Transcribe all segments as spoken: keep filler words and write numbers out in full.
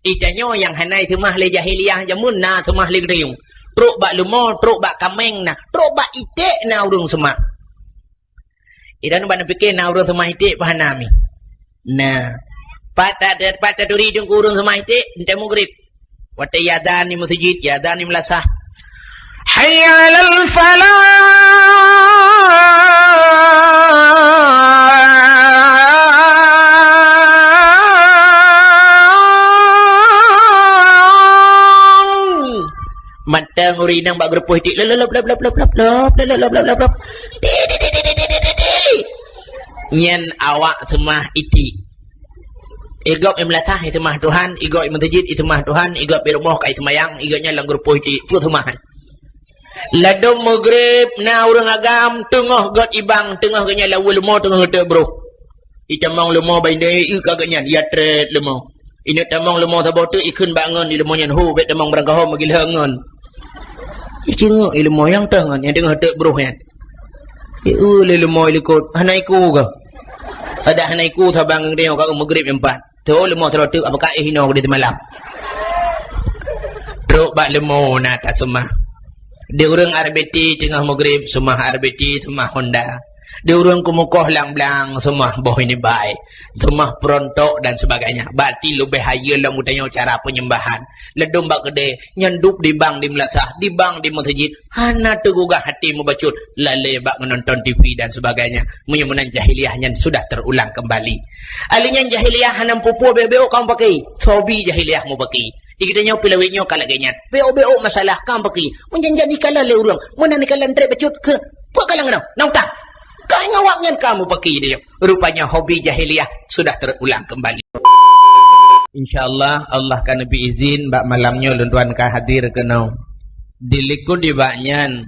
Itanyoe nyang hana iseumah lé jahiliyah jameun na seumah lé geutanyoe. Trok bak leumo, trok bak kaméng na, trok bak iték na ureuëng seumah. Idan ban pike na ureuëng seumah iték bah na mi. Nah, pat ta-, pat taturi teungku ureuëng seumah iték, enteuk mugrib. Watée iazan di meuseujid, iazan di meulasah. Hayya 'alal falah. Mantong ureuëng inong bak geurupoh iték, lop, lop, lop. Ti, ti, ti. Nyan awak seumah iték. Igob i meulasah iseumah Tuhan, igob i meuseujid iseumah Tuhan, igob i rumoh ka iseumayang, igob nyan lam geurupoh iték, peue seumah. Ladom mugrib na ureuëng agam teungoh göt ibang, teungoh geuhnyan laweue leumo teungoh geuteuk broh. Itamong leumo bak indai, i ka geuhnyan, ya trét leumo. Ineuk tamong leumo saboh teuk ikheun bak ngon, i leumo nyan, "Ho, bék tamong beurangkaho meugilhong ngon." Icingeuk i leumo nyang teuh ngon, nyang teungoh teuk broh nyan. Ieu lé leumo i likot, hana iku kah? Adak hana iku saban ngon geutanyoe ka mugrib nyang pat. Tho leumo sidroe teuk, apakah éh inoe di teumalam. Trok bak leumo na taseumah. Di ureuëng R B T teungoh mugrib, seumah R B T, seumah Honda. Di ureuëng keumukoh lam blang, seumah boh ini bai, seumah perontok dan sebagainya. Berarti leubeh hayeue lom geutanyoe cara penyembahan. Ladom bak keudée, nyan dub di bang di meulasah, di bang di meuseujid, hana teugugah hati mubacut, lalée bak nonton T V dan sebagainya. Meunyoe meunan jahiliyah nyan sudah terulang kembali. Ahli nyan jahiliyah hana meupeue-peue, béok-béok ka mupakée. Sobi jahiliyah mupakée. Di geutanyoe pih lawét nyoe ka lagée nyan. Béok-béok masalah ka mupakée. Meunjan-jan dikalon lé ureuëng. Meunan dikalon trép bacut keu peue kalon keunoe? Na utang. Ka ingat awak nyan ka mupakée di nyoe. Rupanya hobi jahiliyah sudah terulang kembali. Insya Allah, Allah ka neubri izin bak malam nyoe lôn tuan ka hadir keunoe. Di likot di bak nyan,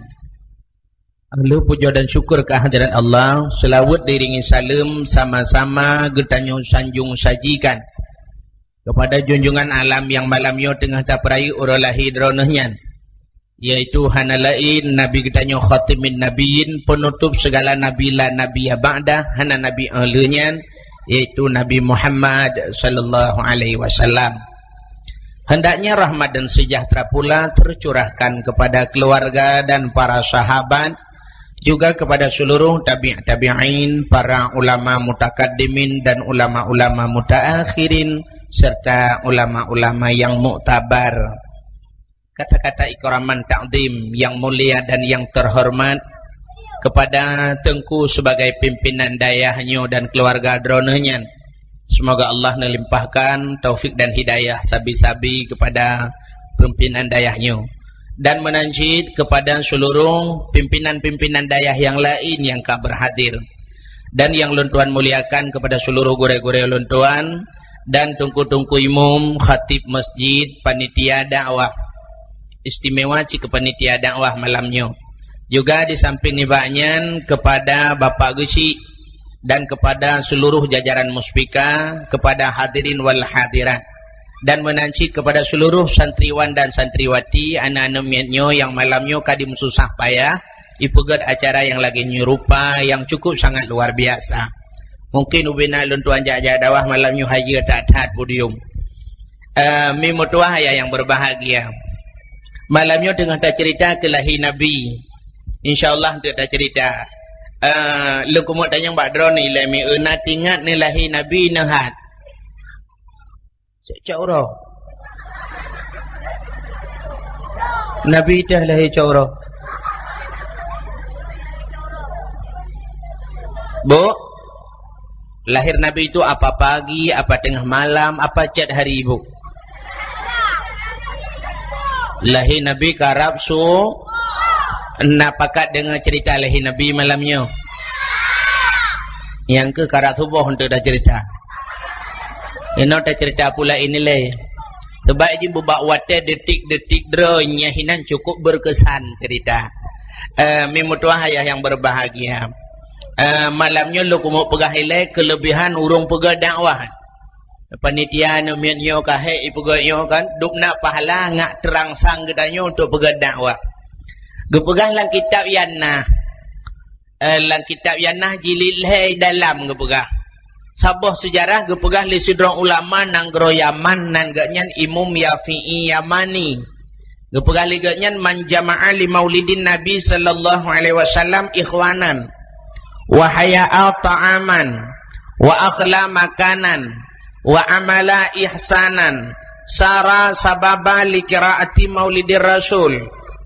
lheueh pujoe dan syukur keuhadirat Allah, seulaweuet diiringi saleuem sama-sama geutanyoe sanjong sajikan keupada junjungan alam nyang malam nyoe teungoh tapeurayeuk uroe lahé droeneuh nyan, yaitu hana laén Nabi geutanyoe Khatimin Nabiyyin, peunutôb sigala nabi la nabiyya ba'dah, hana nabi 'oh lheueh nyan, yaitu Nabi Muhammad sallallahu alaihi wasallam. Hendaknya rahmat dan sejahtera pula tercurahkan kepada keluarga dan para sahabat, juga kepada seluruh tabi' tabi'in, para ulama mutakaddimin dan ulama-ulama mutaakhirin, serta ulama-ulama yang muktabar. Kata-kata ikraman takzim yang mulia dan yang terhormat kepada Teungku sebagai pimpinan dayah nyoe dan keluarga droeneuh nyan. Semoga Allah neulimpahkan taufik dan hidayah sabe-sabe kepada pimpinan dayah nyoe, dan meunan cit kepada seluruh pimpinan-pimpinan dayah nyang laén nyang ka berhadir. Dan nyang lôn tuan muliakan kepada seluruh gurée-gurée lôn tuan dan teungku-teungku imum, khatib masjid, panitia dakwah. Istimewa cit keu panitia dakwah malam nyoe. Juga di samping nibak nyan kepada Bapak Geuchik dan kepada seluruh jajaran Muspika, kepada hadirin wal hadirat. Dan meunan cit kepada seluruh santriwan dan santriwati, aneuk-aneuk miet nyoe nyang malam nyoe ka dimeususah payah, ipeugét acara nyang lagée nyoe rupa nyang cukup sangat luar biasa. Mungkin ubena lôn tuan jak-jak dakwah malam nyoe hayeue that-that podium. Eh, mi meutuah ayah nyang berbahagia. Malam nyoe teungoh tacerita keu lahé Nabi. Insya Allah teuk tacerita. Eh, lôn keumeung tanyong bak droeneuh ilée mi, na teuingat neuh lahé Nabi neuh hat? Cok uroe. Nabi teuh lahé cok uroe. Bu, lahir Nabi itu apa pagi, apa tengah malam, apa chat hari, Bu? Lahé Nabi karab su-, na pakat deungoe cerita lahé Nabi malam nyoe? Nyang keuh karab suboh untuk dah cerita. Inoe tacerita pula ini lé. Sebab jih bubak watée detik-detik droe nyan hinan cukup berkesan cerita. Eh, mi meutuah ayah nyang berbahagia. Eh, malam nyoe lôn keumeung peugah ilée kelebihan ureuëng peugét dakwah. Panitia nyoe miet nyoe ka hék ipeugét nyoe kan, dub na pahala ngat terangsang geutanyoe untuk peugét dakwah. Geupeugah lam kitab Yannah. Eh, lam kitab Yannah jilid lhée dalam geupeugah. Saboh seujarah geupeugah lé sidroe ulama nanggroe Yaman, nan geuhnyan Imam Yafi'i Yamani. Geupeugah lé geuhnyan, "Man jama'a li maulidin Nabi sallallahu alaihi wasallam ikhwanan, wa haya'a ta'aman, wa akhla makanan, wa amala ihsanan, sara sababa li qiraati maulidir rasul,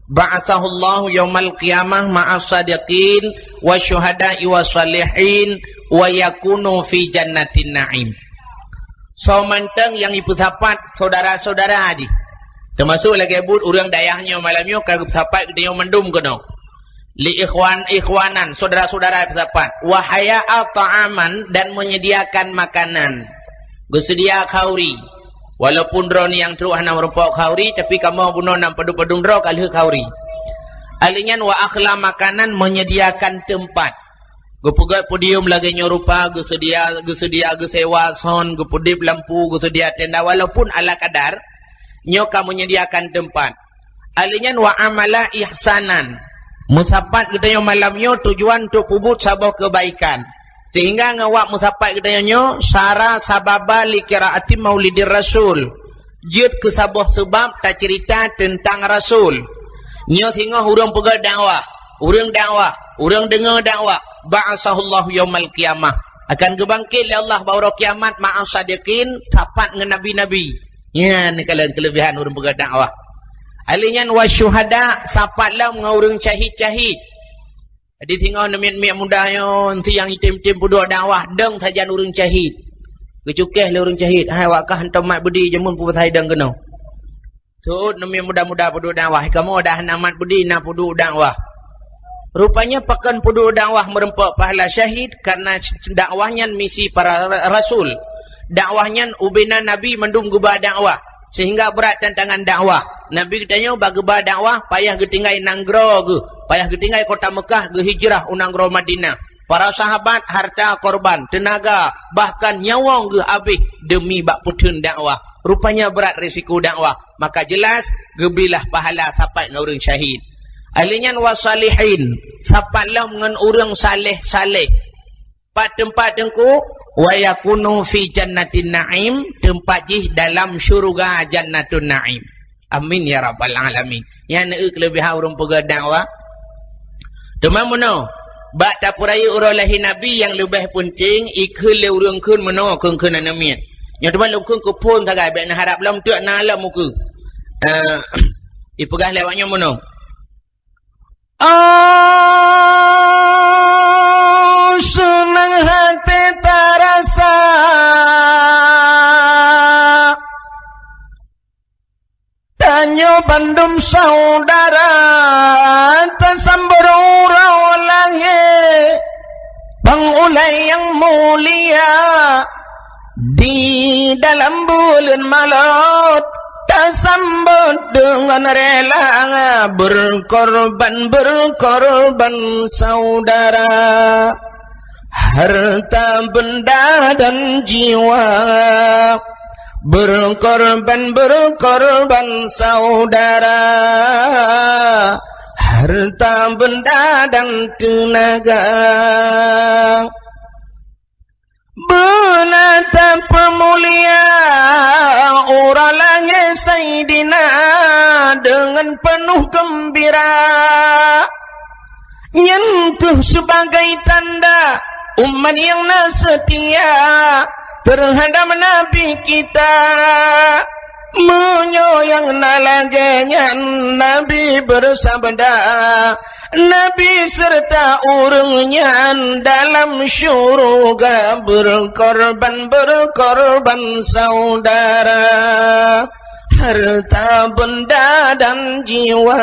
ba'atsahullahu yaumal qiyamah ma'as sadiqin wa syuhada'i wa salihin wa yakunu fi jannatin na'im." Soe mantong nyang jipeusapat syedara-syedara jih, teumasuk lagée buet ureuëng dayah nyoe malam nyoe ka geupeusapat geutanyoe mandum keunoe. Li ikhwan, ikhwanan, syedara-syedara peusapat. Wa haya'a ta'aman, dan menyediakan makanan. Geuseudia khauri. Walaupun droeneuh nyang trok hana meurumpok khauri, tapi kamoe bunoe nyang padum-padum droe ka lheueh khauri. Ahli nyan wa akhla makanan, menyediakan teumpat. Geupeugét podium lagée nyoe rupa, geuseudia, geuseudia geusewa sound, geupeudeb lampu, geuseudia tenda, walaupun ala kadar, nyoe ka menyediakan teumpat. Ahli nyan wa amala ihsanan. Meusapat geutanyoe malam nyoe tujuan untuk peubuet saboh keubaikan. Sehingga ngon wak meusapat geutanyoe nyoe, sara sababa li qiraati maulidir rasul. Jeuet keu saboh seubab taceurita teuntang rasul. Nyoe singoh ureuëng peugét dakwah, ureuëng dakwah, ureuëng deungoe dakwah, ba'atsahullahu yaumal qiyamah. Akan geubangkét lé Allah bak uroe kiamat ma'as sadiqin, sapat ngon nabi-nabi. Nyan kalon keuleubihan ureuëng peugét dakwah. Ahli nyan wa syuhada, sapat lom ngon ureuëng syahid-syahid. Jadi singoh neumiet-miet muda nyoe, enti nyang item-item peuduek dakwah, dong sajan ureuëng syahid. Geucukéh lé ureuëng syahid, hai awak kah hantom mat beudé jameun peue pasai dong keunoe. Seuôt neumiet muda-muda peuduek dakwah, kamoe dah na mat beudé na peuduek dakwah. Rupanya pakon peuduek dakwah meurumpok pahala syahid, karena dakwah nyan misi para ra-, rasul. Dakwah nyan ubena nabi mandum geuba dakwah, sehingga brat tantangan dakwah. Nabi geutanyoe bak geuba dakwah payah geutinggai nanggroe geuh, payah geutinggai kota Meukah geuhijrah u nanggroe Madinah. Para sahabat harta korban, teunaga, bahkan nyawöng geuh abéh deumi bak peutheun dakwah. Rupanya brat risiko dakwah, maka jelas geubilah pahala sapat ngon ureuëng syahid. Ahli nyan wa salihin, sapat lom ngon ureuëng saleh-saleh. Pat teumpat teungku, wa yakunu fi jannatin na'im, teumpat jih dalam syuruga jannatun na'im. Amin ya rabbal alamin. Nyan eu keuleubihan ureuëng peugét dakwah. Teuma meunoe, bak tapeurayeuk uroe lahé Nabi nyang leubeh peunteng, ikheun lé ureuëng kheun meunoe kheun-kheun aneuk miet. Nyoe teuma lôn kheun keu phon sagai, bék neuharab lom teuk na lom ukeue. Eh, ipeugah lé awak nyoe meunoe. Oh, seunang hati tarasa. Tanyoe bandum saudara tasambot uroe lahé, bang ulée nyang mulia. Di dalam buleuen malot tasambot deungon rela, berkorban-berkorban saudara. Harta benda dan jiwa, berkorban-berkorban saudara. Harta benda dan teunaga. Beuna tapeumulia uroe lahé Saidina deungon peunoh geumbira. Nyan kheueh sibagai tanda umat nyang na seutia teuhadab Nabi kita. Meunyoe nyang na lagée nyan, Nabi beusabda, Nabi seureuta ureuëng nyan dalam syeuruga, berkorban-berkorban saudara, harta benda dan jiwa.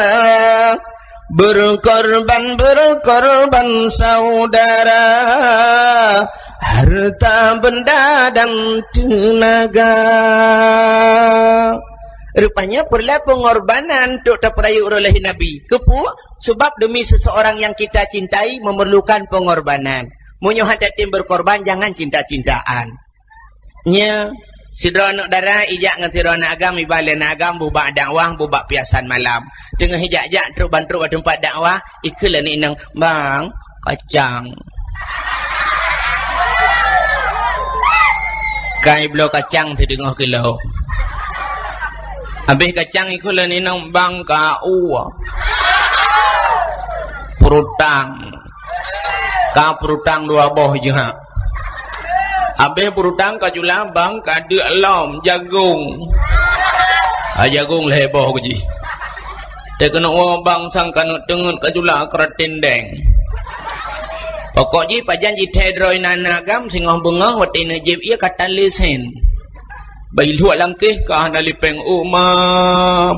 Berkorban-berkorban saudara, harta benda dan teunaga. Rupanya peureulée peungorbanan untuk tapeurayeuk uroe lahé Nabi. Keupeue? Sebab demi seseorang yang kita cintai memerlukan pengorbanan. Meunyoe hana tem berkorban, jangan cinta-cintaan. Nyoe, sidroe aneuk dara ijak ngon sidroe aneuk agam, iba lé aneuk agam bubak dakwah, bubak piasan malam. Teungoh ijak-jak trok ban trok bak teumpat dakwah, ikheun lé aneuk inong, "Bang, kacang." Kai bloe kacang sideungoh kilo. Habéh kacang ikheun lé inong bang ka u. Peurutang. Ka peurutang dua boh jih ha. Habéh peurutang ka jula bang ka deuk lom jagong. Ha, jagong lhèe boh keu jih. Teuh keuneuk woe bang sang ka neuk teungeut ka jula keuratin deng. Pokok jih pajan jithèe droe na-na agam singoh beungoh watèe neujieb ie ka tan lé sen. Bai luek langkéh ka hana lipeng uma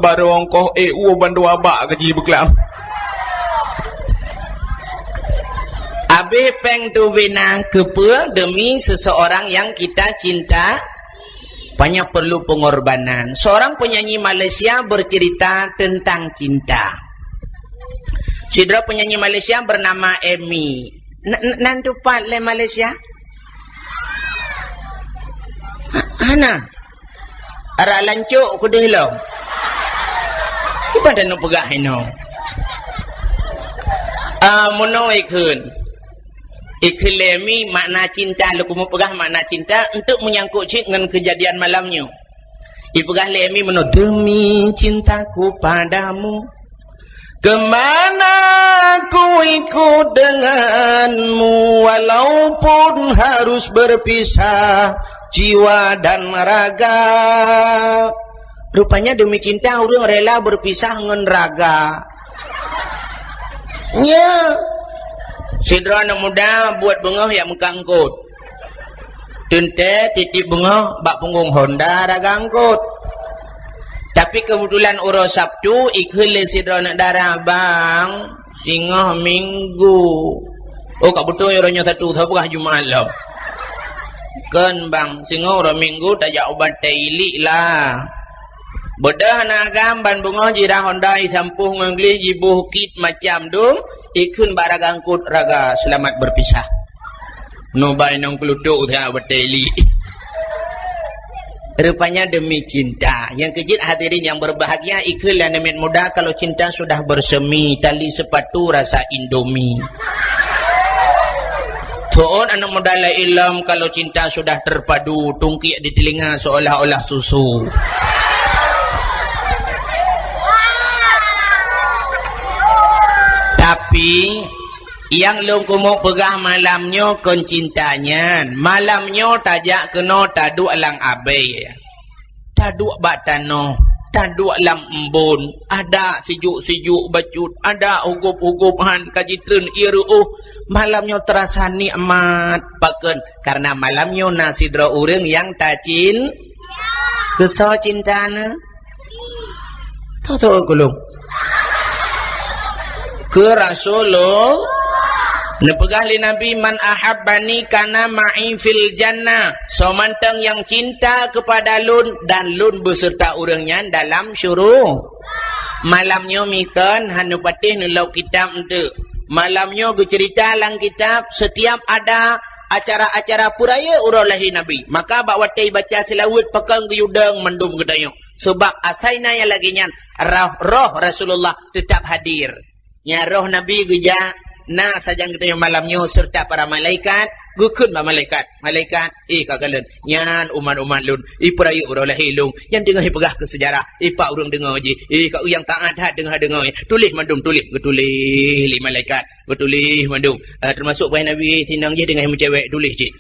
barong koh e u bandua bak keu jih beuklam. Habéh pèng tubena keupeue demi seseorang yang kita cinta. Banyak perlu pengorbanan. Seorang penyanyi Malaysia bercerita tentang cinta. Sidroe penyanyi Malaysia bernama Emi. N-, n-, nan tupat lé Malaysia? Ha-, hana. Arak lancok keudeh lom. Kiban dan peugah inoe. Ah, meunoe ikheun. Ikheun lé Emi makna cinta, lôn keumeung peugah makna cinta untuk menyangkut cit ngon kejadian malam nyoe. Ipeugah lé Emi meunoe, "Demi cintaku padamu, kemana ku ikut denganmu, walaupun harus berpisah jiwa dan raga." Rupanya demi cinta ureuëng rela berpisah ngon raga. Nya. Sidroe aneuk muda buet beungoh jak meukat eungkôt. Teuntèe titip beungoh bak punggong honda raga eungkôt. Tapi keubeutulan uroe Sabtu ikheun lé sidroe aneuk dara, "Bang, singoh Minggu." Oh, ka beutôi uroe nyoe Sabtu, sapeue Jumat lom. "Kon, Bang, singoh uroe Minggu tajak u Batèe Iliek lah." Beudôh aneuk agam ban beungoh jirah honda jisampôh ngon gleh jiboh kit macam dum, ikheun bak raga eungkôt, "Raga, selamat berpisah." Nubai nong keulutuk usaha Batèe Iliek. Rupanya demi cinta. Nyang keujeuet hadirin yang berbahagia, ikheun lé aneuk miet muda kalau cinta sudah bersemi, tali sepatu rasa Indomie. Tu'on aneuk muda laén lom kalau cinta sudah terpadu, tungkiek di telinga seolah-olah susu. Tapi, nyang lôn keumeung peugah malam nyoe kon cinta nyan. Malam nyoe tajak keunoe taduek lam abèe. Taduek bak tanoh, taduek lam embôn, adak sijuek-sijuek bacut, adak hugôp-hugôp han ka jitreun ié reuôh. Malam nyoe teurasa nikmat. Pakon? Karena malam nyoe na sidroe ureuëng nyang tacin-, keusoe cinta na. Tahu-tahu kulung. Keu Rasulullah. Neupeugah lé Nabi, "Man ahabbani kana ma'i fil jannah." Soe mantong nyang cinta kepada lôn dan lôn beserta ureuëng nyan dalam syuru-. Malam nyoe mikon hana patéh neulok kitab eunteuk. Malam nyoe geuceurita lam kitab setiap ada acara-acara peurayeuk uroe lahé Nabi. Maka bak watèe baca seulaweuet pakon geuyue dong mandum geutanyoe. Sebab asai na nyang lagèe nyan, roh, roh Rasulullah tetap hadir. Nya roh Nabi geujak, na sajan geutanyoe malam nyoe serta para malaikat, geukheun bak malaikat. Malaikat, "Eh, ka kalon, nyan umat-umat lôn, ipeurayeuk uroe lahé lôn, nyan teungoh ipeugah keu seujarah, ipak ureuëng deungoe jih, eh, ka ureuëng nyang taát that teungoh deungoe, tuléh mandum tuléh," geutuléh lé malaikat. Geutuléh mandum. Eh, teumasok paih Nabi, sinong jih teungoh meucewek, tuléh cit.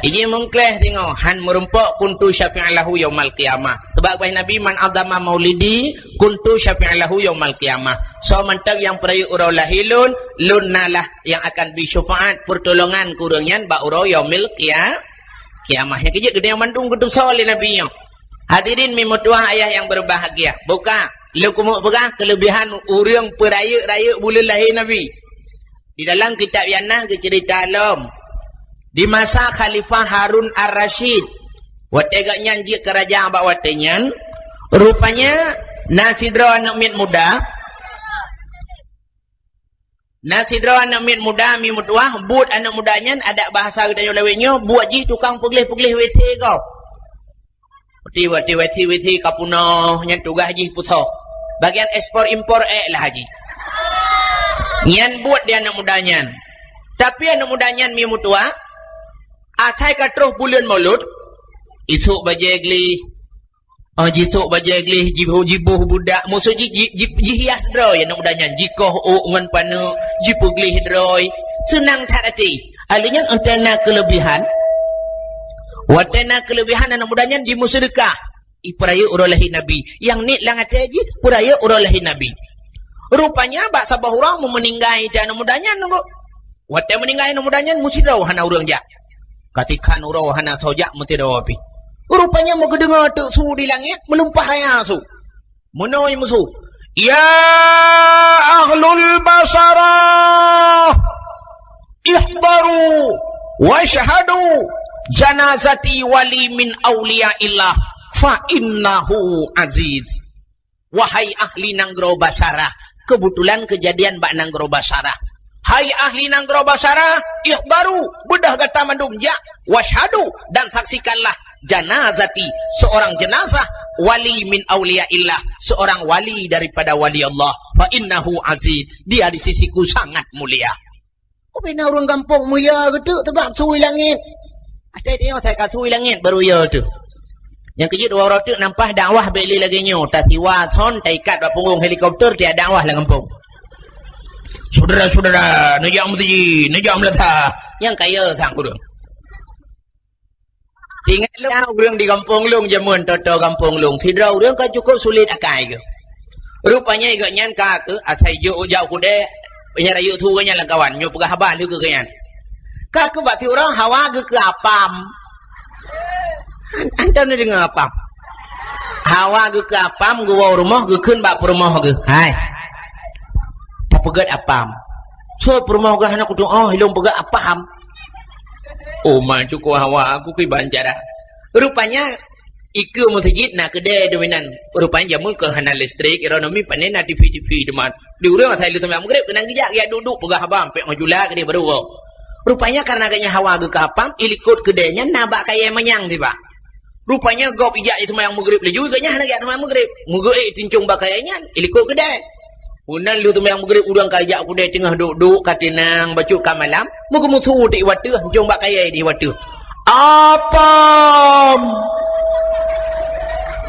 Ijih mungkleh singoh, han meurumpok kuntu syafi'an lahu yaumal qiyamah. Sabab paih Nabi, "Man azama maulidi kuntu syafi'an lahu yaumal qiyamah." Soe mantong nyang peurayeuk uroe lahé lôn, lôn na lah nyang akan bri syeufaat, peurtolongan keu ureuëng nyan bak uroe yaumil qia-, qiyamah. Nyang keujeuet geutanyoe mandum geutusoe lé Nabi nyoe. Hadirin mi meutuwah ayah nyang berbahagia. Buka, lôn keumeung peugah keuleubihan ureuëng peurayeuk-rayeuk buleuen lahé Nabi. Di dalam kitab Yanah geuceurita lom, di masa Khalifah Harun Ar-Rasyid, watèe gobnyan jeuet keu raja bak watèe nyan, rupanya na sidroe aneuk miet muda, Na sidroe aneuk miet muda mi meutuwah, buet aneuk muda nyan adak bahasa geutanyoe lawét nyoe, buet jih tukang peugleh-peugleh W C gob. Watèe, watèe W C, W C ka peunoh, nyan tugaih jih peusoh. Bagian ekspor impor ék lah jih. Nyan buet di aneuk muda nyan. Tapi aneuk muda nyan mi meutuwah, Asai ka troh buleuen Maulud, isok bajée gleh, oh, jisok bajée gleh, jiboh, jiboh budak, maksud ji-, ji-, ji-, jihias droe aneuk muda nyan, jikoh ôk ngon paneuk, jipeugleh droe, seunang that até. Ahli nyan watée na keuleubihan, watée na keuleubihan aneuk muda nyan jimeuseudeukah. Ipeurayeuk uroe lahé Nabi. Nyang niet lam até jih, peurayeuk uroe lahé Nabi. Rupanya bak saboh uroe meu-, meuninggai aneuk muda nyan nunggu. Watée meuninggai aneuk muda nyan, meusidroe hana ureuëng jak. Katikhan uroe hana soe jak meusidroe pih. Rupanya meugeudeungoe teuk su di langét, meulumpah raya su. Meunoe meusu, "Ya ahlul basarah, ihdaru wasyhadu, janazati wali min auliyaillah, fa innahu aziz." Wahai ahli nanggroe Basarah, keubeutulan keujadian bak nanggroe Basarah. Hai ahli nanggroe Basarah, ihdaru, beudôh gata mandum jak, wasyhadu, dan saksikanlah, janazati, seorang jenazah, wali min auliyaillah, seorang wali daripada wali Allah, fa innahu aziz, dia di sisiku sangat mulia. Ubena ureuëng gampông meuyo geuteuk teubak su di langét. Até tanyoe asai ka su di langét baru yo teuh. Nyang keujeuet dua uroe teuk nampah dakwah bék lé lagée nyoe, tasiwa thon taikat bak punggong helikopter tiak dakwah lam gampông. Syedara-syedara, neujak meuseujid, neujak meulasa, nyang kaya sang ureuëng. Ingat lôn ureuëng di gampông lôn jameun, toto gampông lôn, sidroe ureuëng ka cukup sulet akai geuh. Rupanya gobnyan ka keuh asai jok jak u keudè, nyang rayeuk su gobnyan lam kawan, nyoe peugah haba lheueh keu gobnyan. Ka keuh bak siuroe hawa geuh keu apam. An-, antom neudeungoe apam. Hawa geuh keu apam, geuwoe rumoh, geukheun bak peurumoh geuh. Hai. Tapeugét apam. Soe peurumoh geuh hana kutu'oh, ilôn peugét apam. Oh, ma cukup hawa, aku kiban cara. Rupanya, ikeue meuseujid na keudè dominan. Rupanya jameun keu hana listrik, ironomi pané na T V-T V teuma. Di ureuëng asai lheueh seumayang Maghrib, keunan geujak, geujak duek-duek, peugah haba, ampék ngon jula keudeh baru woe. Rupanya, karena gobnyan hawa geuh keu apam, ilikot keudè nyan na bak kayèe manyang sibak. Rupanya gob ijak jiseumayang Maghrib laju, gobnyan hana geujak seumayang Maghrib. Meugeuék teuncong bak kayèe nyan, ilikot keudè. Meunan lheueh seumayang Maghrib, ureuëng ka ijak keudè teungoh duek-duek ka teunang, bacut ka malam, meugeumeusu di watèe, teuncong bak kayèe di watèe. Apam!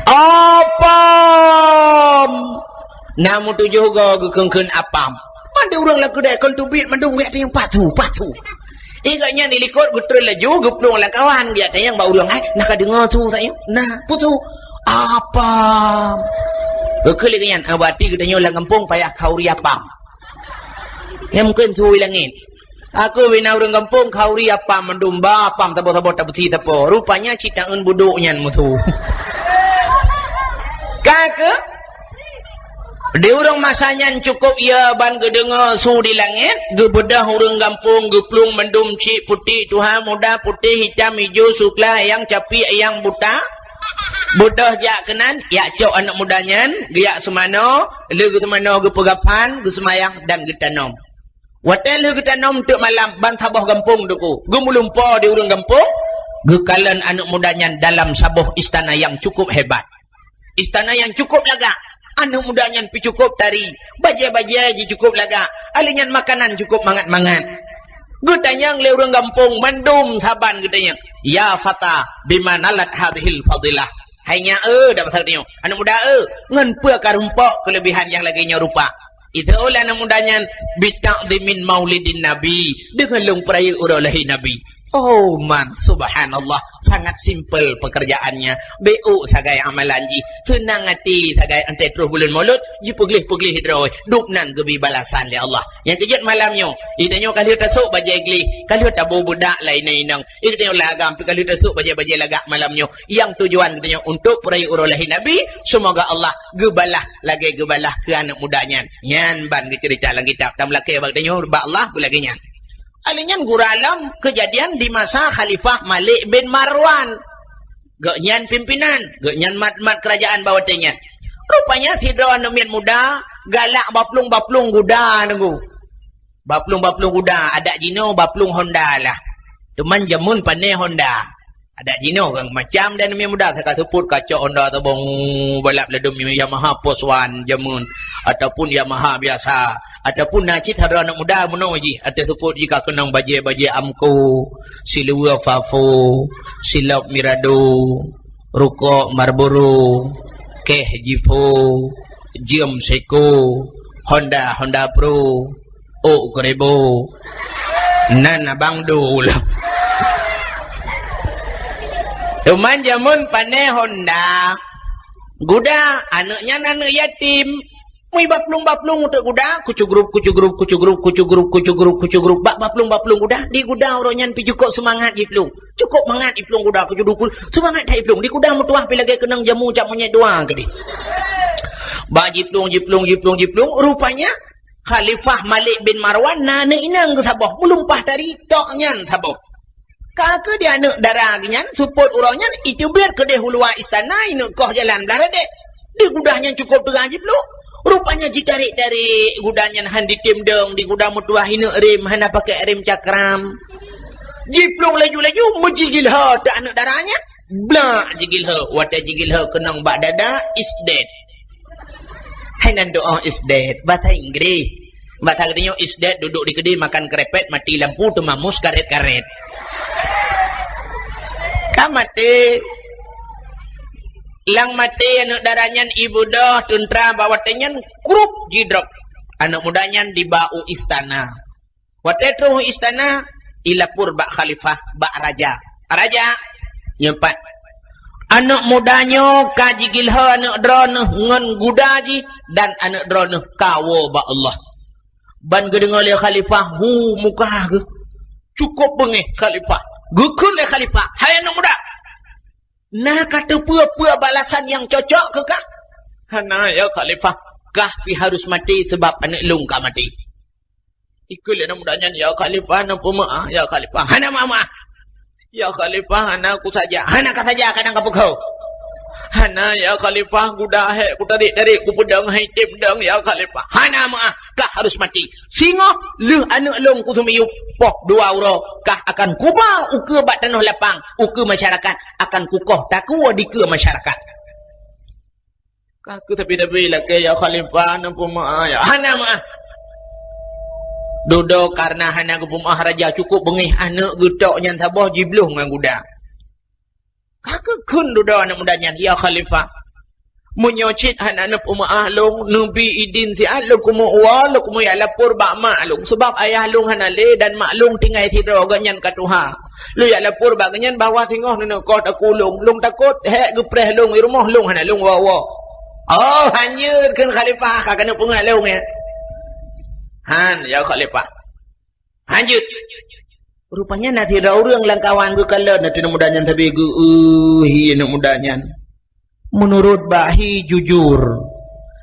Apam! Na meutujoh goe geukheun-kheun apam. Mandum ureuëng lam keudè kon teubiet mandum geujak tanyong, "Pat su, pat su?" Ingat nyan dilikot geutreun laju geuplueng lam kawan geujak tanyong bak ureuëng, "Hai, na ka deungoe su tanyoe?" "Na, peue su?" "Apam." Geukheun lé nyan, "Ah, berarti geutanyoe lam gampông payah khauri apam." Nyang mungken su di langét. Aku bina ureuëng gampông khauri apam mandum ba apam saboh-saboh tabeusi sapo. Rupanya cit taeun budok nyan meusu. Ka keuh? Di ureuëng masa nyan cukup ya ban geudeungoe su di langét, geubeudôh ureuëng gampông, geuplueng mandum cit putéh tuha, muda, putéh, hitam, ijo, sukla, ayang, capiek, ayang, buta. Beudôh jak keunan, jak cok aneuk muda nyan, geujak seumanoe, lheueh geuseumanoe geupeugah phan, geuseumayang dan geutanom. Watèe lheueh geutanom teuk malam ban saboh gampông teuku, geumeulumpo di ureuëng gampông, geukalon aneuk muda nyan dalam saboh istana nyang cukup hebat. Istana nyang cukup lagak. Aneuk muda nyan pih cukup tari, bajèe-bajèe jih cukup lagak, ahli nyan makanan cukup mangat-mangat. Geutanyong lé ureuëng gampông mandum saban geutanyong, "Ya fata, bima nalat hadhil fadilah?" "Hai nyak, eh, dak pasal tanyoe, aneuk muda, eh, ngon peue ka rumpok keuleubihan nyang lagèe nyoe rupa?" Itu oleh aneuk muda nyan, "Bita'dhimin maulidin Nabi, deungon lôn peurayeuk uroe lahé Nabi." Oh man, subhanallah, sangat simpel pekerjaannya. Bék sagai amalan jih, seunang até sagai, 'oh troh buleuen Maulud, jipeugleh-peugleh droe, dubnan geubri balasan lé Allah. Nyang keujeuet malam nyoe, geutanyoe ka lheueh tasôk bajèe gleh, ka lheueh taboh beudak lam inong-inong. Geutanyoe lam agam pih ka lheueh tasôk bajèe-bajèe lagak malam nyoe. Nyang tujuan geutanyoe untuk peurayeuk uroe lahé Nabi, seumoga Allah geubalah lagèe geubalah keu aneuk muda nyan. Nyan ban geuceurita lam kitab, tameulakèe bak geutanyoe bak Allah beulagèe nyan. Ahli nyan gura lom keujadian di masa Khalifah Malik bin Marwan. Gobnyan pimpinan, gobnyan mat-mat keurajaan bak watèe nyan. Rupanya sidroe aneuk miet muda galak baplueng-baplueng guda nunggu. Baplueng-baplueng guda, adak jinoe baplueng Honda lah. Teuma jameun pané Honda. Adat jinoe kan macam dan mi muda ka seupôt kacok Honda tabong balap ladom Yamaha Porsche jameun ataupun Yamaha biasa ataupun na cit hadroe aneuk muda meunoe jih ateueh seupôt jih ka keunong bajée-bajée Amco, siluweue Fafo, silop Mirado, rukok Marlboro, keh Jipo, jeuem Seiko, Honda, Honda Pro, ôk keuribo. Nan abang dua. Teuma jameun pané Honda. Guda, aneuk nyan aneuk yatim. Mui baplueng-baplueng untuk guda, kucugrup, kucugrup, kucugrup, kucugrup, kucugrup, kucugrup. Bak baplueng-baplueng guda, di guda uroe nyan pi cukôp seumangat jiplueng. Cukôp mangat jiplueng guda, kucugrup, seumangat that jiplueng. Di guda meutuah pi lagée keunong jamu cak monyét dua keudeh. Bak jiplueng, jiplueng, jiplueng, jiplueng, rupanya Khalifah Malik bin Marwan na aneuk inong geuh saboh, meulumpah tari tok nyan saboh. Ka keuh di aneuk dara geuh nyan, seupôt uroe nyan, iteubiet keudeh u luwa istana, ineuk koh jalan blah radek. Di guda nyan cukôp teuga jiplueng. Rupanya jitarek-tarek guda nyan han jitem dong, di guda meutuah ineuk rem, hana pakai rem cakram. Jiplueng laju-laju, meujigilho teuh aneuk dara nyan. Blak jigilho, watée jigilho keunong bak dada, is dead. Hai nan doa is dead, bahasa Inggris. Bahasa geutanyoe is dead, duduk di keudè makan krepet, mati lampu, teumamus karet-karet. Ka maté. Lam maté aneuk dara nyan ibu doh tuntra bak watée nyan krup jidrop. Aneuk muda nyan diba u istana. Watée troh u istana, ilapor bak khalifah, bak raja. Raja, nyoe pat. Aneuk muda nyoe ka jigilho aneuk droeneuh ngon guda jih dan aneuk droeneuh ka woe bak Allah. Ban geudeungoe lé khalifah, hu muka geuh. Cukôp beungéh khalifah. Geukheun lé khalifah, "Hai aneuk muda, na ka teupeue-peue balasan nyang cocok keu kah?" "Hana, ya khalifah, kah pi harus maté sabab aneuk lôn ka maté." Ikheun lé aneuk muda nyan, "Ya khalifah, na peumeu'ah, ya khalifah." "Hana meu'ah-meu'ah." "Ya khalifah, hana kusaja." "Hana kasaja, kadang kapeugah." "Hana, ya khalifah, guda hék kutarék-tarék, kupeudong han item dong, ya khalifah." "Hana meu'ah, kah harus maté. Singoh lheueh aneuk lôn kuseumiyueb, poh dua uroe, kah akan kuba ukeue bak tanoh lapang, ukeue masyarakat, akan kukoh takue dikeue masyarakat." Ka keuh tapi-tapi lakée, "Ya khalifah, na peumeu'ah, ya." "Hana meu'ah." Dudoe kareuna hana geupeumeu'ah raja, cukôp beungéh aneuk geuh tok nyan saboh jibloh ngon guda. Ka keuh kheun dudoe aneuk muda nyan, "Ya khalifah, meunyoe cit hana neupeumeu'ah lôn, neubi idin siat lôn keumeue woe, lôn keumeue jak lapor bak mak lôn, sabab ayah lôn hana lé dan mak lôn tinggai sidroe, gobnyan ka tuha. Lôn jak lapor bak gobnyan bahwa singoh neuneuk koh takue lôn. Lôn takot hék geupreh lôn, i rumoh lôn hana lôn woe-woe." "Oh, hanjeuet," kheun khalifah, "ka keuneuk peungeut lôn, ya." "Han, ya khalifah." Hanjeuet. Rupanya na sidroe ureuëng lam kawan geukalon ateueh aneuk muda nyan sabe geu-, "Eh, hi aneuk muda nyan. Meunurot bak hi jujur."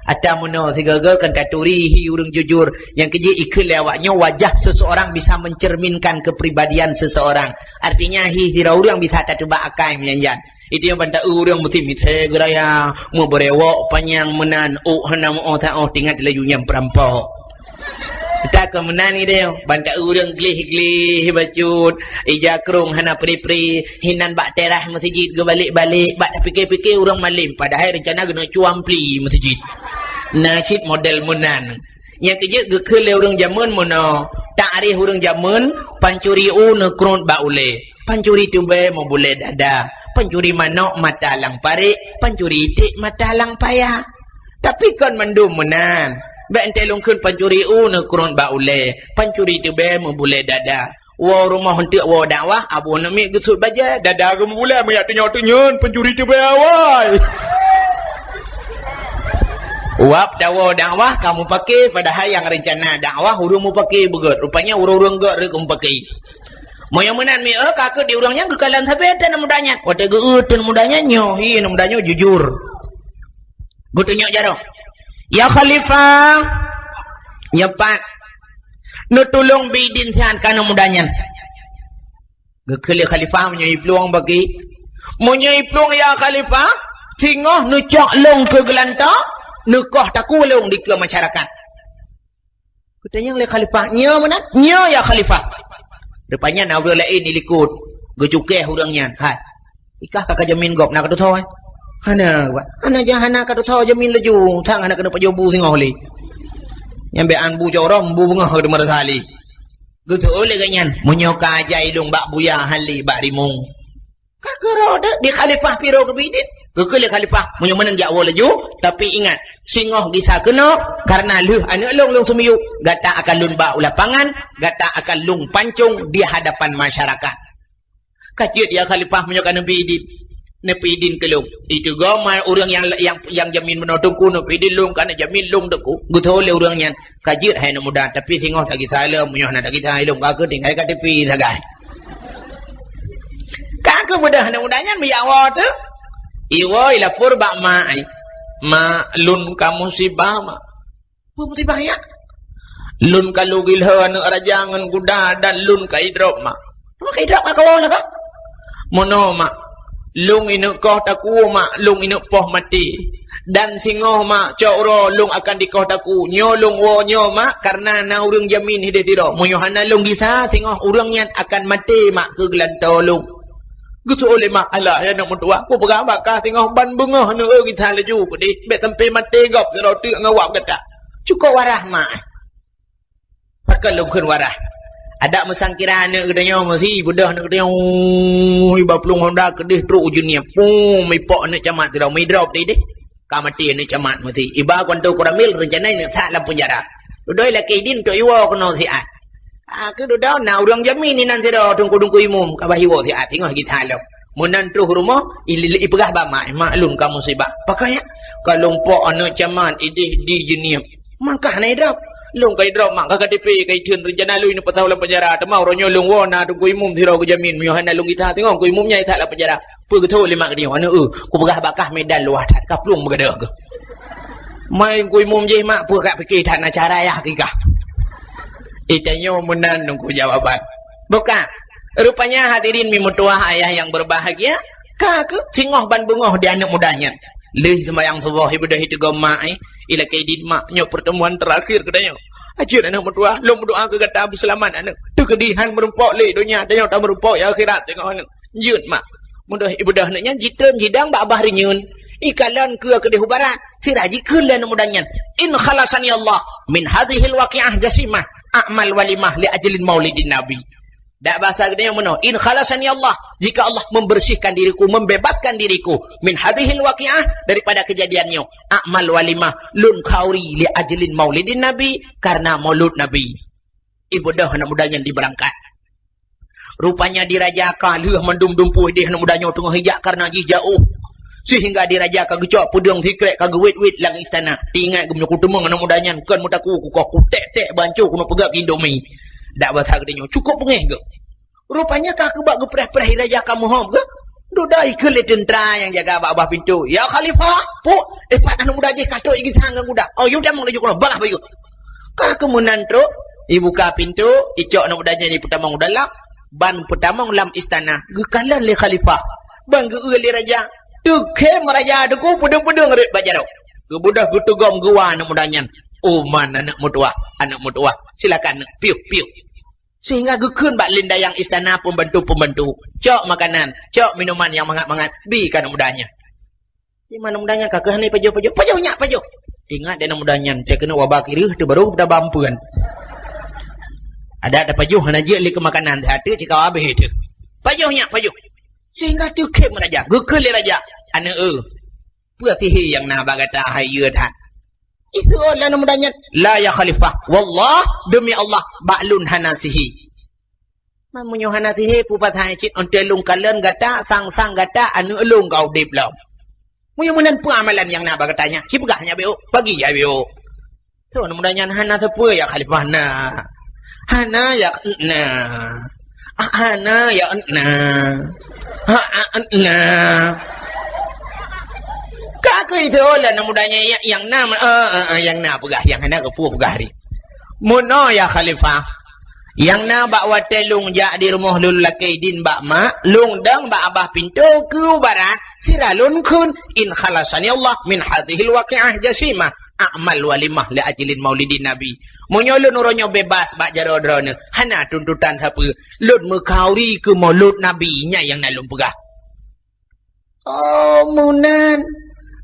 Ata meunoe sigoe-goe kan taturi hi ureuëng jujur. Nyang keujeuet ikheun lé awak nyoe wajah seseorang bisa mencerminkan kepribadian seseorang. Artinya hi sidroe ureuëng bisa tateuba akai meunyan. Itu nyang ban ta-eu ureuëng meusti misé geuraya, meubeurewok panyang meunan, ôk hana meu'oh taoh tingat laju nyang peurampok. Ata keu meunan idéh, ban ta-eu ureuëng gleh-gleh bacut, ija krong hana pri-pri, hinan bak teras meuseujid geubalek-balek, bak tapike-pike ureuëng malem, padahai reuncana geuneuk cuang pli meuseujid. Na cit model meunan. Nyang keujeuet geukheun lé ureuëng jameun meunoe, takrif ureuëng jameun, pancuri u neukrot bak ulée, pancuri tubée meubulée dada, pancuri manok mata lam parék, pancuri iték mata lam paya. Tapi kon mandum meunan. Bék enteuk lôn kheun pancuri u neukrot bak ulée, pancuri tubée meubulée dada. Woe rumoh eunteuk woe dakwah, aboh aneuk miet geusut bajée, dada geumeubulée meujak tunyok-tunyok pancuri tubée awai. Wab dawoe dakwah ka mupake, padahai nyang reuncana dakwah ureuëng mupake beugét. Rupanya ureuëng-ureuëng gét reuek mupake. Meunyoe meunan mi, eh, ka keuh di ureuëng nyan geukalon sabe teuh aneuk muda nyan. Watée geu-eu teuh aneuk muda nyan, nyoe hi aneuk muda nyoe jujur. Geutunyok jaroe. "Ya khalifah, nyoe pat. Neutulông bi idin siat keu aneuk muda nyan." Geukheun lé khalifah, "Meunyoe iplueng bagi." "Meunyoe iplueng ya khalifah, singoh neucok lôn keu geulantoe, neukoh takue lôn dikeue masyarakat." Geutanyong lé khalifah, "Nyoe meunan?" "Nyoe ya khalifah." Rupanya na ureuëng laén di likot, geucukeh ureuëng nyan. "Hai, Ikah ka, ka jamin gob na ka tutoe. Hana, hana ja-, hana ka tutoe jamin laju. Thang hana keuneuk pajoh bu singoh lé. Nyang bèk an bu corong, bu beungoh ka teuma rasali. Geuseuôt lé gobnyan, meunyoe ka jai lôn bak buya hali bak rimueng. Ka keudroe teuh di khalifah piro keubiet idin. Geukheun lé khalifah, meunyoe meunan jak woe laju, tapi ingat, singoh gisa keunoe, karena lheueh aneuk lôn, lôn seumiyueb, gata akan lôn ba u lapangan, gata akan lôn pancong di hadapan masyarakat. Ka jeuet ya khalifah meunyoe ka neubri idin. Neupeuidin keu lôn. Itu goh ma ureuëng nyang, nyang, nyang jamin bunoe teungku neupeuidin lôn, ka neujamin lôn teungku. Geutho lé ureuëng nyan, ka jeuet hai aneuk muda, tapi singoh tagisa lom, meunyoe hana tagisa hai lôn, ka keuh tinggai K T P sagai. Ka keuh beudôh aneuk muda nyan meuyak woe teuh. Iwoe ilapor bak mak ai. Mak, lôn ka musibah, mak. Peue musibah nyan? Lôn ka lheueh gila aneuk raja ngon guda dan lôn ka idrop, mak. Lôn ka idrop ka kawoe lagak? Meunoe, mak. Lôn ineuk koh takue, mak, lôn ineuk poh maté. Dan singoh, mak, cok uroe lôn akan dikoh takue. Nyoe lôn woe nyoe, mak, karena na ureuëng jamin hideh sidroe. Meunyoe hana lôn gisa, singoh ureuëng nyan akan maté, mak, keu geulantoe lôn. Geuseuôt lé mak, alah, ya aneuk meutuwah, kupeugah bak kah singoh ban beungoh neueu gisa laju keudeh, bèk sampai maté gob sidroe teuk ngon wab gata. Cukôp warah, mak. Pakon lôn kheun warah? Adak meusangkira aneuk geutanyoe meusi, beudôh aneuk geutanyoe, ui, ba plueng honda keudeh trok u Jeunieb. Pum, ipok aneuk camat sidroe, meudrop deh deh. Ka maté aneuk camat meusi. Iba keuanto koramil, reuncana ineuk that lam peunjara. Dudoe lakée idin untuk iwoe keunoe siat. Ah, keuh dudoe na ureuëng jamin inan sidroe teungku-teungku imum ka bah iwoe siat, singoh gisa lom. Meunan troh rumoh, i-, i-, ipeugah bak mak, "Mak, lôn ka musibah." "Pakon nyan?" "Ka lôn pok aneuk camat ideh di Jeunieb. Mangkah na idrop." "Lôn ka idrop, mak, ka K T P ka itheun, reuncana lôn ineuk peuet thôn lam peunjara. Teuma uroe nyoe lôn woe na teungku imum sidroe geujamin, meunyoe hana lôn gisa singoh teungku imum nyan ithat lam peunjara." Peue geutho lé mak geutanyoe, "Aneuk, eu, kupeugah bak kah Medan luwah that, ka plueng beugadôh keuh." Mai teungku imum jih, mak, peue ka pike that na cara yah kikah. Itanyoe meunan teungku jawaban. Bukan. Rupanya hadirin mi meutuwah ayah yang berbahagia, ka keuh singoh ban beungoh di aneuk muda nyan. Lheueh seumayang suboh ibeudôh iteugom mak, eh, ilakée idin mak, nyoe pertemuan terakhir geutanyoe. Ajeuet aneuk meutuwah, lôn meudoa keu gata beuseulamat aneuk. Teukeudi han meurumpok lé donya, tanyoe tameurumpok ya akhirat teungoh aneuk. Jeuet mak. Meudoh ibeudôh aneuk nyan jitreun jidong bak babah reunyeun. Ikalon keue keudeh u barat, sira jikheun lé aneuk muda nyan, "In khalasani Allah min hadzihil waqi'ah jasimah, a'mal walimah li ajlin maulidin Nabi." Dak basa geutanyoe meunoe, "In khalasani Allah, jika Allah membersihkan diriku, membebaskan diriku min hadzihil waqi'ah, daripada kejadian nyoe, a'mal walimah, lôn khauri li ajlin maulidin Nabi, karena maulud Nabi." Ibeudôh aneuk muda nyan dibeurangkat. Rupanya di Raja ka lheueh mandum dumpeue ideh aneuk muda nyoe teungoh ijak karena jih jaôh. Sehingga di Raja ka geucok peudeueng sikrek ka geuwét-wét lam istana. Teuingat geumeunyoe kuteumeung aneuk muda nyan kon meutakue kukoh kutek-tek banco keuneuk peugöt Indomie. Dak basa geutanyoe cukôp beungéh geuh. Rupanya ka keubah geupreh-preh Raja ka meuhom geuh. Dudoe ikheun lé teuntra nyang jaga bak babah pintoe, "Ya Khalifah, puk, eh, pat aneuk muda jih ka trok igisa ngon guda." "Oh, yue tamong laju keunoe, bagaih bayeue." Ka keuh meunan trok, ibuka pintoe, icok aneuk muda nyan ipeutamong u dalam, ban peutamong lam istana, geukalon lé khalifah. Ban geueu lé raja, teukhém raja teungku peudeueng-peudeueng rhot bak jaroe. Geubeudôh geuteugom geuwa aneuk muda nyan, "Oh man aneuk meutuwah, aneuk meutuwah, silakan aneuk, piôh, piôh." Sehingga geukheun bak lindayang istana pembantu-pembantu, "Cok makanan, cok minuman nyang mangat-mangat, bi keu aneuk muda nyan." Di mana muda nyan ka keuh hana pajoh-pajoh. "Pajoh nyak, pajoh!" Ingat di aneuk muda nyan, teuh keuneuk waba kireuh teuh baru taba ampeuen. Adak tapajoh hana jeuet lé keu makanan, satu cit ka habéh teuh. "Pajoh nyak, pajoh!" Sehingga teukhém raja, geukheun lé raja, "Aneuk eu, peue sihé nyang na bak gata hai yue that?" Iseuôt lé aneuk muda nyan, "La ya khalifah, wallah, demi Allah, bak lôn hana sihé." "Man meunyoe hana sihé, peue pasai cit, 'oh lheueh lôn kalon gata, sang-sang gata aneuk lôn ka udeb lom. Meunyoe meunan peue amalan nyang na bak gata nyan, ci peugah nyan beu, pagi ya beu." Teuh aneuk muda nyan, "Hana sapeue ya khalifah na. Hana ya na. Ah, hana ya na. Ha, ah, na." Ka keuh teuh lé aneuk muda nyan, "Ya, nyang na, ah, ah, ah, nyang na peugah, nyang hana keupeue peugah ri." "Meunoe ya khalifah. Nyang na bak watée lôn jak di rumoh lôn lakée idin bak mak, lôn dong bak babah pintoe keu barat, sira lôn kheun, 'In khalasani Allah min hadzihil waqi'ah jasimah, a'mal walimah li ajlin maulidin Nabi.' Meunyoe lôn uroe nyoe bebas bak jaroe droeneuh, hana tuntutan sapeue, lôn meukhauri keu maulud Nabi, nyan nyang na lôn peugah." Oh, meunan.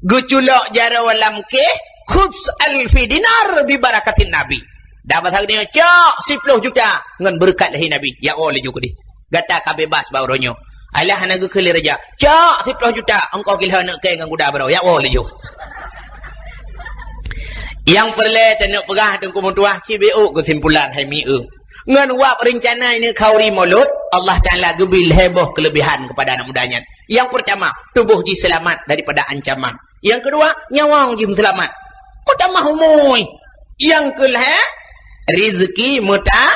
Geuculok jaroe lam keh, "Khudz alfi dinar bi barakatin Nabi." Dak bahasa geutanyoe, "Cok siploh juta ngon beureukat lahé Nabi." Ya Allah, laju keudeh. Gata ka bebas bak uroe nyoe. Alah hana geukheun lé raja, "Cok siploh juta, engkau kilheueh aneuk kèe ngon guda baroe." Ya Allah, laju. Nyang peureulèe taneuk peugah Teungku meutuah, ci beuôt keusimpulan hai mieu. Ngon wab reuncana ini khauri Maulud, Allah Taala geubri lhèe boh keuleubihan keupada aneuk muda nyan. Nyang peurtama, tuboh jih seulamat daripada ancaman. Nyang keudua, nyawöng jih seulamat. Meutamah umui. Nyang keulhèe, rizki meuta-,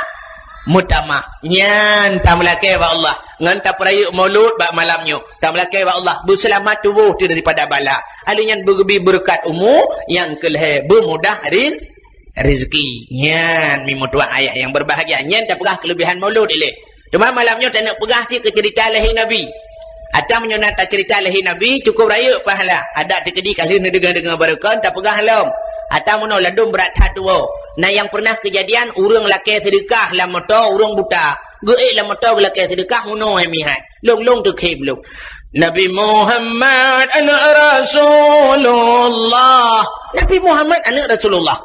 meutamah. Nyan tameulakèe bak Allah. Ngon tapeurayeuk Maulud bak malam nyoe. Tameulakèe bak Allah, beuseulamat tuboh teuh daripada bala. Ahli nyan beugeubri beureukat umu, nyang keulhèe beumudah riz-, rezeki. Nyan, mi meutuah ayah nyang berbahagia. Nyan tapeugah keuleubihan Maulud ilèe. Teuma malam nyoe taneuk peugah cit keu ceurita lahé Nabi. Atawa meunyoe na taceurita lahé Nabi, cukup rayeuk pahala. Adak teukeudi ka lheueh neudeungoe-deungoe barokon, tapeugah lom. Atawa meunyoe ladôm brat that tuwoe. Na nyang pernah keujadian, ureueng lakèe seudeukah lam moto ureueng buta. Geuék lam moto geulakèe seudeukah, meunoe hai mihai. Lôn-lôn teukhém lôn. Nabi Muhammad aneuk Rasulullah. Nabi Muhammad aneuk Rasulullah.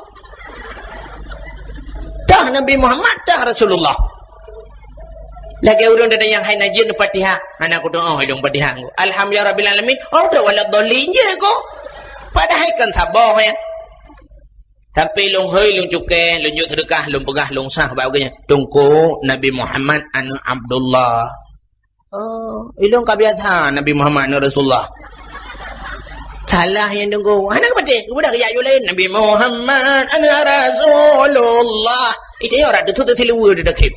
Tah Nabi Muhammad, tah Rasulullah. Lagèe ureueng datang nyang hai na jeuet Fatihah. Hana kutu'oh ilôn Fatihah. Alhamdulillah rabbil alamin. Oh, dah wala dhalin je ko. Padahai kan saboh ya. Tapi lôn hôi, lôn cukée, lôn jok seudeukah, lôn peugah, lôn sah bak geuh nyan. Teungku Nabi Muhammad aneuk Abdullah. Oh, ilôn ka biasa Nabi Muhammad aneuk Rasulullah. Salah nyan Teungku. Hana geupatéh, geubeudôh geujak yue laén. Nabi Muhammad aneuk Rasulullah. Itu ya orang tu, tu siluweue dia dah khém.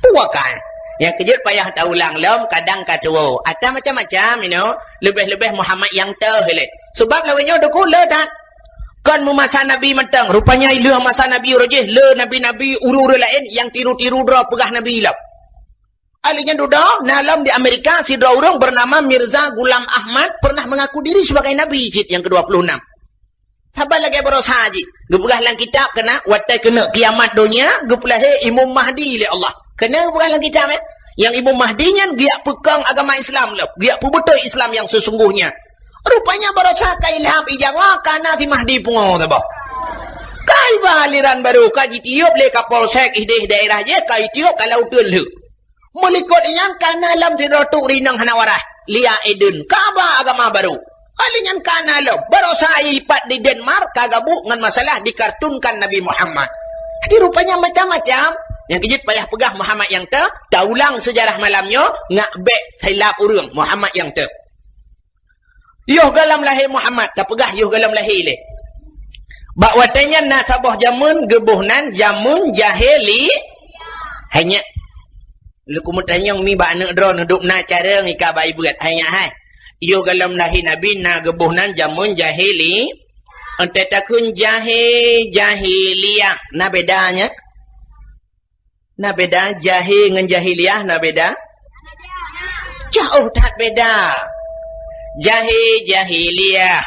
Puakan. Nyang keujeuet payah taulang lom, kadang ka tuwoe. Ata macam-macam, you know. Leubeh-leubeh Muhammad nyang teuh ilée. Sebab lawét nyoe Teungku le that. Kon meumasa Nabi mantong. Rupanya ileueng masa Nabi uroe jih, le nabi-nabi ureueng-ureueng laén nyang tiru-tiru droe peugah Nabi lom. Ahli nyan dudoe, na lom di Amerika, sidroe ureueng bernama Mirza Ghulam Ahmad pernah mengaku diri sebagai nabi cit nyang kedua puluh enam. Saban lagée baroesa jih. Geupeugah lam kitab keunan, watée keuneuk kiamat donya, geupeulahé Imam Mahdi lé Allah. Keunan geupeugah lam kitab, eh. Nyang Imam Mahdi nyan geujak peukong agama Islam lom, geujak peubeutôi Islam nyang sesungguhnya. Rupanya baroesa ka ilham ijawa kana si Mahdi pungo saboh. Ka iba aliran baru, ka jitiup lé Kapolsek idéh daerah jih, ka itiup ka lauteun lheueh. Meulikot nyan kana lom sidroe tuk rinong hana waréh, Lia Eden, ka ba agama baru. Ahli nyan kana lom, baroesa ipat di Denmark ka gabuk ngon masalah dikartunkan Nabi Muhammad. Jadi rupanya macam-macam. Nyang keujeuet payah peugah Muhammad nyang teuh, taulang seujarah malam nyoe, ngak bék silap ureueng Muhammad nyang teuh. Yoh gohlom lahé Muhammad, tapeugah yoh gohlom lahé lé. Bak watée nyan na saboh jameun geuboh nan jameun jahili-, hai nyak. Lôn keumeutanyong mi bak aneuk droeneuh dub na carông ika bak ibeuet, hai nyak hai. Yoh gohlom lahé Nabi na geuboh nan jameun jahili-, entée takheun jahé jahiliyah, na beda nyan? Na beda jahé ngon jahiliyah, na beda? Jauh that beda. Jahé jahiliyah,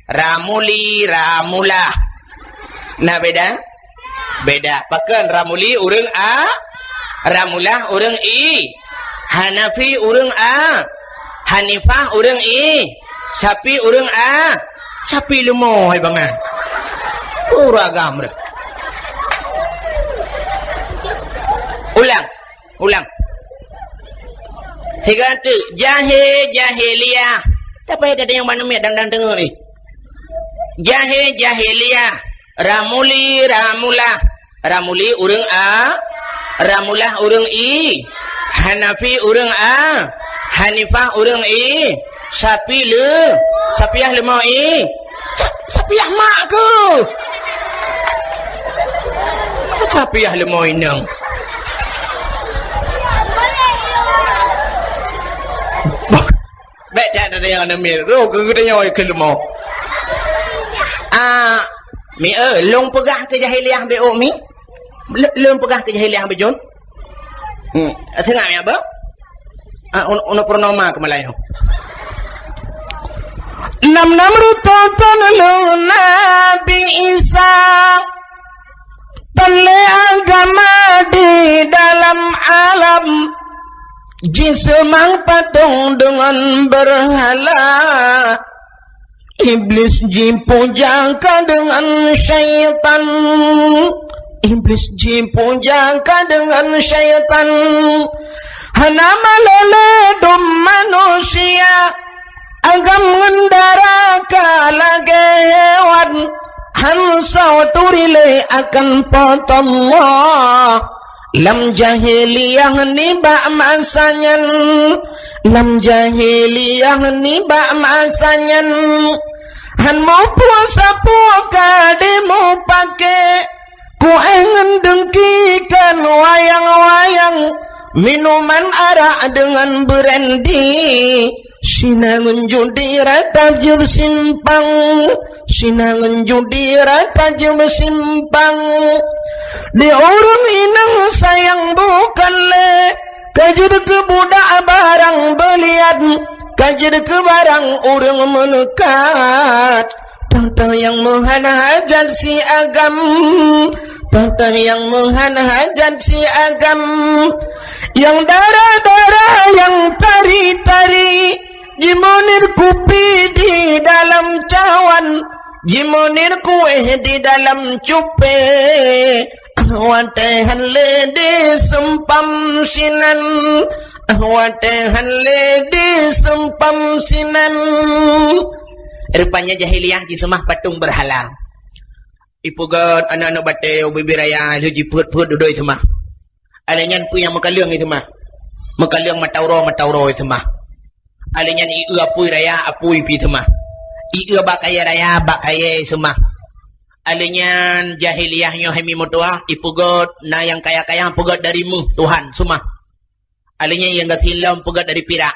Ramuli ramulah. Na beda? Beda. Pakon Ramuli ureueng A, Ramulah ureueng I, Hanafi ureueng A, Hanifah ureueng I, Syafi ureueng A. Syafi leumo hai bangai. Uragam deh. Ulang. Ulang. Sigoe teuk, jahé jahiliyah. Tapi ada yang mana miet dang-dang deungoe ni. Jahé jahiliyah, Ramuli ramulah. Ramuli ureueng A, Ramulah ureueng I, Hanafi ureueng A, Hanifah ureueng I, Syafi le, Syafiyah leumo I. Sa-, Syafiyah mak keuh. Syafiyah leumo inong. Bék that ada yang namir. Roh keu geutanyoe keu leumo. Ah, mi, eh, lôn peugah keu jahiliyah bék, oh, mi. L-, lôn peugah keu jahiliyah bék, Jun. Hmm, tengok ya, Bang. Ah, un-, uneuk purnama keu Malayu. Nam-nam rutoton lôn Nabi Isa. Teuh lé agama di dalam alam. Jiseumah patong deungon beurhala. Iblis jipuja ka deungon syaitan. Iblis jipuja ka deungon syaitan. Hana malée-lée dum manusia. Agam ngon dara ka lagée hewan, han soe turi lé akan Po teu Allah. Lam jahiliyah nibak masa nyan, lam jahiliyah nibak masa nyan, han muphom sapeue ka dimupake. Kuéh ngon deungki kon wayang-wayang, minuman arak deungon brandy, sinan ngon judi rata jeuet simpang, sinan ngon judi rata jeuet simpang. Di ureuëng inong sayang bukon lé, ka jeuet keu budak barang beulian, ka jeuet keu barang ureuëng meuneukat. Toh-toh nyang meuhan hajat si agam, toh-toh nyang meuhan hajat si agam. Nyang dara-dara, nyang tari-tari, jimunir kupi di dalam cawan, jimunir kuéh di dalam cupée. Ah, watée han lé diseumpam sinan, ah, watée han lé diseumpam sinan. Rupanya jahiliyah jiseumah patong beurhala. Ipeugét aneuëk-aneuëk batée ubit-ubit raya, lheueh jipeuet-peuet dudoe iseumah. Alheueh nyan peue nyang meukaleueng iseumah. Meukaleueng mata uroe, mata uroe iseumah. Alheueh nyan ié apui raya, apui pih iseumah. Ié bak kayée raya, bak kayée iseumah. Alheueh nyan jahiliyah nyoe hai mi meutuah, ipeugét na nyang kaya-kaya peugét dari méuh Tuhan seumah. Alheueh nyan nyang gasien lom peugét dari pirak,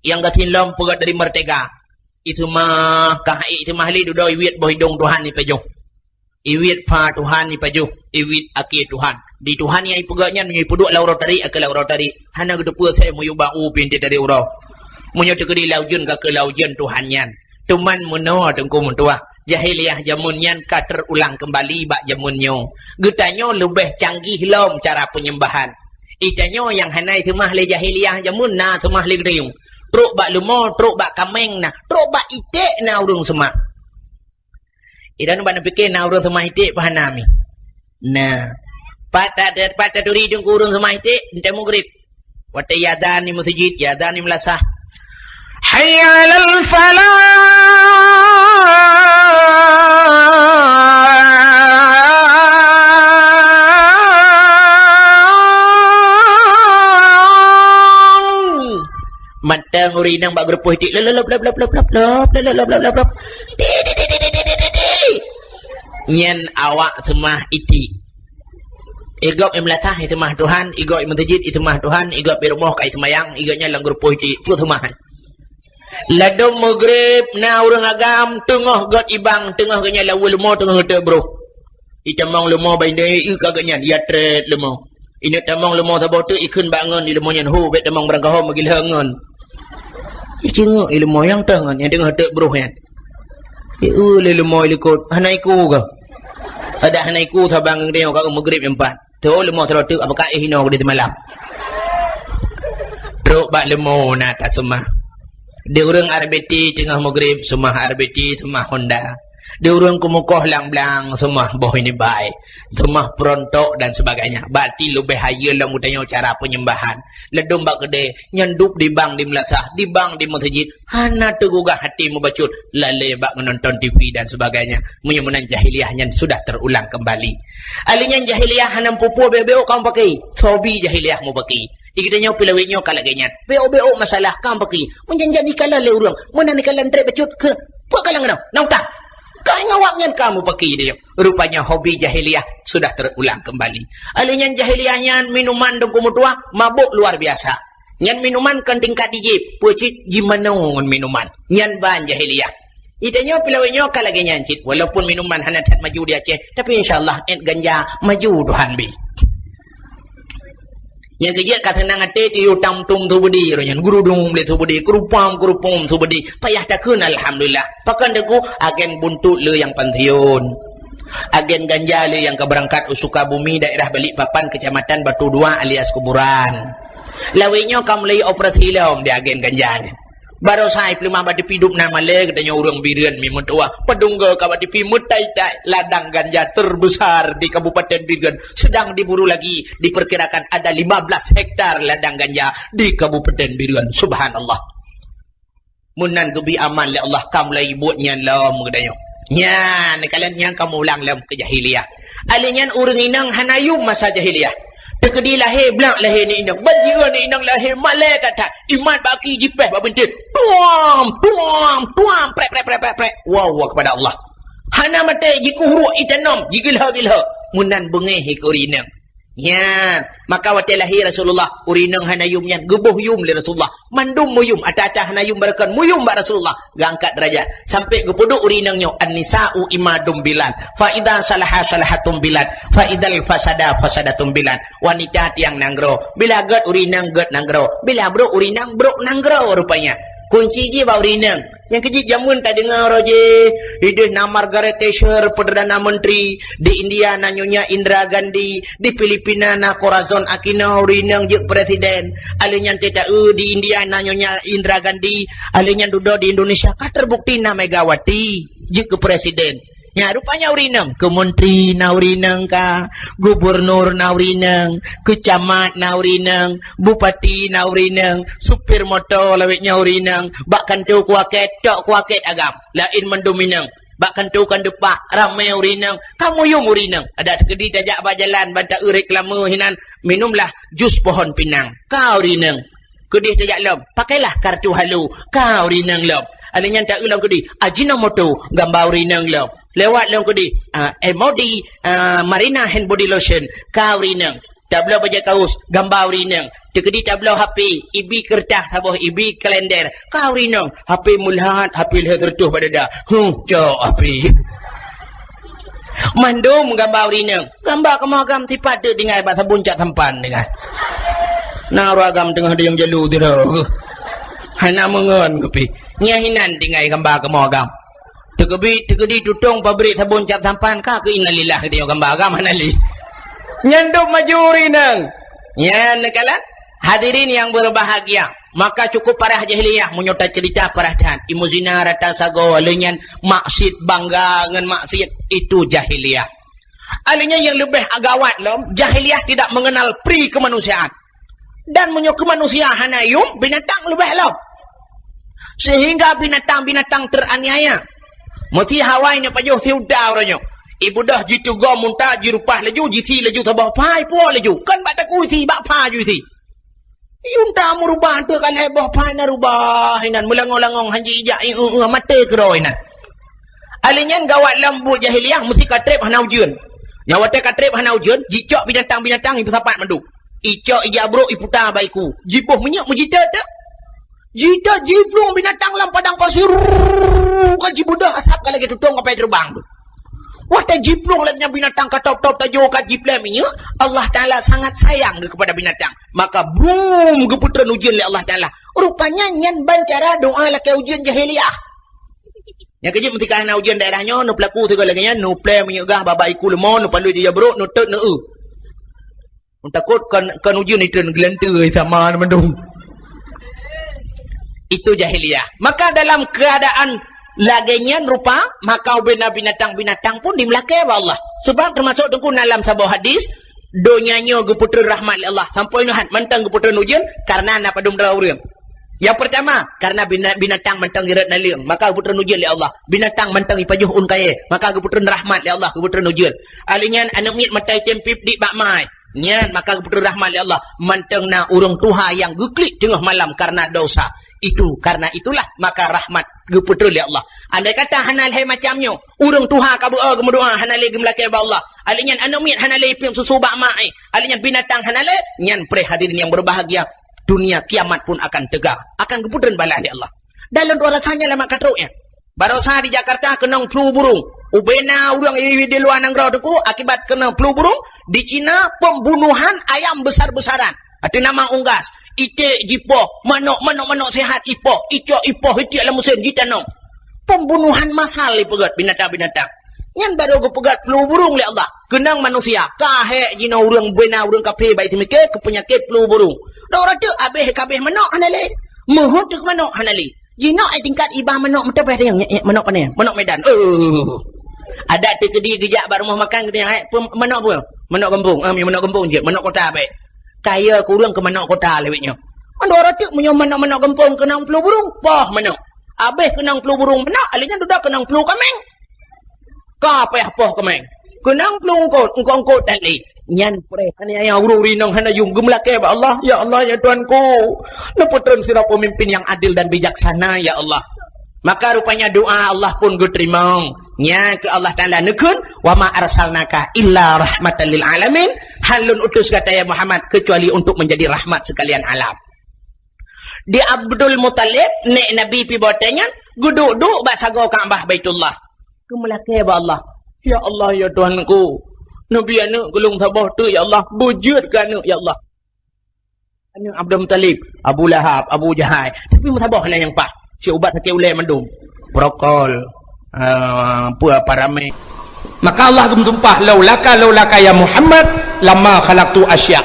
nyang gasien lom peugét dari meurtega. Iseumah, ka iseumah lé dudoe iwiet boh idong Tuhan ipajoh. Iwiet pha Tuhan ipajoh, iwiet akhé Tuhan. Di Tuhan nyang ipeugét nyan meunyoe ipeuduek lam uroe tarék, akhé lam uroe tarék. Hana geuteupeue asai meuyueb bak u pintoe tarék uroe. Meunyoe teukeudi lam ujeuen, ka akhé lam ujeuen Tuhan nyan. Teuma meunoe teungku meutuah, jahiliyah jameun nyan ka teurulang keumbali bak jameun nyoe. Geutanyoe leubeh canggih lom cara peunyembahan. Geutanyoe nyang hana iseumah lé jahiliyah jameun na seumah lé geutanyoe. Trok bak leumo, trok bak kaméng na, trok bak iték na ureuëng seumah. Idan bak neupike na ureuëng seumah iték pah na mi. Nah, pat ta-, pat taturi deungon ureuëng seumah iték, enteuk mugrib. Watée iazan di meuseujid, iazan di meulasah. Hayya 'alal falah. Mantong ureuëng inong bak geureupoh iték, lop, lop, lop. Nyan awak seumah iték. Igob i meulasah iseumah Tuhan, igob i meuseujid iseumah Tuhan, igob i rumoh ka iseumayang, igob nyan lam geureupoh iték, peue seumah. Ladom mugrib na ureuëng agam teungoh gét ibang, teungoh gét nyan laweue leumo teungoh geuteuk broh. Itamong leumo bak indai, ié ka gét nyan, ia trét leumo. Ineuk tamong leumo saboh teuk, ikheun bak ngon di leumo nyan, "Ho, bék tamong barangkaho meugila ngon." Icingeuk i leumo nyang teuh ngon, nyang teungoh teuk broh nyan. Ié lé leumo i likot, hana iku ka. Adak hana iku saban ngon geutanyoe ka mugrib nyan pat. Teuh leumo sidroe teuk, apakah éh inoe di teumalam. Trok bak leumo na taseumah. Di ureuëng R B T teungoh mugrib seumah R B T, seumah honda. Di ureuëng keumukoh lam blang seumah boh inibai, seumah peurontok dan sebagainya. Berarti leubeh hayeue lom geutanyoe cara peunyembahan. Ladom bak keudée, nyan dub dibang di meulasah, dibang di meuseujid, hana teugugah até meubacut, lalée bak meunonton T V dan sebagainya. Meunyoe meunan jahiliyah nyan sudah terulang keumbali. Alheueh nyan jahiliyah hana meupeue-peue, bék-bék kamoe paké. Hobi jahiliyah mupake. Di geutanyoe pih lawét nyoe ka lagée nyan. Bék-bék masalah kamoe paké. Meunjan-jan ikalon lé ureuëng, meunan ikalon trép bacut keu peue kalang keunoe, na utang. Ka ngon awak nyan kamoe paké di nyoe. Rupanya hobi jahiliyah sudah terulang kembali. Alheueh nyan jahiliyah nyan minuman teungku meutuah mabök luar biasa. Nyan minuman kon tingkat di jieb, peue cit jimanoe ngon minuman. Nyan ban jahiliyah. Di tanyoe pih lawét nyoe ka lagée nyan cit, walaupun minuman hana that maju di Aceh, tapi insya Allah ét ganja maju Tuhan bi. Nyang keujeuet ka seunang até tiyuh tam-tum su beudé roh nyan, geurudum lé su beudé, keurupam-keurupum su beudé, payah takheun alhamdulillah. Pakon teungku, agen buntut le nyang pensiun. Agen ganja le nyang ka beurangkat u Sukabumi, daerah Balikpapan, Kecamatan Batu Dua alias Kuburan. Lawét nyoe ka mulai operasi lom di agen ganja nyoe. Barosa peuleumah bak tepi dum nan malée geutanyoe ureuëng Bireuen mi meutuah. Padum goe ka bak tepi meutai-tai ladang ganja terbesar di Kabupaten Bireuen sedang diburu lagi. Diperkirakan ada lima belas hektar ladang ganja di Kabupaten Bireuen. Subhanallah. Meunan geubi aman lé Allah ka mulai buet nyan lom geutanyoe. Nyan, kalon nyan ka mulang lom keu jahiliyah. Alé nyan ureuëng inong hana yum masa jahiliyah. Teukeudi lahé, blak lahé ni inong. Ban jiôh ni inong lahé, malée that-that. Imat bak aki jipéh bak bintéh. Tuam, tuam, tuam, prek, prek, prek, prek, prek. Wow, wow kepada Allah. Hana maté, jikuhruek itanom, jigilha-gilha. Meunan beungéh ikeu ureuëng inong. Nyan, maka watée lahé Rasulullah, ureuëng inong hana yum nyan, geuboh yum lé Rasulullah. Mandum meuyum, ata-ata hana yum barokon, meuyum bak Rasulullah. Geuangkat derajat. Sampai geupeuduek ureuëng inong nyoe, "An-nisa'u imadum bilad. Fa idza salaha salahatum bilad. Fa idzal fasada fasadatum bilad." Wanita tiang nanggroe. Bila gét ureuëng inong, gét nanggroe. Bila brok ureuëng inong, brok nanggroe rupanya. Kunci jih bak ureuëng inong. Nyang keujeuet jameun tadeungoe roh jih, ideh na Margaret Thatcher Perdana Menteri, di India na Nyonya Indira Gandhi, di Filipina na Corazon Aquino ureuëng inong jeuet presiden. Alé nyan teuta-eu di India na Nyonya Indira Gandhi, alé nyan dudoe di Indonesia ka terbukti na Megawati jeuet keu presiden. Nya, rupanya ureuëng inong, keu menteri na ureuëng inong ka, gubernur na ureuëng inong, keu camat na ureuëng inong, bupati na ureuëng inong, supir moto lawét nyan ureuëng inong, bak kantô kuakét, tok kuakét agam, laén mandum inong, bak kantô kan deupak, ramé ureuëng inong, ka meuyum ureuëng inong, adak teukeudi tajak bak jalan, ban ta-eu reklame hinan, minumlah jus pohon pinang, ka ureuëng inong. Keudeh tajak lom, pakailah kartu halo, ka ureuëng inong lom. Alé nyan ta-eu lom keudeh, Ajinomoto, gamba ureuëng inong lom. Lewat lom keudeh, ah, M O D, ah, Marina Hand Body Lotion, ka ureuëng inong. Tabloe bajée kaos, gamba ureuëng inong. Teukeudi tabloe H P, ibi keureutah saboh, ibi kalender, ka ureuëng inong. H P meulhat, H P lhée reutôh bak dada. Huh, cok H P. Mandum gamba ureuëng inong. Gamba kamoe agam sipat teuk tinggai bak sabon cap sampan tinggai. Na ureuëng agam teungoh diem jalu sidroe. Hana meungon kupi. Nyan hinan tinggai gamba kamoe agam. Teukeudi, teukeudi tutong pabrik sabon cap sampan ka keu innalillah geutanyoe gamba agam hana lé. Nyan dum maju ureuëng inong. Nyan neukalon. Hadirin yang berbahagia, maka cukup parah jahiliyah meunyoe taceurita parah that. Ilmu zina rata sagoe, lheueh nyan maksiet, bangga ngon maksiet, itu jahiliyah. Alheuh nyan nyang leubeh gawat lom, jahiliyah tidak mengenal pri kemanusiaan. Dan meunyoe keu manusia hana yum, binatang leubeh lom. Sehingga binatang-binatang teraniaya. Meusi hawai nyoe pajoh si unta uroe nyoe. Ibeudôh jiteugoe unta, jirupah laju, jisi laju saboh pha, ipuwoe laju. Kon bak takue isi, bak pha ju isi. Unta meurubah teuk kan, hai boh pha na rubah inan, meulangong-langong, hanji ijak, ieu-eu, maté keudroe inan. Alheuh nyan gawat lom buet jahiliyah, meusi ka treb hana ujeuen. Nyang watée ka treb hana ujeuen, jicok binatang-binatang ipeusapat mandum. Icok ija brok iputa bak iku. Jiboh minyeuk meujiteut teuk. Jiteut jiplueng binatang lam padang pasir. Ka jibeudôh asab ka lagée tutong kapai teubang tu. Watée jiplueng lagée nyan binatang ka top-top tajoe ka jiplém minyeuk, Allah Taala sangat sayang kepada binatang. Maka brum geupeutreun ujeuen lé Allah Taala. Rupanya nyan ban cara doa lakée ujeuen jahiliyah. Nyang keujeuet meutika hana ujeuen daerah nyoe, neupeulaku sigoe lagée nyan, neuplém minyeuk gah bak iku leumô, neupalui di jabrok, neuteut, neu-eu. Takot kon, kon ujeuen itreun geulanteue sama mandum. Itu jahiliyah. Maka dalam keadaan lagée nyan rupa, maka ubena binatang-binatang pun dimeulakée bak Allah. Sebab teumasok teungku dalam saboh hadis, donya nyoe geupeutreun rahmat lé Allah. Sampoe nyoe hat mantong geupeutreun ujeuen karena na padum droe ureuëng. Yang pertama, karena bina-, binatang mantong irot naleueng, maka geupeutreun ujeuen lé Allah. Binatang mantong ipajoh ôn kayée, maka geupeutreun rahmat lé Allah, geupeutreun ujeuen. Alheuh nyan aneuk miet mata item pip dik bak mai. Nyan maka geupeutreun rahmat lé Allah. Mantong na ureuëng tuha nyang geuklik teungoh malam karena dosa. Itu, karena itulah maka rahmat geupeutreun lé Allah. Andai kata hana lhée macam nyoe, ureuëng tuha ka beu-o geumeudoa hana lé geumeulakée bak Allah. Alheuh nyan aneuk miet hana lé ipiep susu bak mai. Alheuh nyan binatang hana lé, nyan preh hadirin yang berbahagia. Dunia kiamat pun akan tegak, akan geupeutreun balaih lé Allah. Dan lôn tuan rasanya lama katrok nyan. Barosa di Jakarta keunong flu burung. Ubena ureuëng di luwa nanggroe teungku akibat keunong flu burung, di Cina pembunuhan ayam besar-besaran. Ateueh nama unggas, iték jipoh, manok, manok-manok sehat ipoh, icok ipoh, itiek lam meusén jitanom. Pembunuhan massal ipeugét binatang-binatang. Nyan barô geupeugét flu burung lé Allah. Keunong manusia, ka hék jinoe ureuëng beuna ureuëng kafé bak seumiké keu peunyakét flu burung. Dok rateuk abéh kabéh manok hana lé. Meuheuet teuk manok hana lé. Jinoe ai tingkat iba manok meuteupeh tanyong, nyek, nyek, manok pane? Manok Medan. Oh. Adak teukeudi geujak bak rumoh makan geutanyoe, "Hai, peue manok peue?" "Manok gampông." "Ah, manok gampông jeuet, manok kota bèk." Kaya kureueng keu manok kota lewat nyoe. Mandua rateuk meunyoe manok-manok gampông keunong flu burung, poh manok. Abéh keunong flu burung manok, alèh nyan dudoe keunong flu kaméng. Ka payah poh kaméng. Keunong flu eungkôt, eungkôt-eungkôt that lé. Nyan preh aniaya ureuëng-ureuëng inong hana yum geumeulakée bak Allah, "Ya Allah, ya Tuhanku, neupeutreun sidroe peumimpin nyang adil dan bijaksana, ya Allah." Maka rupanya doa Allah pun geuteurimong. Nya keu Allah Taala neukheun, "Wa ma arsalnaka illa rahmatan lil alamin." Han lôn utus gata ya Muhammad kecuali untuk menjadi rahmat sekalian alam. Di Abdul Muthalib, nek Nabi pi watée nyan, geuduek-duek bak sagoe Ka'bah Baitullah. Keumeulakée bak Allah, "Ya Allah, ya Tuhanku, neubi aneuëk keu lôn saboh teuk, ya Allah, beujeuet keu aneuëk, ya Allah." Aneuëk Abdul Muthalib, Abu Lahab, Abu Jahal, tapi meusaboh hana nyang paih. Si ubat sakét ulée mandum. Prokol, ah, peue apa ramé. Maka Allah geumeusumpah, "Laulaka, laulaka ya Muhammad, lama khalaqtu asya."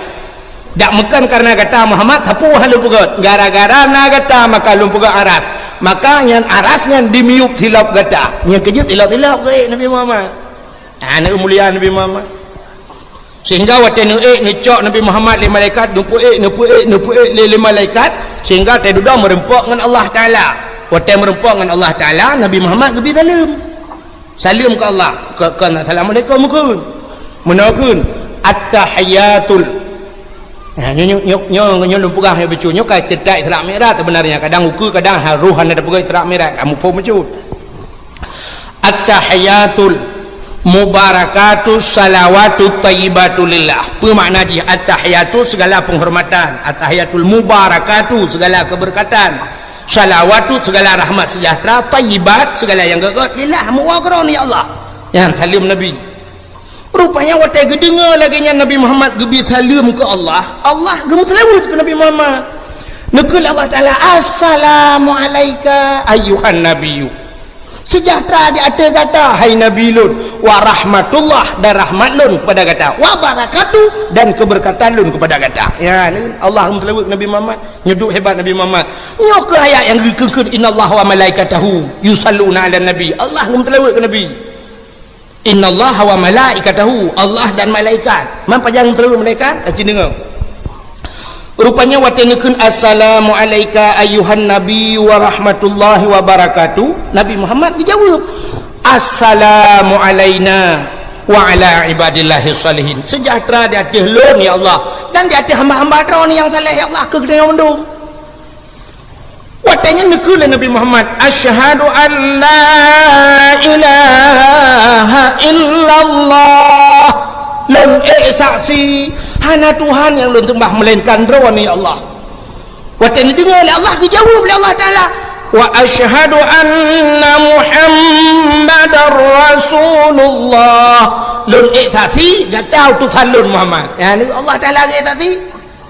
Dak meukan karena gata Muhammad, sapeue han lôn peugét. Gara-gara na gata maka lôn peugét aras. Maka nyan aras nyan dimiyueb silop gata. Nyang keujeuet silop-silop keu Nabi Muhammad. Aneuk mulia Nabi Muhammad. Sehingga watée neuék neucok Nabi Muhammad lé malaikat, neupeuék, neupeuék, neupeuék lé, lé malaikat, sehingga teududoe meureumpok ngon Allah Taala. Watée meureumpok ngon Allah Taala, Nabi Muhammad geubi saleuem. Saleuem keu Allah, keu, keu assalamualaikum kheun. Meunoe kheun, at-tahiyatul. Nah, nyoe, nyoe, nyoe, nyoe, nyoe lôn peugah nyoe bacut. Nyoe ka ceurita Isra Mi'raj sebenarnya. Kadang ukeue, kadang ha-, roh hana tapeugah Isra Mi'raj, kamu phom bacut. At-tahiyatul mubarakatu salawatu thayyibatu lillah. Apa makna jih? At-tahiyatu segala penghormatan, at-tahiyatul mubarakatu segala keberkatan, salawatu segala rahmat sejahtera, thayyibat segala yang gét-gét, lillah, meuwoe keudroe ya Allah. Nyan saleuem Nabi. Rupanya watée geudeungoe lagée nyan Nabi Muhammad geubi saleuem keu Allah, Allah geumeuseulaweuet keu Nabi Muhammad. Neukheun lé Allah Taala, "Assalamu alaika ayyuhan nabiyyu." Sejahtera di ateueh gata, hai Nabi lôn, wa rahmatullah, dan rahmat lôn kepada gata, wa barakatuh, dan keberkatan lôn kepada gata. Ya, ni Allah meuseulaweuet Nabi Muhammad, nyoe duek hebat Nabi Muhammad. Nyoe keuh ayat nyang geukheun, "Innallaha wa malaikatahu yusalluna 'alan nabi." Allah meuseulaweuet keu Nabi. "Innallaha wa malaikatahu," Allah dan malaikat. Man pajan meuteureu malaikat? Aci deungoe. Rupanya watée neukheun, "Assalamu alaika ayyuhan nabi wa rahmatullahi wa barakatuh," Nabi Muhammad geujaweueb, "Assalamu alaina wa ala ibadillahi shalihin." Sejahtera di ateueh lôn, ya Allah, dan di ateueh hamba-hamba droe nyang saleh, ya Allah, keu geutanyoe mandum. Watée nyan neukheun lé Nabi Muhammad, "Asyhadu an la ilaha illallah." Lôn ék saksi, hana Tuhan nyang lôn seumbah meulainkan Droeneuh, ya Allah. Watée neudeungoe lé Allah, geujaweueb lé Allah Taala, "Wa asyhadu anna Muhammadar Rasulullah." Lôn ék saksi, gata utosan lôn Muhammad. Ya, ni Allah Taala ék saksi.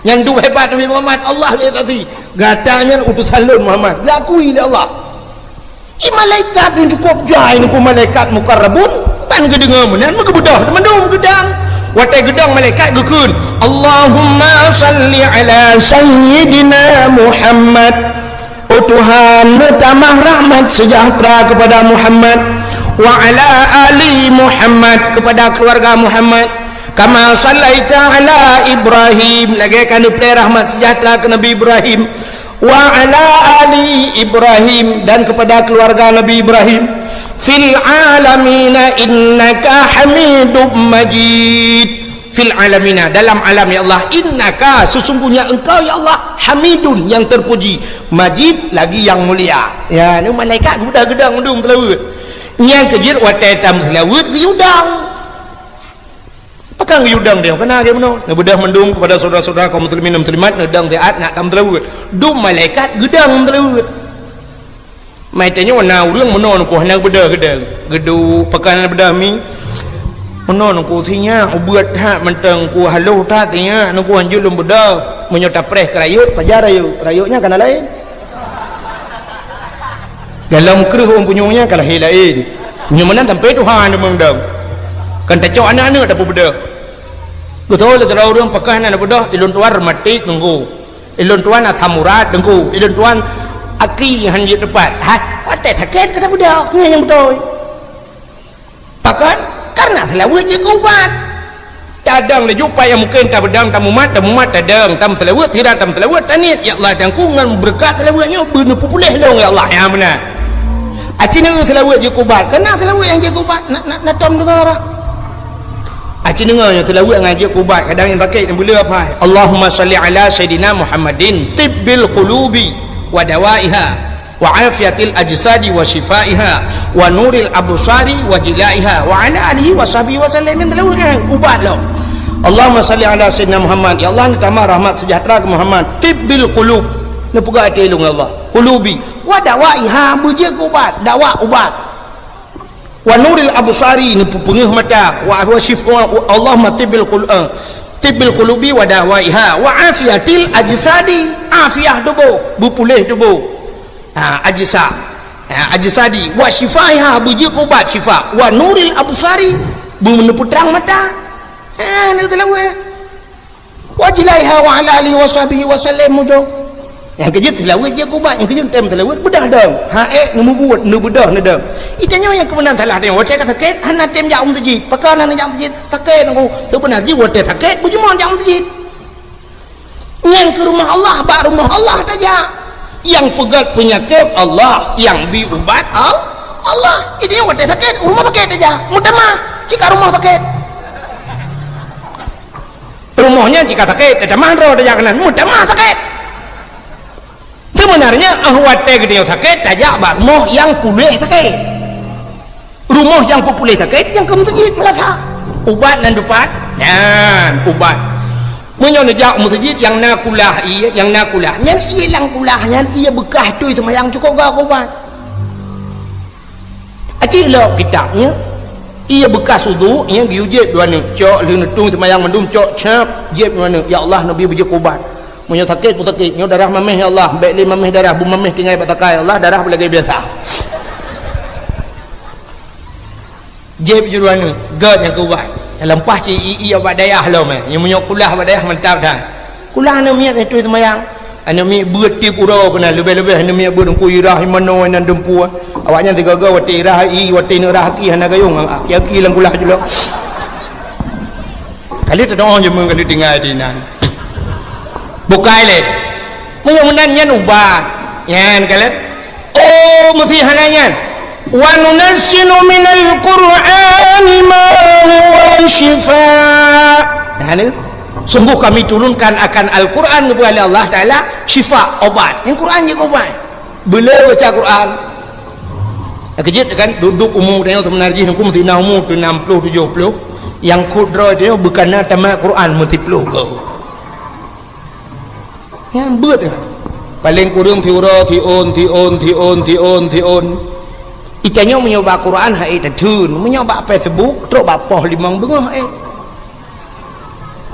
Nyan duek hebat Nabi Muhammad, Allah lé tadi. Gata nyan utosan lôn Muhammad, geukui lé Allah. Di malaikat nyang cukup jai nungku malaikat mukarrabun, ban geudeungoe meunan meugeubeudoh mandum geudang. Watée geudong malaikat geukheun, "Allahumma salli ala sayyidina Muhammad." Oh Tuhan, neutamah rahmat sejahtera kepada Muhammad, wa ala ali Muhammad, kepada keluarga Muhammad, kama sallaita ala Ibrahim, lagée ka neupreh rahmat sejahtera keu Nabi Ibrahim, wa ala ali Ibrahim, dan kepada keluarga Nabi Ibrahim, fil alamina innaka Hamidum Majid. Fil alamina, dalam alam ya Allah, innaka, sesungguhnya Engkau ya Allah, Hamidun, yang terpuji, Majid, lagi yang mulia. Ya, ni malaikat geudah-geudah mandum seulaweuet. Nyang keujeuet watée tameuseulaweuet geuyue dong. Pakon geuyue dong dia? Kana lagée meunoe. Neubeudoh mandum kepada saudara-saudara kaum muslimin dan muslimat, neudong siat nak tameuseulaweuet. Dum malaikat geudong seulaweuet. Mai tanyoe na ureuëng meunoe nungku hana beudôh geudong. Geuduek pakon hana beudôh mi. Meunoe nungku sinyak ubeuet that mantong ku haloh that sinyak nungku hanjeuet lôn beudôh. Meunyoe tapreh keu rayeuk, pajan rayeuk. Rayeuk nyan kana laén. Dalam kreueh ureuëng punyueng nyan ka lahé laén. Nyoe meunan sampoe tuha nyoe meudong. Kan tacok aneuk-aneuk tapeubeudoh. Geutanyoe lé sidroe ureuëng pakat hana beudôh, ilôn tuan rematik teungku. Ilôn tuan asam urat teungku. Ilôn tuan aki hana jeuet teupat. Hai, watée sakét ka tabeudôh. Nyoe nyang beutôi. Pakon? Karena seulaweuet jeuet keu ubat. Tadong laju pat nyang mungken tabeudong, tamumat, tamumat, tadong, tameuseulaweuet, sira tameuseulaweuet, taniet, "Ya Allah, dangku ngon beureukat seulaweuet nyoe beuneupeupuléh lôn, ya Allah." Nyan meunan. Aci neu seulaweuet jeuet keu ubat, karena seulaweuet nyang jeuet keu ubat, na, na, na tom deungoe roh. Aci deungoe nyoe seulaweuet nyang jeuet keu ubat, kadang nyang sakét nyang beuleueh apa. Allahumma shalli ala sayyidina Muhammadin tibbil qulubi wa dawaiha wa afiyatil ajsadi wa syifaiha wa nuril absari wa jilaiha wa ala alihi wa sahbihi wa sallam. Yang teulah kan ubat lom. Allahumma salli ala sayyidina Muhammad. Ya Allah, neutamah rahmat sejahtera keu Muhammad. Tibbil qulub. Neupeugah até lôn, ya Allah. Qulubi. Wa dawaiha, beujeuet keu ubat. Dawa ubat. Wa nuril absari, neupeupeungeuh mata. Wa, wa syif-, wa, wa, Allahumma tibbil qul-, eh, tibbil qulubi wa dawaiha. Wa afiyatil ajsadi, afiah tuboh, beupuléh tuboh. Ha, ajsa. Ha, ajsadi. Wa syifaiha, beujeuet keu ubat syifa. Wa nuril absari, beuneupeutrang mata. Ha, neu seulaweuet. Wa jilaiha wa ala alihi wa sahbihi wa sallam mudong. Nyang keujeuet seulaweuet jeuet keu ubat, nyang keujeuet tem seulaweuet beudoh dong. Ha, eh, neumubuet, neubeudôh neudong. Ita nyoe nyang keumeunan salah tanyoe. Watée ka sakét, hana tem jak u meuseujid. Pakon hana jak u meuseujid? Sakét nunggu. Seubeuna jih watée sakét, beujeuet jak u meuseujid. Nyan keu rumoh Allah, bak rumoh Allah tajak. Nyang peugét peunyakét Allah, nyang bi ubat Al-, Allah. Jadi watée sakét, rumoh sakét tajak. Meutamah, cit ka rumoh sakét. Rumoh nyan cit ka sakét, tatamah droe tajak keunan, meutamah sakét. Seubeunarnya, eh, watée geutanyoe sakét, tajak bak rumoh nyang puléh sakét. Rumoh nyang peupuléh sakét, nyang keu meuseujid meulasa. Ubat nan dupat, nyan ubat. Meunyoe neujak u meuseujid nyang na kulah ié, nyang na kulah, nyan ié lam kulah, nyan ié beukah tui seumayang cukôp gak ubat. Aci lok kitab nyan, ié beukah udhu nyan geuyue jieb dua neuk, cok lheueh neutueng seumayang mandum cok cap, jieb dua neuk, "Ya Allah, neubi beujeuet keu ubat." Meunyoe sakét pun sakét, nyoe darah maméh ya Allah, bék lé maméh darah, beumaméh tinggai bak takai ya Allah, darah beulagée biasa. Jieb jeuet dua neuk, gét nyang keu ubat. Teuleumah cit ié bak dayah lom, eh. Nyang meunyoe kulah bak dayah mantap that. Kulah aneuk miet nyang tueng seumayang. Aneuk miet beuet tieb uroe keunan, leubeh-leubeh aneuk miet beuet teungku irah imanoe nan dumpu. Awaknyan sigoe-goe watée irah ié, watée neuk rah aki hana gayong, aki-aki lam kulah julok. Kali teudoh jeumeung kali tinggai di nan. Bukai lé. Meunyoe meunan nyan ubat. Nyan kalon. Oh, meusi hana nyan. "Wa nunazzilu minal Qur'ani ma huwa syifa." Nah, ni. Sungguh Kami turunkan akan Al-Quran, geupeugah lé Allah Taala, syifa, obat. Nyang Quran jeuet keu obat. Beu lé baca Quran. Keujeuet kan, dudoe umu tanyoe seubeuna jih nungku meusi na umu tu enam puluh tujoh puluh. Nyang kudroe tanyoe beukana tamat Quran meusi ploh goe. Nyan beuet nyan. Paleng kureueng siuroe, siôn, siôn, siôn, siôn, siôn. Itanyoe meunyoe bak Quran hai tatheun, meunyoe bak Facebook trok bak poh limong beungoh eh.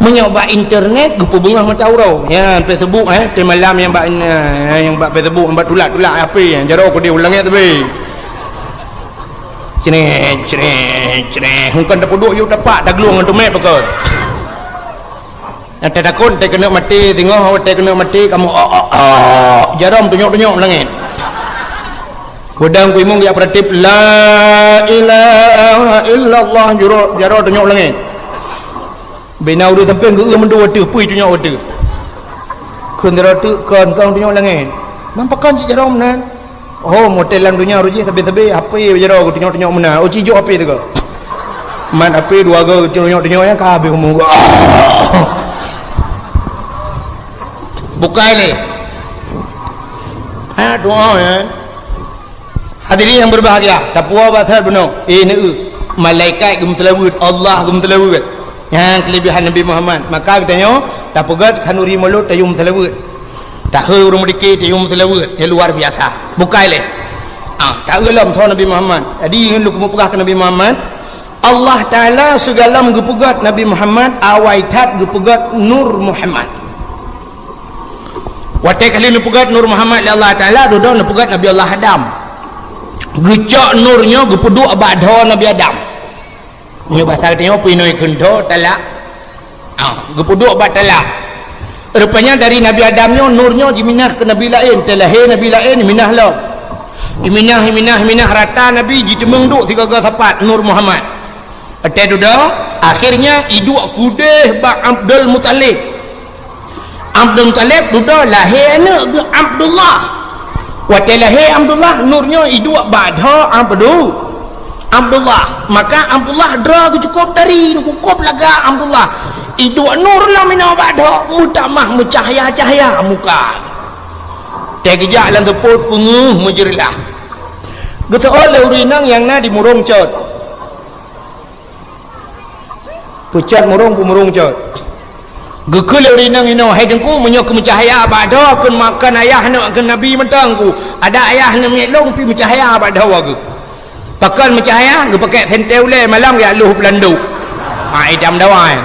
Meunyoe bak internet geupeubeungoh mata uroe. Nyan Facebook eh, teumalam nyang bak, eh, nyang bak Facebook nyang bak tulak-tulak H P, jaroe keudeh u langét teubi. Cret, cret, cret. Hungkon tapeuduek yue tapak taglueng ngon tumet pakon. Nyang tatakot teuh keuneuk maté, singoh watée keuneuk maté kamoe, "Oh, oh, oh." Jaroe meutunyok-tunyok langét. Beudang kuimueng jak peuratéb, "La ilaha illallah," jurok, jaroe tunyok langét. Bina ureuëng sampéng geu-eu meudua teuh, pui tunyok watée. Kheun jaroe teuk kon, kon tunyok langét. Man pakon cit jaroe meunan? Oh, motel lam donya roh jih sabe-sabe H P jaroe geutunyok-tunyok meunan. Oh, cijok H P teuka. Man H P dua go geutunyok-tunyok nyang ka habéh umu. Bukai lé. Ha, doa ya. Hadirin yang berbahagia, tapuwoe bak that bunoe. Eh, neu, malaikat geumeuseulaweuet, Allah geumeuseulaweuet. Nyan keulebihan Nabi Muhammad. Maka geutanyoe tapeugét khanuri mulod tayue meuseulaweuet. Tahe ureuëng meudike tayue meuseulaweuet nyang luar biasa. Bukai lé. Ah, taeu lom tho Nabi Muhammad. Jadi ngon lôn keumeung peugah keu Nabi Muhammad, Allah Taala sigohlom geupeugét Nabi Muhammad, awai that geupeugét Nur Muhammad. Watée ka lheueh neupeugét Nur Muhammad lé Allah Taala, dudoe neupeugét Nabi Allah Adam. Geucok nur nyoe geupeuduek bak dhoe Nabi Adam. Nyoe basa geutanyoe peuinoi kheun dhoe talak. Ah, geupeuduek bak talak. Rupanya dari Nabi Adam nyoe, nur nyoe jiminah keu nabi laén, teulahé nabi laén minah lom. Iminah, iminah, iminah rata nabi, jiteumeung duek sigoe-goe sapat nur Muhammad. Watèe dudoe, akhirnya iduek keudeh bak Abdul Muthalib. Abdul Muthalib dudoe lahé aneuk geuh Abdullah. Watèe lahé Abdullah, nur nyoe iduek bak dhoe Abdu-, Abdullah. Maka Abdullah droe geuh cukôp tari, cukôp lagak Abdullah. Iduek nur lom inoe bak dhoe, meutamah meucahya-cahya muka. Teugeujak lam seupôt peungeuh meujeureulah. Geuseuôt lé ureueng inong nyang na di Murong Cot. Peucot Murong, peumurong Cot. Geukheun lé ureueng inong inoe, "Hai Teungku, meunyoe keu meucahya bak dhoe kheun ma-, kon ayah aneuk kheun nabi mantong ku. Adak ayah aneuk miet lôn pih meucahya bak dhoe geuh." Pakon meucahya? Geupakèk sentée ulèe malam geujak lôh peulandôk. Ha, idam dawai.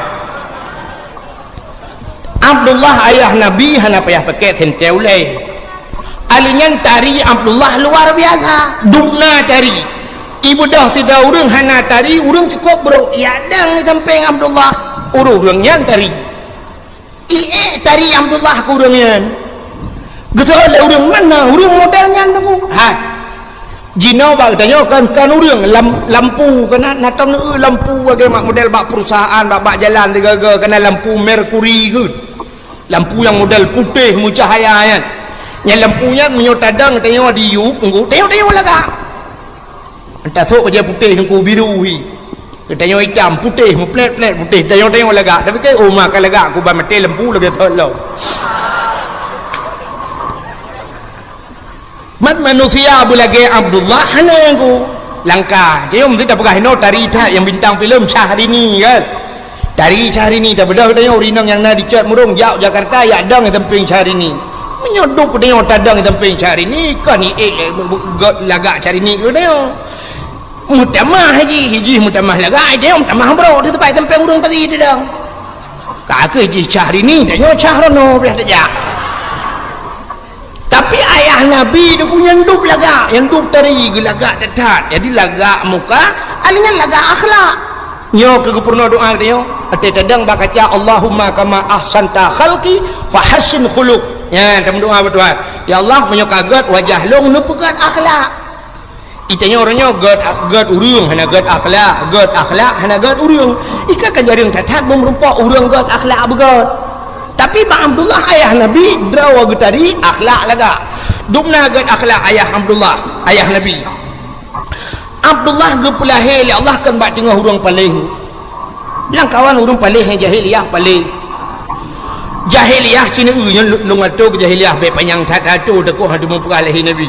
Abdullah ayah Nabi hana payah pakèk sentée ulèe. Ali nyan tari Abdullah luar biasa. Dubna tari. Ibeudôh sidroe ureueng hana tari, ureueng cukôp brôk, ijak dong di sampéng Abdullah. Ureueng-ureueng nyan tari. Iék tari Abdullah keu ureueng nyan. Geuseuôt lé ureueng, "Mana ureueng model nyan, Teungku?" Hai. Jinoe bak geutanyoe kan, kan ureueng lam-, lampu, kan na, na tom neueu lampu lagèe mak model bak perusahaan, bak, bak jalan tiga-tiga, kan na lampu merkuri geuh. Lampu nyang model putéh meucahya nyan. Nyan lampu nyan meunyoe tadong tanyoe di yup, Teungku, tanyoe, tanyoe lagak. Tasôk bajèe putéh Teungku, biru hi. Tanyoe itam, putéh, meuplét-plét putéh, tanyoe, tanyoe lagak. Tapi kan, oh, maka lagak, ku ban maté lampu lagèe sot lom. Mat manusia beulagèe Abdullah hana nyang ku langka. Tanyoe meusti tapeugah inoe tari that nyang bintang filem Syahrini kan. Tari Syahrini tabeudôh tanyoe ureueng inong nyang na di Cot Murong jak Jakarta ijak dong di sampéng Syahrini. Meunyoe duek tanyoe tadong di sampéng Syahrini, kon iék, eh, gèt lagak Syahrini keu tanyoe. Meutamah jih, jih meutamah lagak, tanyoe meutamah brôk di teumpat sampéng ureueng tari tadong. Ka keuh jih Syahrini, tanyoe Syahrono payah tajak. Tapi ayah Nabi Teungku nyang dub lagak, nyang dub tari geulagak that-that. Jadi lagak muka, ali nyan lagak akhlak. Nyoe keuh geupeurunoe doa geutanyoe. Watèe tadong bak kaca, "Allahumma kama ahsanta khalqi fahassin khuluq." Nyan tameudoa bak Tuhan. "Ya Allah, meunyoe ka gèt wajah lôn, neupeugèt akhlak." Itanyoe uroe nyoe gèt, gèt ureueng hana gèt akhlak, gèt akhlak hana gèt ureueng. Ika ka jareueng that-that beumeureumpok ureueng gèt akhlak beugèt. Tapi bak Abdullah ayah Nabi, droe geutari akhlak lagak. Dubna gèt akhlak ayah Abdullah, ayah Nabi. Abdullah geupeulahé lé Allah kon bak teungoh ureueng paléh. Lamkawan ureueng paléh nyang jahiliyah paléh. Jahiliyah cit neu nyan lôn atô keu jahiliyah bèk panyang that-that atô teukoh hana teumeupeugah lahé Nabi.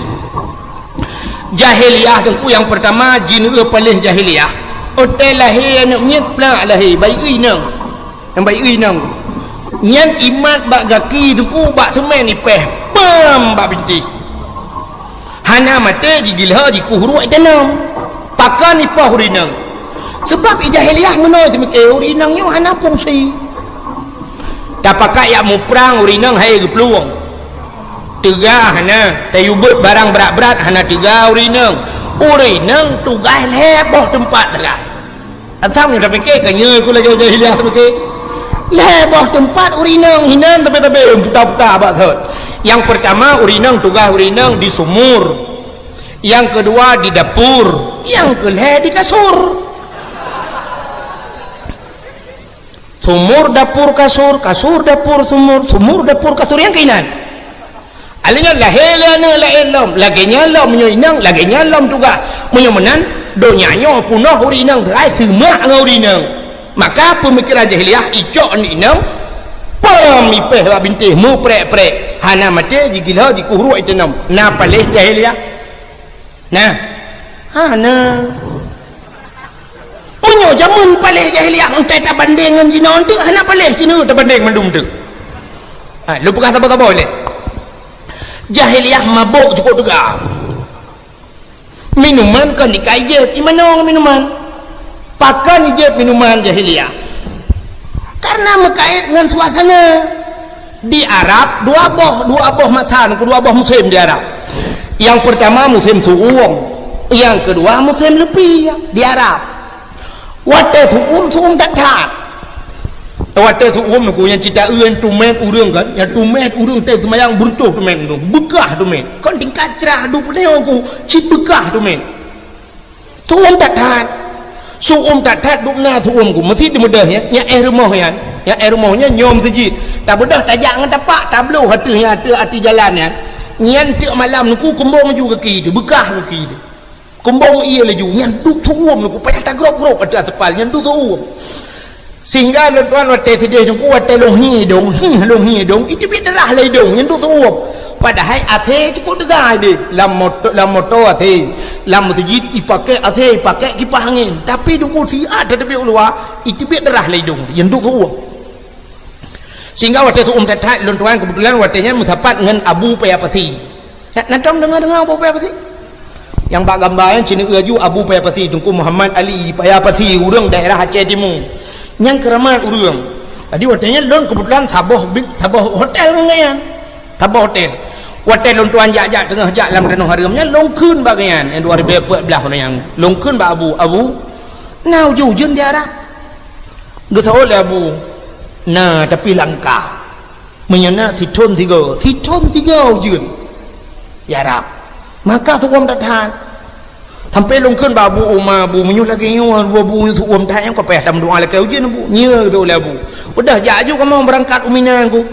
Jahiliyah Teungku nyang peurtama jineuk paléh jahiliyah. Watèe lahé aneuk miet plak lahé, bai eu inong. Nyang bai eu inong. Nyan imat bak gaki Teungku bak seumén ipèh. Pam bak bintéh. Hana maté jigiloe jikuh ruek itanom. Pakon ipoh ureueng inong? Sabab i jahiliyah meunoe seumiké ureueng inong nyoe hana fungsi. Tapakat jak muprang ureueng inong hai geuplueng. Teuga hana, tayue beuet barang brat-brat hana teuga ureueng inong. Ureueng inong tugaih lhèe boh teumpat sagai. Asam nyoe tapike ka nyoe ku lagèe jahiliyah seumiké. Lhèe boh teumpat ureueng inong hinan tabe-tabe puta-puta bak thot. Nyang peurtama ureueng inong tugaih ureueng inong di sumur. Nyang keudua di dapur, nyang keulhèe di kasur. Sumur, dapur, kasur, kasur, dapur, sumur, sumur, dapur, kasur, nyang keuinan. Alèh nyan lahé lé aneuk laén lom, lagèe nyan lom meunyoe inong, lagèe nyan lom tugaih. Meunyoe meunan, donya nyoe peunoh ureueng inong teuai seumak ngon ureueng inong. Maka peumikeran jahiliyah icok aneuk inong, pom ipèh bak bintéh meuprek-prek, hana maté jigiloe jikuh ruek itanom. Na paléh jahiliyah? Nah, hana. Meunyoe jameun paléh jahiliyah, entai tabandeng ngon jinoe enteuk, hana paléh sineuk tabandeng mandum teuk. Ha, lôn peugah saboh-saboh lé. Jahiliyah mabök cukôp teuga. Minuman kon ikai jeuet, imanoe ngon minuman. Pakon ijeuet minuman jahiliyah? Karena meukait ngon suasana. Di Arab, dua boh, dua boh masa, dua boh musém di Arab. Nyang peurtama musém su'ueng. Nyang keudua, musém leupie di Arab. Watée seuuem, seuuem that-that. Watée seuuem nyoe nyan cit taeu tumét ureuëng kan, nyang tumét ureuëng teuh seumayang beureutoh tumét nyoe, beukah tumét. Kon tingkat crah duek nyoe ku, cit beukah tumét. Seuuem that-that. Seuuem that-that dum na seuuem ku. Meusit di meudoh nyan, nyang éh rumoh nyan, nyang éh rumoh nyan nyoe meuseujid. Tabeudôh tajak ngon tapak, tabloh ateueh nyan, ateueh ateueh jalan nyan. Nyan tiek malam nyoe ku keumbong ju gaki teuh, beukah gaki teuh. Keumbong ie laju, nyan duek seuuem nyoe ku, payah tagrôb-grôb ateueh aspal, nyan duek seuuem. Sehingga lôn tuan watée sideh nyoe ku, watée lôn hi idông, hi lôn hi idông, iteubiet darah lam idông, nyan duek seuuem. Padahai AC cukôp teuga deh, lam moto, lam moto AC, lam meuseujid ipaké AC, ipaké kipah angén. Tapi nyoe ku siat tateubiet u luwa, iteubiet darah lam idông, nyan duek seuuem. Sehingga watée seuuem that-that, lôn tuan keubeutulan watée nyan meusapat ngon Abu Paya Pasi. Na, na tom deungoe-deungoe Abu Paya Pasi? Nyang bak gamba nyan cit neueu ju Abu Paya Pasi, Teungku Muhammad Ali Paya Pasi, ureuëng daerah Aceh Timu. Nyang keuramat ureuëng. Jadi watée nyan lôn keubeutulan saboh bi-, saboh hotel ngon gobnyan. Saboh hotel. Watée lôn tuan jak-jak teungoh jak lam tanoh hareuem nyan, lôn kheun bak gobnyan, nyang dua ribu empat belas nyan. Lôn kheun bak Abu, "Abu, na ujeuen-ujeuen di Arab?" Geuseuôt lé Abu, "Na, tapi langka. Meunyoe na sithon sigoe, sithon sigoe ujeuen." Ya Rab, maka seuuem that-that. Sampoe lôn kheun bak Abu Uma, "Abu, meunyoe lagée nyoe, Abu, seuuem that nyang ka payah tameudoá lakée ujeuen, Abu." "Nyo," geuseuôt lé Abu. "Udah jak aju kamoe beurangkat u Mina ku."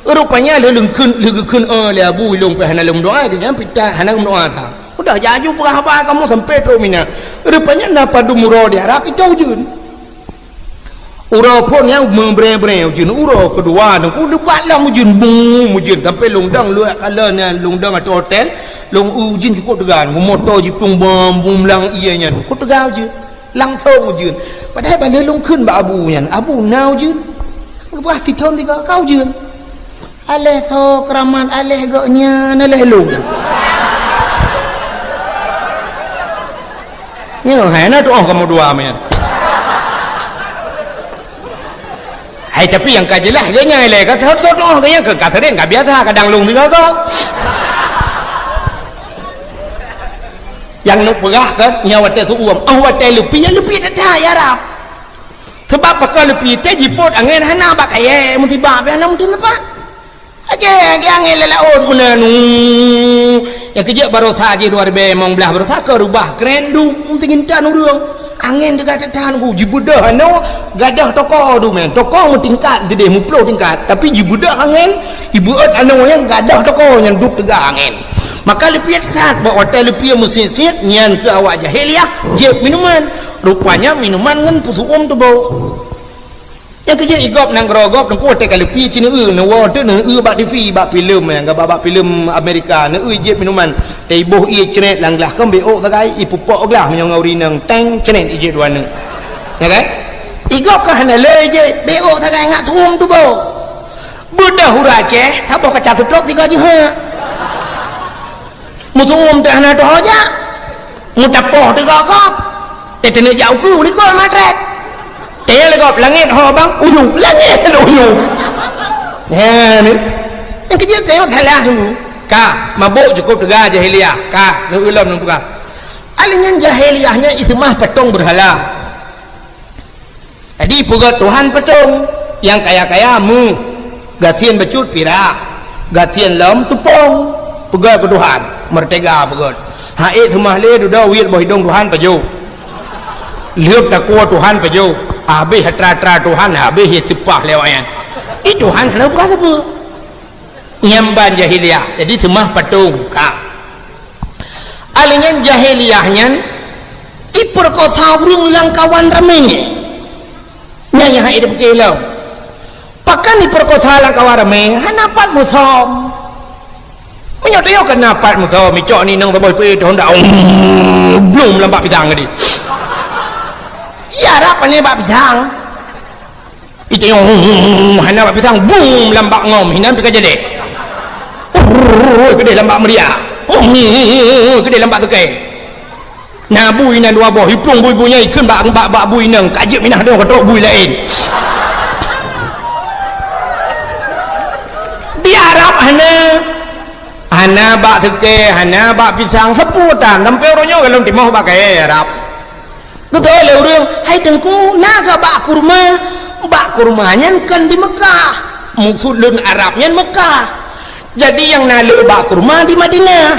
Rupanya lheueh lôn kheun, lheueh geukheun, "Eh, lé Abu, ilôn pih hana lôn meudoá, geuhnyan pih hana geumeudoá sa." "Udah jak aju peugah haba kamoe sampoe trok u Mina." Rupanya na padum uroe di Arab, itôh ujeuen. Uroe phon nyang meubrée-brée ujeuen, uroe keudua nyoe ku leubeh lom ujeuen, bum, ujeuen sampoe lôn dong luwah kala nyan, lôn dong ateueh hotel, lôn ujeuen cukôp teuga, moto jiplueng bom, bum lam ié nyan, ku teuga ujeuen, langsong ujeuen. Padahai bak lheueh lôn kheun bak Abu nyan, "Abu, na ujeuen?" Bah sithon tiga ka ujeuen. Aléh soe keuramat, aléh gobnyan, aléh lôn. Nyoe hai na tuoh kamoe dua meunan. Hai, tapi nyang ka jeulaih gobnyan ilée ka tuoh, tuoh gobnyan ka, ka seuréng ka biasa kadang lôn sigoe-goe. Nyang neuk peugah kan, nyoe watée seuuem, oh watée leupie, leupie that-that ya Rab. Sabab pakon leupie teuh jipôt angén hana bak kayée, musibah pih hana meuteumpat. Akhé, akhé angén lam laôt meunan. Nyang keujeuet baroesa jih dua ribée limong blaih baroesa ka reubah kren duek, meuteungintan ureuëng. Angén teuga that-that ku jibeudôh anoe gadôh toko tu meunan. Toko meutingkat sideh, meuploh tingkat, tapi jibeudôh angén, jibeuôt anoe nyang gadôh toko nyan duek teuga angén. Maka leupie that-that, bak watée leupie meusiet-siet, nyan keuh awak jahiliah jieb minuman. Rupanya minuman ngon peuseuuem teuboh. Nyang keujeuet igob nanggroe gob teungku watée ka leupie cit neueu, neuwoe teuk neueu bak TV, bak filem, nyang gaba bak filem Amerika, neueu jieb minuman. Teuiboh ié cret lam glah, kon bék ôk sagai, ipeupok glah meunyoe ngon ureuëng inong, teng, cret ijieb dua neuk. Ya kan? Igob ka hana le ijieb, bék ôk sagai ngat seuuem teuboh. Beudôh ureuëng Aceh, saboh kaca seutrok sigoe jeuhet. Meuseuuem teuh hana teuho jak. Meutapoh teuh gob-gob. Teuteuneuh jak ukeue likot matrét. Teuh lé gob langét ho bang, uyueb, langét uyueb. Nyan, nyang keujeuet teuh salah tu. Ka, mabök cukôp teuga jahiliah. Ka, neueu lom neupeugah. Akhé nyan jahiliah nyan iseumah patong beurhala. Jadi peugét Tuhan patong, nyang kaya-kaya méuh, gasien bacut pirak, gasien lom teupông, peugét keu Tuhan, meurtega peugét. Hak ék seumah lé dudoe wiet boh idông Tuhan pajoh. Lheueh takue Tuhan pajoh, habéh atra-atra Tuhan, habéh seupah lé awaknyan. Di Tuhan hana peugah sapeue. Nyan ban jahiliah, jadi seumah patong ka. Akhé nyan jahiliah nyan ipeurkosa ureuëng lam kawan ramé. Nyan nyang hai dipike lom. Pakon ipeurkosa lam kawan ramé, hana pat musöm. Meunyoe teuh keunan pat musöm, icok ni nang saboh pih honda, blum lam bak pisang tadi. Ya rap pane bak pisang. Itanyong, hana bak pisang, bum, lam bak ngom, hinan pih ka jadi. Urr, keudeh lam bak meuria. Urr, keudeh lam bak teukai. Na bui inan dua boh, iplueng bui-bui nyan ikheun bak, bak, bak bui inong, ka jeuet minah dong ka trok bui laén. Di Arab hana. Hana bak seukée, hana bak pisang, seupôt tan, sampoe uroe nyoe golom timoh bak kayée Arab. Geutanyong lé ureuëng, "Hai Teungku, na kah bak kurma?" Bak kurma nyan kon di Meukah. Maksud lôn Arab nyan Meukah. Jadi nyang na le bak kurma di Madinah.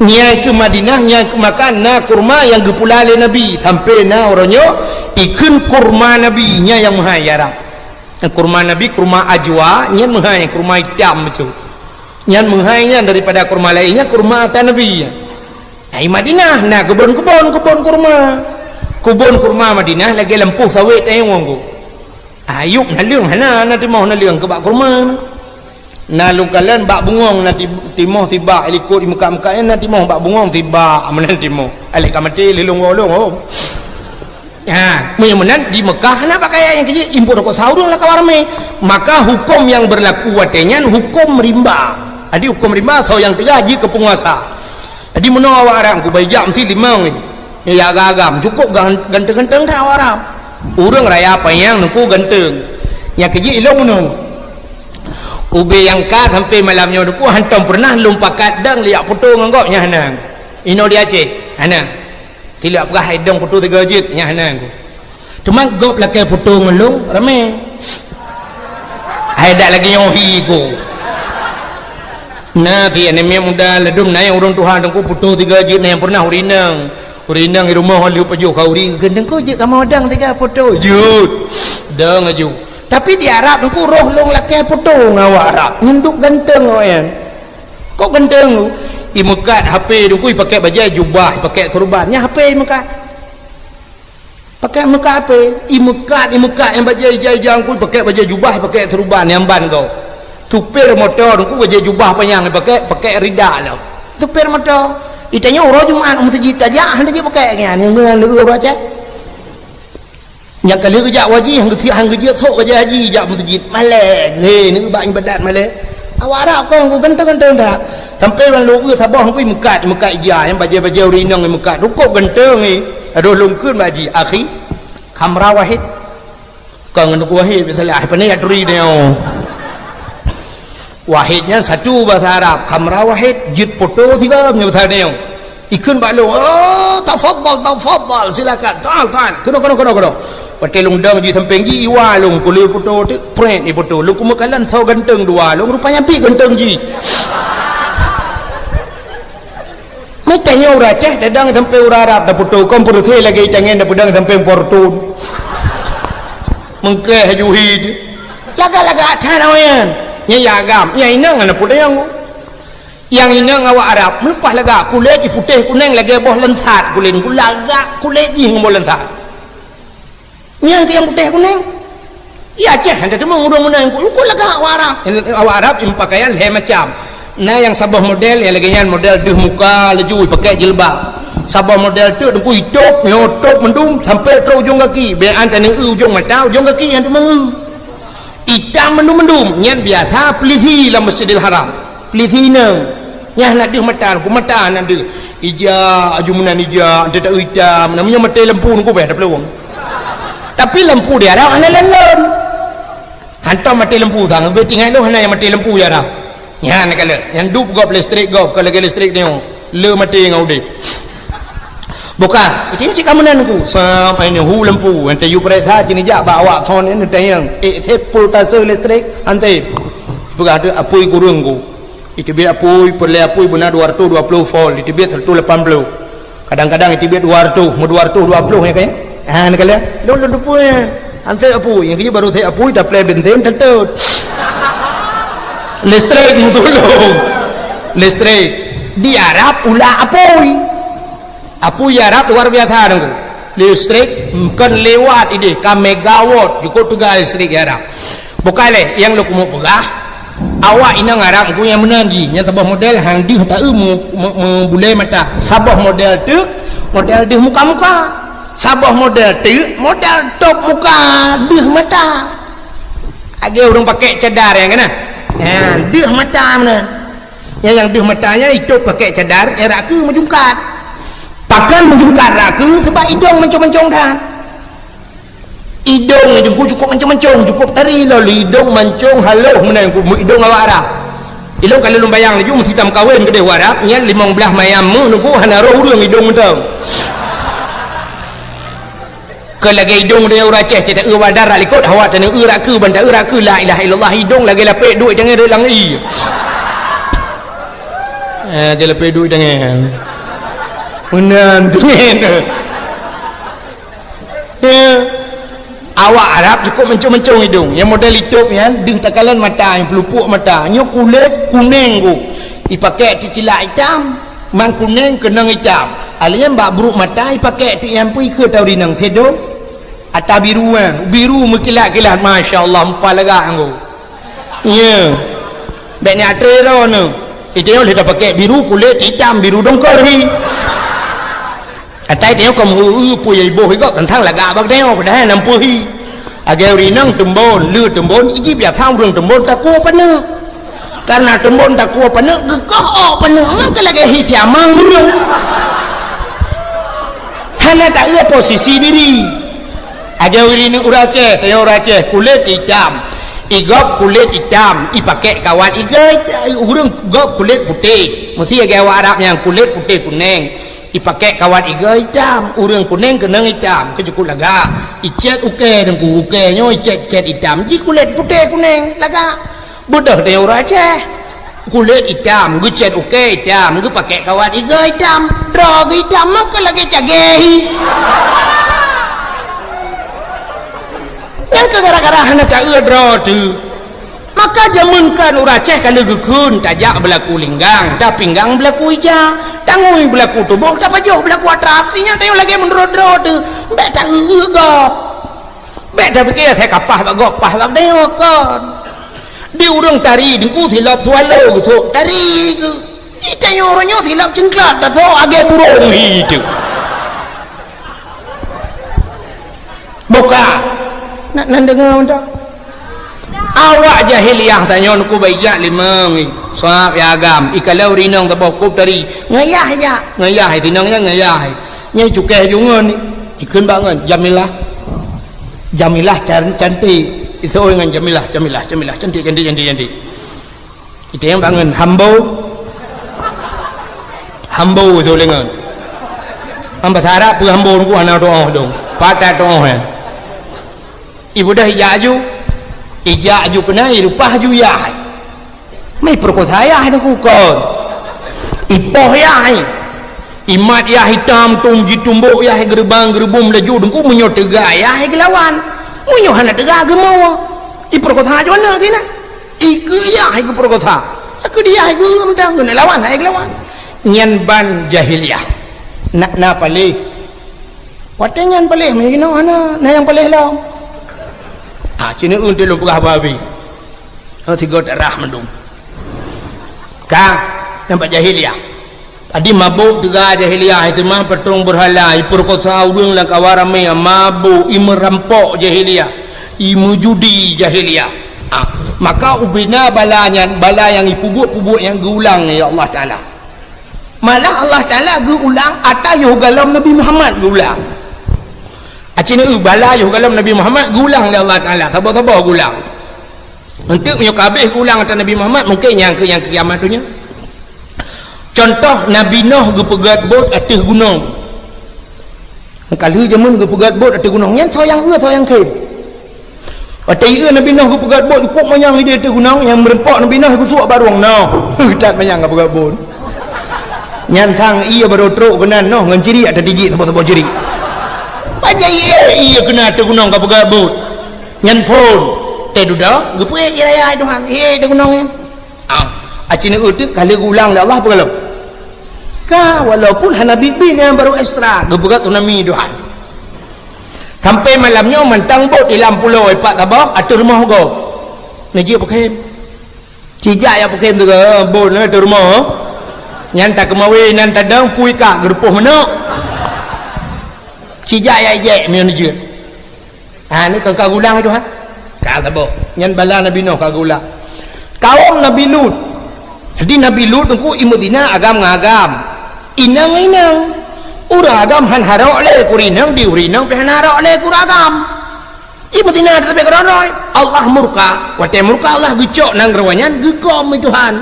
Nyan keuh Madinah, nyan keuh Makkah na kurma nyang geupula lé Nabi. Sampoe na uroe nyoe ikheun kurma Nabi, nyan nyang meuhai Arab. Kurma Nabi, kurma ajwa, nyan meuhai, kurma itam bacut. Nyan meuhai nyan daripada kurma laén, nyan kurma ata Nabi. Ai Madinah na keubon-keubon, keubon kurma. Keubon kurma Madinah lagée lampôh sawét tanyoe ngon ku. Ayub naleueng hana, na timoh naleueng keu bak kurma. Na lôn kalon bak bungöng na ti-, timoh sibak, likot di meukat-meukat nyan na timoh bak bungöng sibak, meunan timoh. Alek ka maté lé lôn goh lôn, oh. Ha, meunyoe meunan di Meukah hana bak kayée nyang keu jih, impôt rukok sa ureuëng lam kawan ramé. Maka huköm nyang beurlaku watée nyan huköm rimba. Jadi huköm rimba soe nyang teuga jeuet keu peunguasa. Jadi meunoe awak Arab ku bai jak meusti limong nyoe. Ya agam-agam, cukôp gan-, ganteng-ganteng that awak Arab. Ureuëng raya panyang nungku ganteng. Nyang keu jih ilong meunoe. Ubé nyang ka sampoe malam nyoe nungku hantom peureunah lôn pakat dang liak foto ngon gob nyan hana. Inoe di Aceh, hana. Silak peugah hai dong foto tiga jeuet nyan hana ku. Teuma gob lakée foto ngon lôn ramé. Hai dak lagée nyoe hi ku. Na si aneuk miet muda ladum na nyang ureuëng tuha teungku foto tiga jeuet na nyang peureunah ureuëng inong. Ureuëng inong di rumoh lheueh pajoh ka ureuëng keu teungku jeuet kamoe dong tiga foto. Jeuet. Dong aju. Tapi di Arab teungku roh lôn lakée foto ngon awak Arab. Nyan duek ganteng awaknyan. Kok ganteng tu? Imeukat H P teungku, ipakée bajée jubah, ipakée seureuban. Nyan H P imeukat. Pakée meukat H P, imeukat, imeukat nyang bajée ija-ija teungku, ipakée bajée jubah, ipakée seureuban nyang ban gob. Supir moto teungku bajée jubah panyang ipakée, pakée rida lom. Supir moto. Itanyoe uroe Jumat u meuseujid tajak, hana jipakée nyan, nyang geunan leueu uroe Aceh. Nyang ka lheueh geujak u haji, han geujeuet, han geujeuet sok bajée haji jak meuseujid. Malée, he, neuba ibadat malée. Awak Arab kon ku ganteng-ganteng that. Sampoe ban lôn eu saboh ngui meukat, meukat ija, nyang bajée-bajée ureuëng inong meukat. Rukok ganteng, eh. Adoh lôn kheun bak jih, "Akhi, khamra wahid." Kon ngon Teungku Wahid, biasalah, ai pane ya turi nyoe. Wahid nyan satu bahasa Arab, khamra wahid, jeuet foto sigoe nyoe bahasa nyoe. Ikheun bak lôn, "Oh, tafadhal, tafadhal, silakan. Ta'al, ta'al. Keunoe, keunoe, keunoe, keunoe." Watée lôn dong jih sampéng jih, iwa lôn, kulé foto teuk, prét ifoto. Lôn kumeukalan soe ganteng dua, lôn rupanya pih ganteng jih. Meutanyoe ureuëng Aceh tadong sampéng ureuëng Arab tafoto, kon peureusé lagée itangen tapeudong sampéng Fortune. Meungkreh aju hi teuh. Lagak-lagak that awaknyan. Nyan ya agam, nyan inong hana peudong. Nyang inong awak Arab meuleupah lagak, kulét jih putéh kunéng lagée boh lansat, kulét nyan lagak kulét jih ngon boh lansat. Nyang tiang putéh kunéng. Ya Aceh hana teumeung ureuëng meunan, ku lagak awak Arab. Awak Arab jih pakaian lhée macam. Na nyang saboh model nyang lagée nyan model deuh muka laju pakai jilbab. Saboh model teuk teungku itôb, nyoe tôb mandum sampai trok ujong gaki. Bék an taneueu ujong mata, ujong gaki nyang teumeung. Itam mandum-mandum, nyan biasa peulisi lam Masjidil Haram. Peulisi inong. Nyan hana deuh mata, ku mata hana deuh. Ija, aju meunan ija, teutak itam, namanya maté lampu nungku beh taplueng. Tapi lampu di Arab hana lon-lon. Hantom maté lampu sang, beutinggai lôn hana nyang maté lampu di Arab. Nyan kalon, nyang dup gob listrik gob, ka lagée listrik nyoe. Le maté ngon udeb. Bukan, itu cik kamu nan ku. Sam, ini hu lampu, ente yu periksa sini jak bak awak son ini tayang. Eh, saya pultase listrik, ante. Peugah tu apui kurung ku. Iteubiet apui, peureulée apui beuna dua ratus dua puluh volt, iteubiet seratus lapan puluh. Kadang-kadang iteubiet dua ratus, meu dua ratus dua puluh ya kan? Ha, ni kalian. Lôn lôn tupui ya. Ante apui, nyang keuh baru saya apui, taplé bensin tentu. Listrik mutulung. Listrik. Di Arab ulah apui. Apui Arab luar biasa nunggu. Listrik kon lewat ideh ka megawatt jukuk teuga listrik Arab. Bukai lé nyang lôn keumeung peugah, awak inong Arab ku nyang meunan jih, nyang saboh model han deuh taeu mu-, mu-, meubulée mata. Saboh model teuk, model deuh muka-muka. Saboh model teuk, model tôb muka deuh mata. Lagée ureuëng pakai cadar nyang keunan. Ha, deuh mata meunan. Nyang, nyang deuh mata nyan itôb pakai cadar, nyang rakeue meujungkat. Pakon meujungkat rakeue? Sebab idong mancong-mancong that. Idong nyan ku cukôp mancong-mancong, cukôp tari lom idong mancong haloh meunan ku idong awak Arab. Ilôn ka lôn bayang laju meusitam kawen keudeh u Arab, nyan limong blaih mayam meuh nunggu hana roh ureuëng idong mantong. Keu lagée idong deh ureuëng Aceh, cetak eu badar likot hawa taneu eu raku banta eu raku la ilaha illallah idong lagée lapek duek jangan reulang i. Eh, dia lapek duek jangan. Meunan tu nyan. Ya. Awak Arab cukup mencong-mencong idong. Yang model itop nyan deuh takalon mata, yang pelupuk mata. Nyoe kulét kuneng ku. Ipakek ti cilak itam, mang kuneng keunong itam. Alien bak bruk mata ipakek ti nyang pui keu tau rinong sedo. Ata biruan, biru meukilat-kilat, masya Allah, mupa lagak anggo. Ya. Bek ni atre ro ne. Itu yang boleh pakai biru kulit hitam, biru dongkor hi. Atai tengok kamu hu hu pun ya iboh igok tentang lagak bak tengok dah nampuhi. Agai rinang tembon, le tembon, iji biasa urang tembon takua paneuk. Karena tembon takua paneuk, geukah ok paneuk, maka lagi hi siamang urang. Hana tak posisi diri. Agai rinang urang Aceh, saya urang Aceh, kulit hitam. Igop kulit hitam, ipakai kawat igai, urang gop kulit putih. Mesti agai awak Arab yang kulit putih kuning. Ipakai kawat iga itam, ureuëng kuneng keunong itam, keucukup lagak. Icet ukée deungku ukée nyoe icet-cet itam, ji kulét putéh kuneng lagak. Beudôh teuh ureuëng Aceh. Kulét itam, geucet ukée itam, geupakai kawat iga itam, droe geuh itam maka lagée cagée hi. Nyang keu gara-gara hana taeu droe teuh. Maka jameun kan ureuëng Aceh ka lheueh geukheun tajak beulaku linggang, tapinggang beulaku ija, tangui beulaku tuboh, tapajoh beulaku atra. Artinya tanyoe lagée meunurot droe teuh, bék taeu-eu gob. Bék tapike asai kapah bak gob, pah bak tanyoe kon. Di ureuëng tari deungku silop swallow geusok tari keu. Di tanyoe uroe nyoe silop cengklat tasok agée burông hi teuh. Buka. Nak nan deungoe mantong. Awak jahiliyah tanyoe nuku baijak limong, sab ya agam, ikaleu rinong teuboh kub tari. Ngayah ya, ngayah sinong ya ngayah. Nyai cukai jungon ni. Ikheun bangon Jamilah. Jamilah can-, cantik. Itu ngan Jamilah, Jamilah, Jamilah, cantik, cantik, cantik, cantik. Iteng bangon hambo. Hambo tu lengon. Am bahasa Arab pun hambo nunggu hana doa dong. Patah doa ya. Ibu dah ijak aju. Ijak aju kena, irupah aju yah. Mai perkosa yah nunggu kon. Ipoh yah. Imat yah hitam tum jitumbok yah gerbang gerbum laju dengku meunyoe teuga yah gelawan. Meunyoe hana teuga gemoe. Iperkosa aju aneuk kena. Ikeuyah hai geupeureukosa. Aku dia hai geuh mantong geuneuk lawan hai geulawan. Nyan ban jahiliyah. Nak na paléh. Watée nyan paléh meunyoe jinoe hana, na nyang paléh lom. Ah, cine un teuh lôn peugah babi. Oh, tiga tak rah mandum. Ka, nampak jahiliyah. Adi mabôk teuga jahiliyah, iseumah patrong beurhala, ipeureukosa ureuëng lam kawan ramé, mabôk, imeurampok jahiliyah, imeujudi jahiliyah. Ah, maka ubena bala nyan, bala nyang ipeubuet-peubuet nyang geuulang lé Allah Taala. Malah Allah Taala geuulang ata yoh galom Nabi Muhammad geuulang. Acina bala yoh galom Nabi Muhammad geuulang lé Allah Taala, saboh-saboh geuulang. Untuk meunyoe ka habéh geuulang ata Nabi Muhammad, mungkin nyang keu, nyang keu kiamat donya. Contoh, Nabi Noh geupeugét bot ateueh gunong. Ka lheueh jameun geupeugét bot ateueh gunong, nyan soe nyang eu, soe nyang khem. Watée ieu Nabi Noh geupeugét bot, cukup manyang idéh ateueh gunong, nyang meureumpok Nabi Noh geusuak barong Noh. That manyang geupeugét bot. Nyan sang ié barô trok keunan Noh ngon cirik ateueh tijik saboh-saboh cirik. Pajan ié, ié keunan ateueh gunong geupeugét bot. Nyan phon. Teuh dudoe, geupeuék ié raya Tuhan. Ié ateueh gunong nyan. Ah, acina eu teuk ka lheueh geuulang lé Allah peue galom. Ka, walaupun hana biet-biet nyang barô ekstra, geupeugah tsunami Tuhan. Sampai malam nyoe mantong bot di lam pulo ipat saboh ateueh rumoh gob. Neujeuet peukhém. Cijak ya peukhém teuga, bot na ateueh rumoh. Nyan takeumawe nan tadong pui kah geurupoh manok. Cijak ya ijek meunyoe neujeuet. Ha, ni ka, ka geulang Tuhan. Ka saboh. Nyan bala Nabi Nuh ka geulang. Kaum Nabi Lut. Jadi Nabi Lut teungku imeuzina agam ngon agam. Inong ngon inong. Ureuëng agam han harok lé keu ureuëng inong, di ureuëng inong pih han harok lé keu ureuëng agam. Imeuzina teutap keudroe-droe. Allah murka. Watée murka Allah geucok nanggroe nyan geugom lé Tuhan.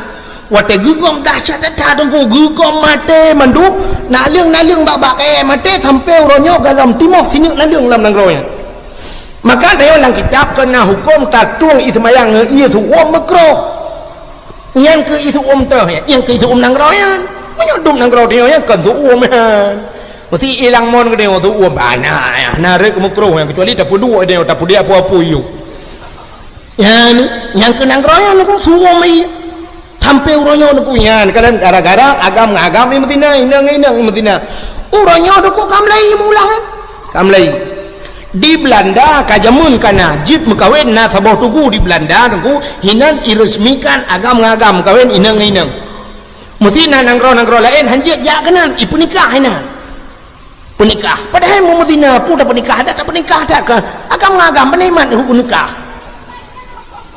Watée geugom dahsyat that-that Teungku, geugom maté mandum, naleueng-naleueng bak-bak kayée maté sampoe uroe nyoe galom timoh sineuk naleueng lam nanggroe nyan. Maka tanyoe lam kitab keu na huköm tatueng ié seumayang ngon ié seuuem meukroh. Nyan keuh ié seuuem teuh nyan, nyan keuh ié seuuem nanggroe nyan. Meunyoe dum nanggroe tanyoe nyan kon seuuem nyan. Meusi ilang mon geutanyoe seuuem bana, na rhot meukroh nyan, keucuali tapeuduek tanyoe, tapeuduek peue-peue yue. Nyan, nyang keu nanggroe nyan Teungku seuuem ié. Sampoe uroe nyoe Teungku nyan, kadang gara-gara agam ngon agam ié meuzina, inong ngon inong ié meuzina. Uroe nyoe Teungku ka mulai ié meuulang kan? Ka mulai. Di Belanda ka jameun ka na, jeuet meukawen na saboh tugu di Belanda Teungku, hinan iresmikan agam ngon agam meukawen inong ngon inong. Meusi na nanggroe-nanggroe laén hanjeuet jak keunan, ipeunikah hinan. Peunikah. Padahai meumeusi na peue tapeunikah, adak tapeunikah that kah? Agam ngon agam, beuneuk mat peunikah.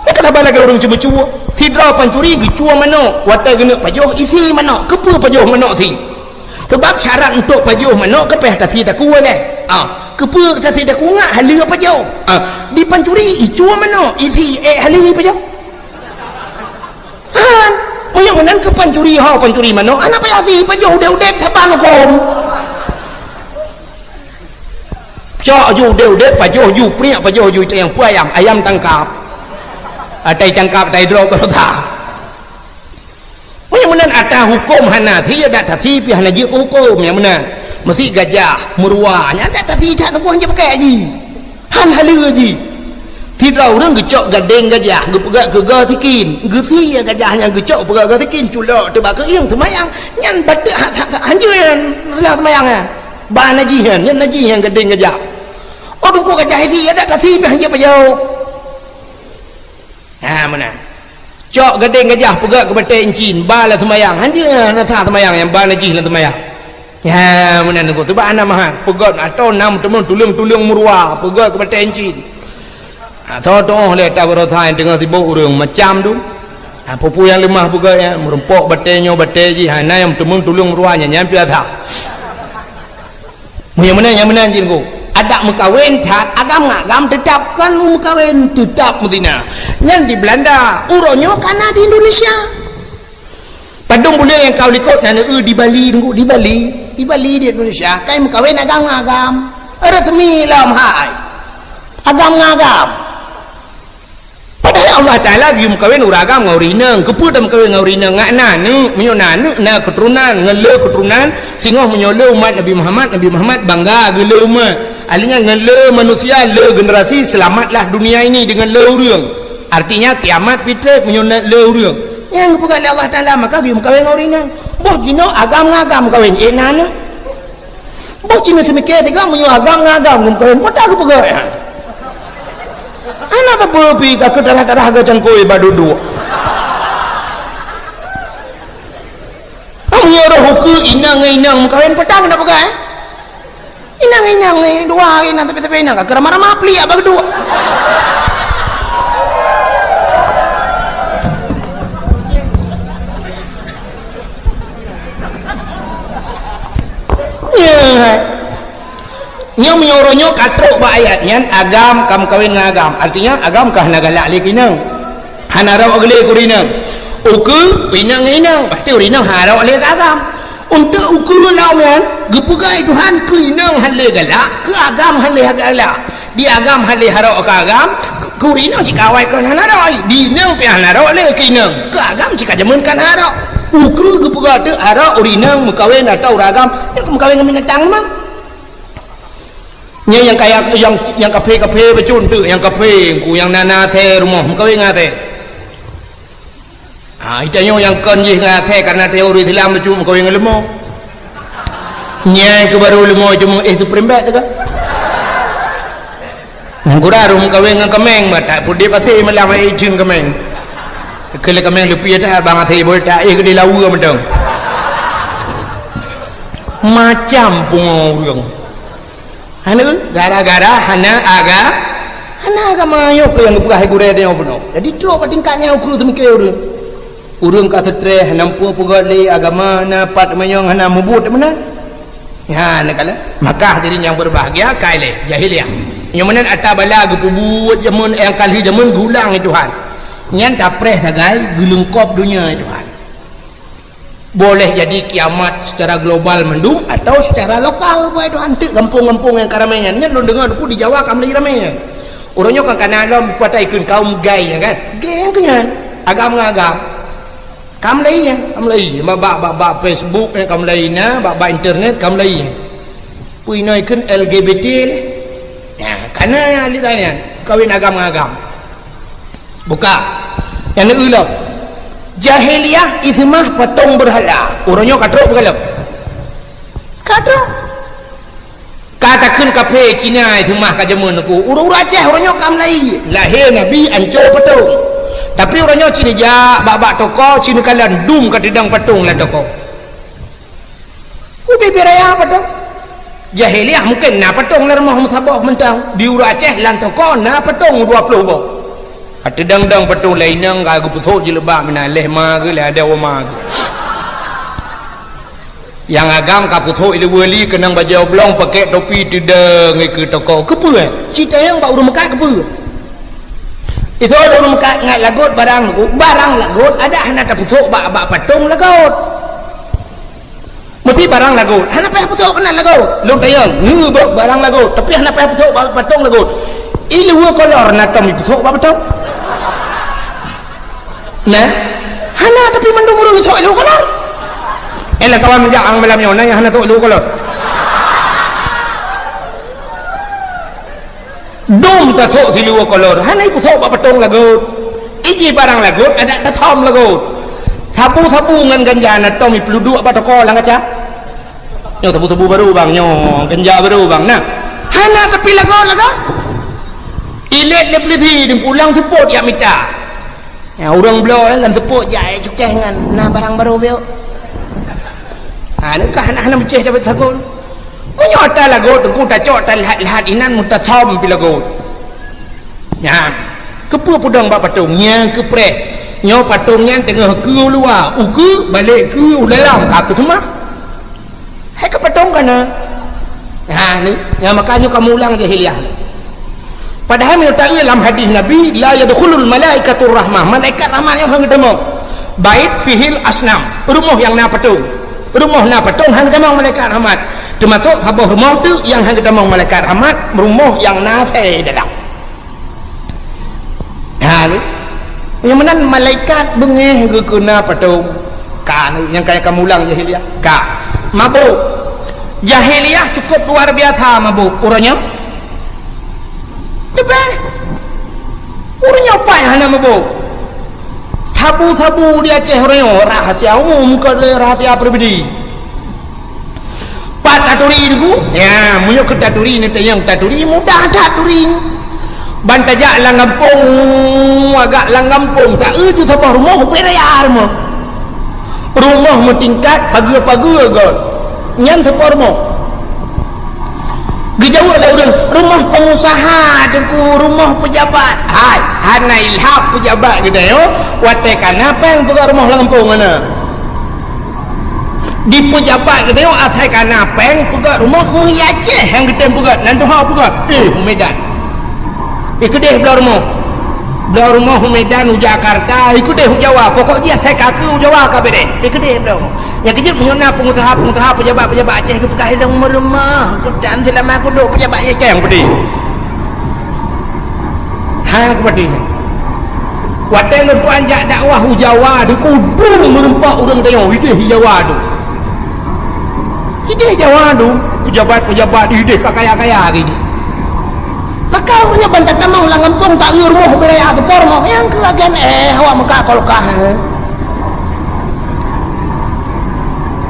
Nyan ka saban lagée ureuëng ceumeucue. Sidroe pancuri geucue manok, watée geuneuk pajoh isi manok. Keupeue pajoh manok si? Sabab syarat untuk pajoh manok keu pih tasi takue lé. Ah, keupeue tasi takue ngat haleue pajoh? Ah, di pancuri icue manok, isi ék haleue pajoh. Han, meunyoe meunan keu pancuri ho, pancuri manok, hana payah si pajoh udeb-udeb saban huköm. Cok ju udeb-udeb, pajoh ju priek, pajoh ju itayang peue ayam, ayam tangkap. Atai tangkap, atai droe beurasa. Meunyoe meunan ata huköm hana si, adak tasi pih hana jeuet keu huköm nyang meunan. Meusi gajah, meuruwa, nyan adak tasi that Teungku hanjeuet pakai ji. Han haleue ji. Sidroe ureuëng geucok gadeng gajah, geupeugah keu goe sikin. Geusie gajah nyan geucok peugah goe sikin, culok teuh bak keuieng seumayang. Nyan bateuk ha-, ha-, ha-, hanjeuet nyan reulah seumayang nyan. Ba najih nyan, nyan najih nyan gadeng gajah. Oh, Teungku gajah isi, adak tasi pih hanjeuet pajoh. Ha, meunan. Cok gadeng gajah peugah keu batée incin, ba lam seumayang. Hanjeuet nyan, hana sah seumayang nyang ba najih lam seumayang. Ya, meunan Teungku. Sabab hana mahat. Peugöt atau na meuteumé tuleueng-tuleueng meuruwa, peugöt keu batée incin. Ha, soe tuoh lé ata baroesa nyang teungoh sibok ureuëng macam tu. Ha, peue-peue nyang leumah peugöt nyan, meurumpok batée nyoe, batée jih, ha, na nyang meuteumé tuleueng meuruwa nyan, nyan piasa. Meunyoe meunan, nyang meunan jih Teungku. Adak meukawen that, agam ngon agam teutab kon meukawen, teutab meuzina. Nyan di Belanda, uroe nyoe ka na di Indonesia. Padum buleuen nyang ka u likot na neueu di Bali Teungku, di Bali, di Bali di Indonesia, kai meukawen agam ngon agam. Resmi lom hai. Agam ngon agam. Padahai Allah Taala geuyue meukawen ureuëng agam ngon ureuëng inong. Keupeue tameukawen ngon ureuëng inong? Ngat na aneuk, meunyoe na aneuk na keuturonan, ngon le keuturonan, singoh meunyoe le umat Nabi Muhammad, Nabi Muhammad bangga geuh le umat. Artinya ngon le manusia, le generasi, selamatlah dunia ini dengan le ureuëng. Artinya kiamat pih treb meunyoe na le ureuëng. Nyang geupeugah lé Allah Taala, maka geuyue meukawen ngon ureuëng inong. Boh jinoe agam ngon agam meukawen, éh na aneuk. Boh cit meuseumiké sigoe meunyoe agam ngon agam geumeukawen, peue ta geupeugah nyan? Hana sapeue pih ka keu darah-darah geucangkôi bak duek-duek. Meunyoe roh ukeue inong ngon inong meukawen, peue ta geupeugah, eh? Inong ngon inong, eh, dua inong tapi-tapi inong ka keu ramah-ramah pliek bak duek. Nyoe, nyoe meunyoe uroe nyoe ka trok bak ayat nyan, agam ka meukawen ngon agam. Artinya, agam ka hana galak lé keu inong. Hana rhot lé keu ureuëng inong. Ukeue, inong ngon inong, pasti ureuëng inong hana rhot lé keu agam. Untuk ukeue lom nyan, geupeugah lé Tuhan keu inong hana lé galak, keu agam hana lé galak. Di agam hana lé harok keu agam, keu, keu ureuëng inong cit ka awai kon hana rhot, di inong pih hana rhot lé keu inong, keu agam cit ka jameun kon harok. Ukeue geupeugah teuk harok ureuëng inong meukawen atau ureuëng agam, nyan meukawen ngon binatang memang. Nyan nyang kaya, nyang, nyang kaphé-kaphé bacut teuk, nyang kaphé, ku nyang na, na asèe rumoh, meukawen ngon asèe. Ha, geutanyoe nyang kon jih ngon asèe, karena tanyoe ureuëng Islam bacut meukawen ngon leumo. Nyan keuh baru leumo cuma éh supreme bet teuka. Nyang gura rhom meukawen ngon kaméng, bah that peuet dép asèe malam éh jeuet kaméng. Keu lé kaméng leupie that bang asèe boh that éh keudéh laweue mantong. Macam pungo ureuëng. Hana, gara-gara hana aga-, hana agama nyoe keuh nyang geupeugah gurée tanyoe bunoe. Jadi trok bak tingkat nyan ukeue seumiké ureuëng. Ureuëng ka seutreh, hana muphom peugöt lé agama, hana pat manyong, hana mubuet meunan. Nyan kala, maka hadirin yang berbahagia, kai lé jahiliyah. Nyoe meunan ata bala geupeubuet jameun nyang ka lheueh jameun geulang lé Tuhan. Nyan tapreh sagai geuleungkop donya lé Tuhan. Boleh jadi kiamat secara global mandum atau secara lokal, buat itu hantik gampông-gampông nyang ka ramé nyan. Nyan lôn deungoe Teungku di Jawa ka mulai ramé nyan. Uroe nyoe kan kana lom patai kheun kaum gay nyan kan. Gay nyang keu nyan. Agam ngon agam. Ka mulai nyan, ka mulai. Bak, bak, bak, bak Facebook nyan ka mulai na, bak, bak internet ka mulai nyan. Peue inoe kheun L G B T lé. Nyan, kana nyan lit nyan. Kawin agam ngon agam. Buka. Nyang neueu lom. Jahiliyah iseumah patong beurhala. Uroe nyoe ka trok beugalom. Ka trok. Ka takheun kaphé Cina iseumah ka jameun Teungku. Ureueng-ureueng Aceh uroe nyoe ka mulai. Lahé Nabi anco patong. Tapi uroe nyoe ci neujak bak-bak toko, ci neukalon dum ka teudong patong lam toko. Ubé-bé raya patong. Jahiliyah mungken na patong lam rumoh meusaboh mantong. Di ureueng Aceh lam toko na patong dua ploh boh. Ka teudong-dong patong lé inong ka geupeusok jilbab meunan lé ma geuh lé ada oma geuh. Nyang agam ka peusok ileue li keunong bajèe oblong pakèk topi teudong keu toko. Keupeue? Ci tanyong bak ureueng meukat keupeue? Isok ureueng meukat ngat lagot barang lagot, barang lagot adak hana tapeusok bak, bak patong lagot. Meusti barang lagot, hana payah peusok keunan lagot. Lôn tanyong, ngeubok barang lagot, tapi hana payah peusok bak patong lagot. Ileue kolor na tom ipeusok bak patong? Nah, hana tapi mandum ureueng isok ileue kolor. Eh, lam kawan meujak ang malam nyoe, na nyang hana sok ileue kolor. Dum tasok siluweue kolor, hana ipeusok bak patong lagot. Iji barang lagot, adak tasom lagot. Sabu-sabu ngon ganja na tom ipeuduek bak toko lam kaca. Nyoe sabu-sabu barô bang, nyoe ganja barô bang. Nah, hana tapi lagot-lagot. Ilét lé pulisi, dipulang seupôt jak mita. Ya, ureueng bloe lam seupôt jak cukéh ngon na barang barô biôk. Ha, nyan ka hana, hana meucéh dapat sagon. Meunyoe ata lagot Teungku tacok taleuhat-leuhat inan meutasom pi lagot. Nyan, keupeue peudong bak patong? Nyang keupreh. Nyoe patong nyan teungoh keu u luwa, ukeue balek keu u dalam, ka keuseumah. Hai ka patong kana. Ha, ni, nyang maka nyoe kamoe ulang jahiliyah. Padahai meunyoe taeu lam hadis Nabi, "La yadkhulul malaikatur rahmah." Malaikat rahmat nyoe han geutamong. "Bait fihil asnam." Rumoh nyang na patong. Rumoh na patong han geutamong malaikat rahmat. Teumasok saboh rumoh teuk nyang han geutamong malaikat rahmat, rumoh nyang na asèe dalam. Ha, ni. Nyang meunan malaikat beungéh geukeuna patong. Ka, ni, nyang kaya kamoe ulang jahiliyah. Ka. Mabôk. Jahiliyah cukup luar biasa mabôk. Uroe nyoe? Leubeh. Uroe nyoe pat hana mabôk. Sabu-sabu di Aceh uroe nyoe rahasia umum, kon lé rahasia pribadi. Pat taturi Teungku? Ya, meunyoe keu taturi, neutanyong taturi, mudah that turi. Ban tajak lam gampông, agak lam gampông, taeu ju saboh rumoh, ubé raya rumoh. Rumoh meutingkat, pageue-pageue göt. Nyan saboh rumoh. Geujaweueb lé ureueng, "Rumoh pengusaha, Teungku, rumoh pejabat." Hai, hana ilham pejabat geutanyoe, watèe kana péng peugöt rumoh lam gampông hana. Di pejabat geutanyoe asai kana péng peugöt rumoh, meuhi Aceh nyang geutem peugöt, nan tuha peugöt. Eh, u Medan. Eh, keudeh bloe rumoh. Bloe rumoh u Medan, u Jakarta, eh, keudeh u Jawa. Pokok jih asai ka keu u Jawa ka beudeh. Eh, keudeh bloe rumoh. Nyang keujeuet meunyoe na pengusaha-pengusaha, pejabat-pejabat Aceh geupeugah ilong meurumoh, kudan seulama kudok pejabat nyang keng peudeh. Ha, nyang keu peudeh. Watèe lôn tuan jak dakwah u Jawa, Teungku, dum meureumpok ureueng tanyoe, ideh i Jawa tu. Ideh Jawa tu, pejabat-pejabat ideh ka kaya-kaya ideh. Maka ureueng nyan ban tatamong lam gampông, taeu rumoh, beuraya seupôt rumoh, nyang keu agen, eh, awak meuka kolkah, eh.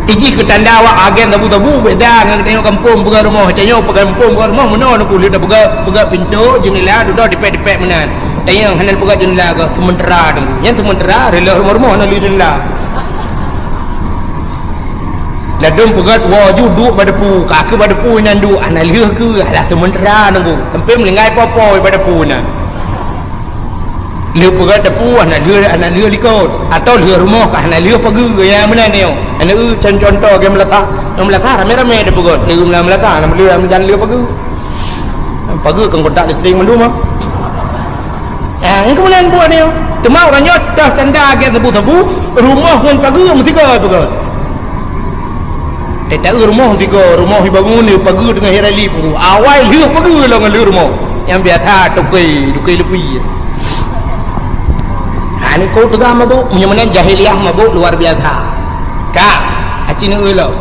Iji keu tanda awak agen sabu-sabu beda ngon geutanyoe gampông peugöt rumoh. Tanyoe peugöt gampông peugöt rumoh meunoe Teungku, lheueh tapeugöt, peugöt pintoe, jeundela, dudoe dipèk-dipèk meunan. Tanyoe hana peugöt jeundela, geuh seumeutara Teungku. Nyan seumeutara, reuloh rumoh-rumoh na lheueh jeundela. Ladôm peugöt woe ju duek bak depu, ka keu bak depu nyan duek, hana lheueh keu, alah seumeutara Teungku. Sampoe meuninggai po-po bak depu nyan. Lheueh peugöt depu hana lheueh, hana lheueh likot. Atau lheueh rumoh ka hana lheueh pageue, nyang meunan nyoe. Hana eu con-, contoh lagèe meulasah. Nyang meulasah ramé-ramé tapeugöt. Lheueh meulasah, hana lheueh, hana lheueh pageue. Pageue kan kontak listrik mandum ah. Ah, nyang keumeunang buet nyoe. Teuma ureueng nyoe teuh tanda lagèe sabu-sabu, rumoh ngon pageue meusigoe peugöt. Teuta rumoh tiga, rumoh ibangun, ipageue teungoh rali pun. Awai lheueh pageue lom lheueh rumoh. Nyang biasa tukui, tukui lupi. Ha, ni ko teuga mabök, meunyoe meunan jahiliyah mabök luar biasa. Ka, aci neueu lom.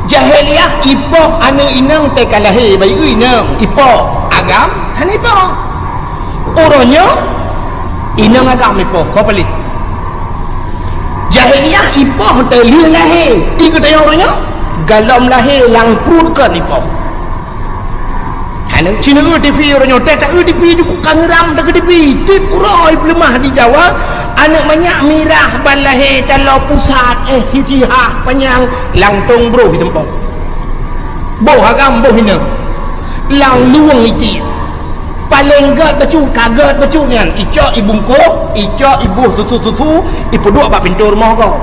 Jahiliyah ipoh aneuk inong teuka lahé, bayeue inong, ipoh. Agam, hana ipoh. Uroe nyoe, inong agam ipoh, soe paléh. Jahiliyah ipoh teulheueh lahé, di geutanyoe uroe nyoe, galom lahé lam pruet kon ipoh. Aneuk ci neueu TV uroe nyoe, teuta eu TV jukuk ka ngeuram teuka TV, tiep uroe ipeuleumah di Jawa, aneuk manyak mirah ban lahé taloe pusat, eh, sisi hah panyang, lam tong broh iteumpok. Boh agam boh inong, lam luweueng itiek. Paleng gét bacut, ka gét bacut nyan, icok ibungkôh, icok iboh susu-susu, ipeuduek bak pintoe rumoh gob.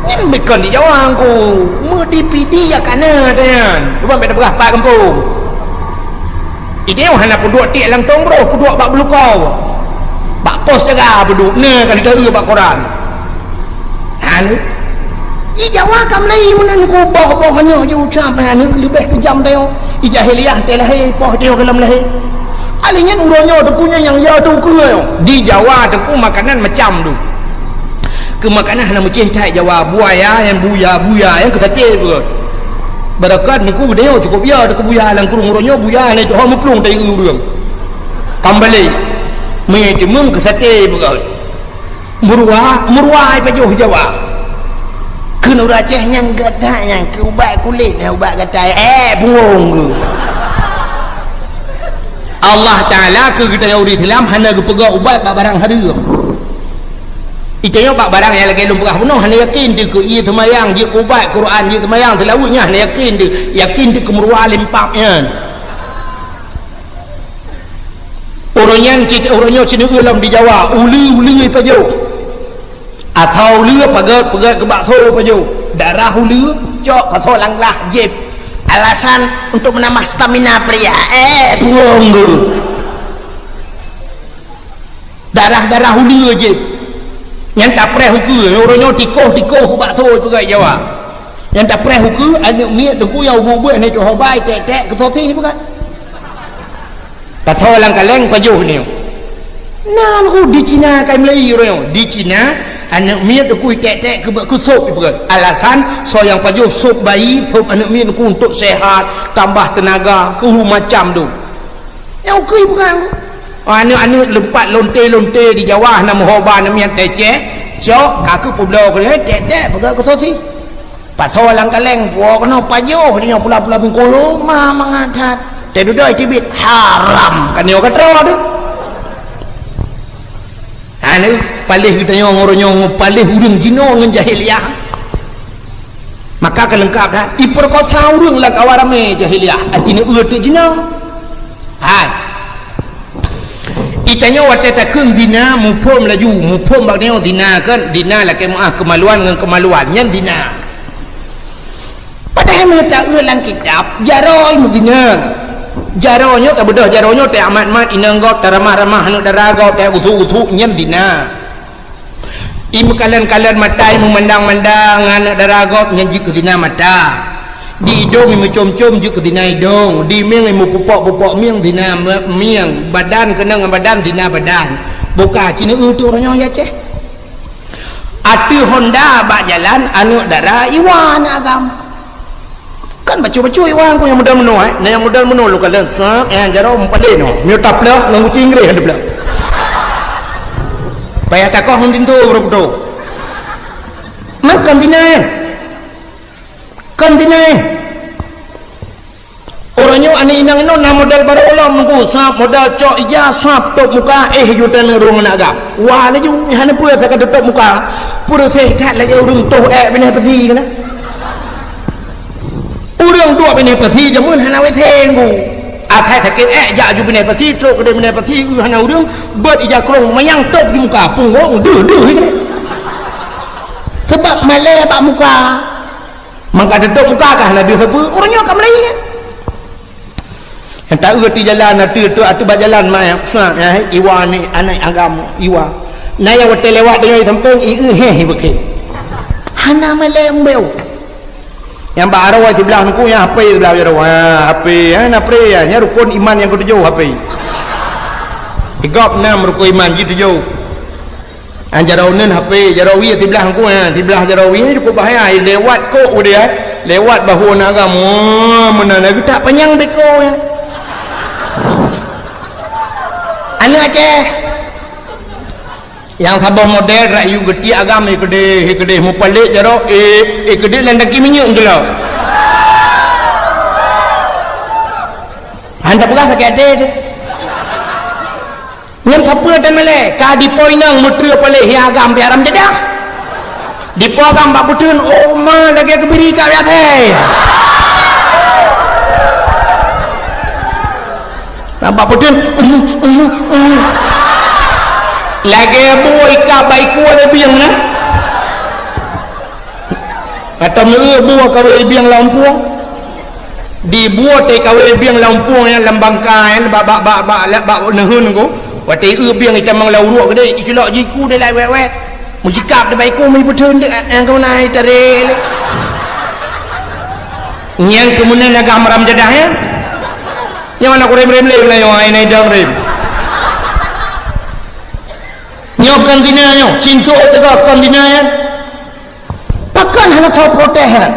Nyan bukon di Jawa ngku, meudi pidi ya kana nyan. Cuba bèk tapeugah pat gampông. Idéh hana peuduek tiek lam tong broh, peuduek bak beulukau. Bak pos jaga peuduek, na ka lheueh taeu bak koran. Aneuk. Di Jawa ka mulai meunan ku boh-boh aneuk jiucap aneuk leubeh keujam tanyoe. Di jahiliyah teuh lahé, poh teuh galom lahé. Alèh nyan uroe nyoe teungku nyan nyang ya teungku nyoe. Di Jawa teungku makanan macam tu. Keu makanan hana meucéh that Jawa, buaya, nyang buya, buya, nyang keu saté beugöt. Beureukat teungku geutanyoe cukôp ya teungku buya lam kurung uroe nyoe buya hana ituho meuplueng tayue ureueng. Kambalé. Mie timeum keu saté beugöt. Meuruwa, meuruwa ipajoh Jawa. Keu ureueng Aceh nyang gata nyang keu ubat kulét, nyang ubat gatai, eh, punggong keu. Allah Taala keu geutanyoe ureueng Islam hana geupeugah ubat bak barang hareuem. Itanyoe bak barang nyang lagèe lôn peugah bunoe hana yakin teuh keu ie seumayang, jeuet keu ubat, Quran, jeuet seumayang, seulaweuet nyan hana yakin teuh, yakin teuh keu meuruwa limpab nyan. Uroe nyan cit, uroe nyoe ci neueu lom di Jawa, uleue-uleue ipajoh. Atau uleue pageut-pageut keu bakso ipajoh. Darah uleue cok pasoe lam glah jieb. Alasan untuk menambah stamina pria. Eh, punggong tu. Darah-darah uleue jieb. Nyan tapreh ukeue, uroe nyoe tikoh-tikoh keu bakso ipeugah Jawa. Nyan tapreh ukeue, aneuk miet teungku nyang ubeut-ubeut hana ituho bai, tek-tek keu sosis ipeugah. Pasoe lam kaleng pajoh nyoe. Nan ku di Cina kai meulai uroe nyoe. Di Cina, aneuk miet teungku itek-tek keu, keu sop ipeugah. Alasan, soe nyang pajoh sop bayi, sop aneuk miet teungku untuk sehat, tambah tenaga, keu macam tu. Nyang ukeue ipeugah. Aneuk-aneuk leumpat lonte-lonte di Jawa hana meuho ba aneuk miet teucéh, cok ka keu peubloe keu tek-tek peugah keu sosis. Pasoe lam kaleng, puwoe keunoe pajoh, di nyoe pula-pula bungkôh lom mangat that. Teududoe teubiet, haram. Kan nyoe ka troe tu. Ha, ni paléh geutanyoe ngon uroe nyoe, paléh ureueng jinoe ngon jahiliyah. Maka ka leungkap that, ipeurkosa ureueng lam kawan ramé jahiliyah, aci neueu teuk jinoe. Hai. Itanyoe watèe takheun zina, muphom laju, muphom bak nyoe zina kan, zina lakèe meu'ah keumaluan ngon keumaluan, nyan zina. Padahai meunyoe taeu lam kitab, jaroe meuzina. Jaroe nyoe tabeudôh, jaroe nyoe teuamat-mat inong gob, taramah-ramah aneuk dara gob, teuusuk-usuk, nyan zina. Imeukalon-kalon mata, imeumandang-mandang aneuk dara gob nyan jeuet keu zina mata. Di idong imeucom-com jeuet keu zina idong. Di mieng imeupupok-pupok mieng zina me-, mieng. Badan keunong ngon badan zina badan. Boh ka ci neueu teuk uroe nyoe ya ceh. Ateueh honda bak jalan aneuk dara iwa aneuk agam. Kan bacut-bacut iwa ku nyang model meunoe, eh. Na nyang model meunoe lôn kalon, sat, eh, jaroe meupadé nyoe. Miyueb tapleuh ngon guci Inggréh han tapleuh. Payah takoh ngon tinto baru beutôi. Man kon zina, eh. Kon zina, eh. Uroe nyoe aneuk inong inoe na model barô lom nunggu, sab model cok ija, sab tôp muka, eh, ju teuneueng rueng aneuk agam. Wa laju, eh, hana peue asai ka teutôp muka. Peureuseh that lagèe ureueng toh èk binéh peusi keunan. Ureueng duek binéh peusi jameun hana WC nunggu. Asai sakét èk jak aju binéh peusi, trok keudéh binéh peusi, eu hana ureueng, beuet ija krông manyang tôp di muka, punggong deuh-deuh keunan. Sabab malèe bak muka. Mangka teutôp muka ka hana deuh sapeue, ureueng nyoe ka meulayeue. Nyang taeu ateueh jalan, ateueh, ateueh, ateueh bak jalan, ma, sa, eh, iwa ni, aneuk agam, iwa. Na nyang watèe lewat deungon sampéng, i, i, heh, i, beuke. Hana malèe umbeu. Nyang bak aroe siblah nungku, nyang hapé siblah jaroe. Ha, hapé, ha, na pre, ha, nyan rukon iman nyang keutujôh hapé. Di gob nam rukon iman jih tujôh. Ha, jaroe uneun hapé, jaroe wie siblah nungku, ha, siblah jaroe wie cukup bahaya. Lewat kok udeh, ha. Lewat bahu aneuk agam. Wah, meunan lagèe tak panyang beko, ha. Aneuk Aceh. Nyang saboh model rakyat geutiek agam, eh, keudeh, eh, keudeh mupalek jaroe, eh, eh, keudeh lam tangki minyeuk geulok. Han tapeugah sakét até teuh. Nyan sapeue tan malèe, ka dipo inong meutrue palek hi agam pih haram jadah. Dipo agam bak beuteun, oh ma lagèe keubiri ka biasa. Nampak putih. Lagèe bue ikab bak iku lé bieng na. Atau meu bue kawé bieng lam puang. Di bue teuh kawé bieng lam puang nyang lam bangka nyan bak, bak, bak, bak, bak, bak neuheun ku. Watèe eu bieng itamong lam uruek geude, iculok jiku deh lai wet-wet. Mujikab deh bak iku, meubeutôn deh, nyang keumeuna itarek lé. Nyang keumeuna lagah maram jadah nyan. Nyoe na kurem-rem lé, nyoe ai nai dong rem. Nyoe kon zina nyoe, cin sôk teuka kon zina nyan. Pakon hana soe protes nyan?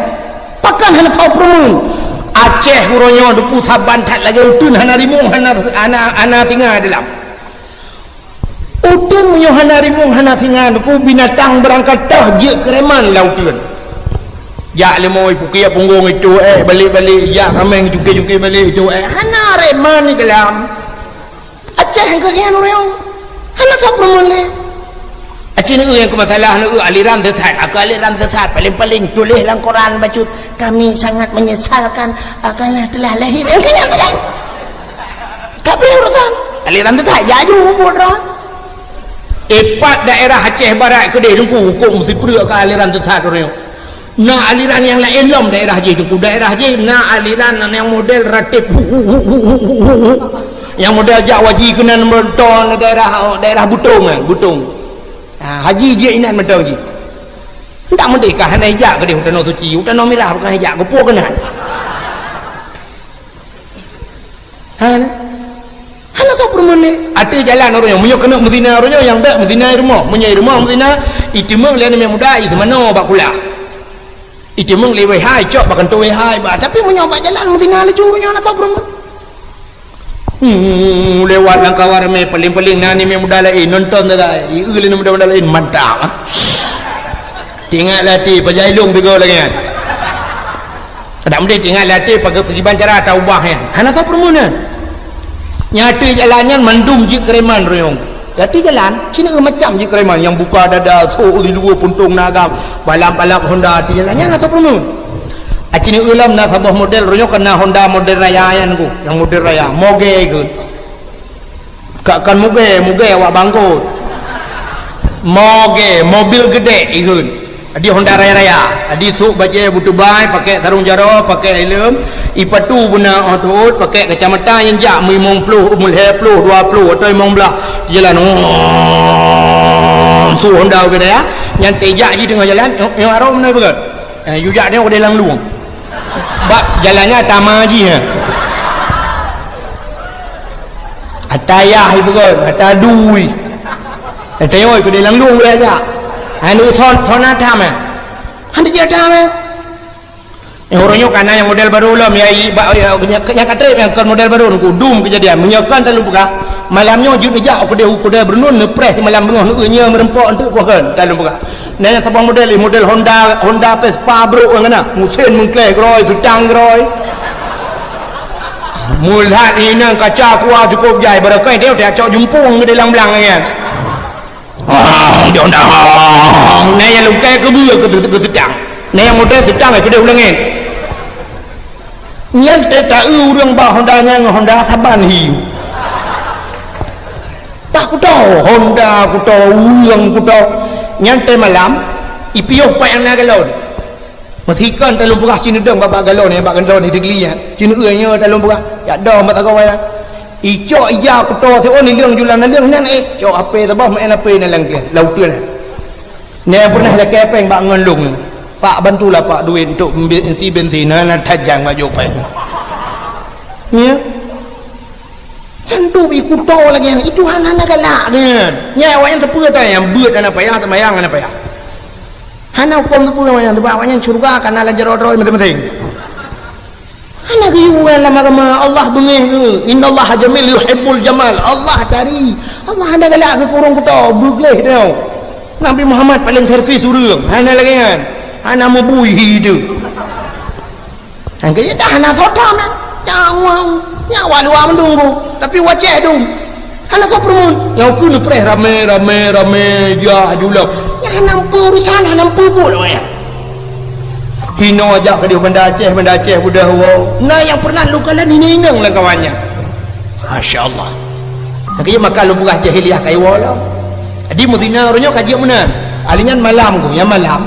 Pakon hana soe peureumeun? Aceh uroe nyoe duku saban that lagèe uteuen hana rimueng, hana, hana, hana singa dilam. Uteuen meunyoe hana rimueng hana singa, duku binatang beurangkat toh jeuet keu reman lam uteuen. Jak leumo ipukia punggong itu, eh, balek-balek, jak kaméng cuki-cuki balek itu, eh, hana reman dilam. Aceh nyang keu nyan ureueng. Hana soe peureumeun lé. Aceh neu nyang keu masalah neu aliran sesat, aku aliran sesat, paling-paling tuléh lam koran bacut, "Kami sangat menyesalkan, ah, karena telah lahir." Nyang keu nyan sagai. Tapi urusan aliran sesat jaju buet droe. Ipat daerah Aceh Barat keudeh teungku huköm sipreuk ka aliran sesat ureueng. Na aliran nyang laén lom daerah jih teungku. Daerah jih na aliran nyang model ratib hu, hu, hu. Nyang model jak waji keunan meuton daerah, daerah Butong kan, Butong. Ha, haji jih inan meuton jih. Ndak meudeh ka hana ijak keudeh u Tanoh Suci, u Tanoh Mirah bukan ijak, geupue keunan. Hana. Hana soe peureumeun lé. Ateueh jalan ureueng nyoe, meunyoe keuneuk meuzina ureueng nyoe, nyang bèk meuzina i rumoh. Meunyoe i rumoh meuzina, iteumeung lé aneuk muda, i seumanoe bak kulah. Iteumeung lé W H, icok bak kantô W H, bak. Tapi meunyoe bak jalan meuzina laju ureueng nyoe, hana soe peureumeun. Hmm, lewat lam kawan ramé, paling-paling na aneuk muda laén, nonton sagai. I eu lé aneuk muda-muda laén, mantap, ah. Teuingat lé até, pajan ilong sigoe lagèe nyan. Adak meudeh teuingat lé até, pakai, pakriban cara taubah nyan. Hana soe peureumeun nyan. Nyang ateueh jalan nyan mandum jeuet keu reman royong. Ateueh jalan, cina macam jeuet keu reman. Nyang buka dada, sôk di luwa puntông na agam, balap-balap Honda ateueh jalan nyan hana soe peureumeun. Cina lom na saboh model royong keu na Honda model raya nyan ku. Nyang model raya, mogè keu. Ka kon mugè, mugè awak bangkot. Mogè, mobil geudek ikheun. Di Honda raya-raya. Di sôk bajèe beutubai, pakèk sarông jaroe, pakèk helm, ipatu beuna 'oh teuôt, pakèk kacamata nyang jak meulimong ploh, meulhèe ploh, dua ploh atau limong blah. Jalan, oh, sôk Honda geudek raya. Nyan teuh jak jih teungoh jalan, nyoe, nyoe arôm na beugèt. Eh, yue jak nyoe keudeh lam lueng. Bak jalan nyan ata ma jih, eh. Ata yah ipeugöt, ata dui. Ata yoi keudeh lam lueng boleh jak. Anu son, son ata meh. Han dijak ata meh. Eh, ureueng nyoe ka na nyang model barô lom, ya, i, bak, ya, nyang, nyang ka trép nyang kon model barô, nungku dum keujadian. Meunyoe kon talôn peugah, malam nyoe jeuet neujak u keudè, u keudè Beureunon, neupreh simalam beungoh, neueu nyoe meureumpok eunteuk, kon talôn peugah. Na nyang saboh model, model Honda, Honda Vespa brôk nyang na. Meusén meungklèe keurôi, seutang keurôi. Meulat inong kaca kuah cukôp jai, barokon teuh tacok jumpung keu di lam blang nyan. Ah, di Honda. Na nyang lungkai keubeue keu, keu seutang. Na nyang model seutang keudeh u langèt. Nyan teuh taeu ureueng bak Honda nyan ngon Honda saban hi. Pak kuto, Honda kuto, ureueng kuto. Nyan teuh malam, ipiôh pat nyang na galon. Meusikon talôn peugah cit neudong bak, bak galon nyan, bak galon nyan teuh geuliat. Cit neueu nyoe talôn peugah, jak dong bak sagoe nyan. Icok ija kuto siôn ileueng julan naleueng nyan, eh, cok H P saboh, meu'en H P naleueng keu, lam uteuen nyan. Nyan peureunah lakèe péng bak ngon lôn nyan. Pak, bantulah Pak duit untuk mbe-, isi bensin, hana tajang bak jopeng. Ya. Nyan duek i kuto lagèe nyan, itu hana, hana galak nyan. Nyan awaknyan teupeue ata nyang beuet hana payah, seumayang hana payah. Hana huköm teupeue awaknyan, sebab awaknyan syeuruga ka na lam jaroe droe maséng-maséng. Hana geuyue lam agama, Allah beungéh geuh. Innallaha jamil yuhibbul jamal. Allah tari. Allah hana galak keu ureueng kuto, beugleh teuh. Nabi Muhammad paléng servis ureueng, hana lagèe nyan. Hana meubui hi teuh. Nyang keu dah hana soe tham nyan. Nyang wang, nyang wak luwa meudong geuh, tapi wacéh dong. Hana soe peurumun. Nyang keu neupreh ramé, ramé, ramé, jah julok. Nyang hana meupeu urusan, hana meupeu buet awaknyan. Hinoe jak keudéh Banda Aceh, Banda Aceh beudôh woe. Na nyang pernah lôn kalon inong-inong lam kawan nyan. Masya Allah. Lagèe maka lôn peugah jahiliyah ka iwoe lom. Jadi meuzina uroe nyoe ka jeuet meunan. Ahli nyan malam ku, nyang malam.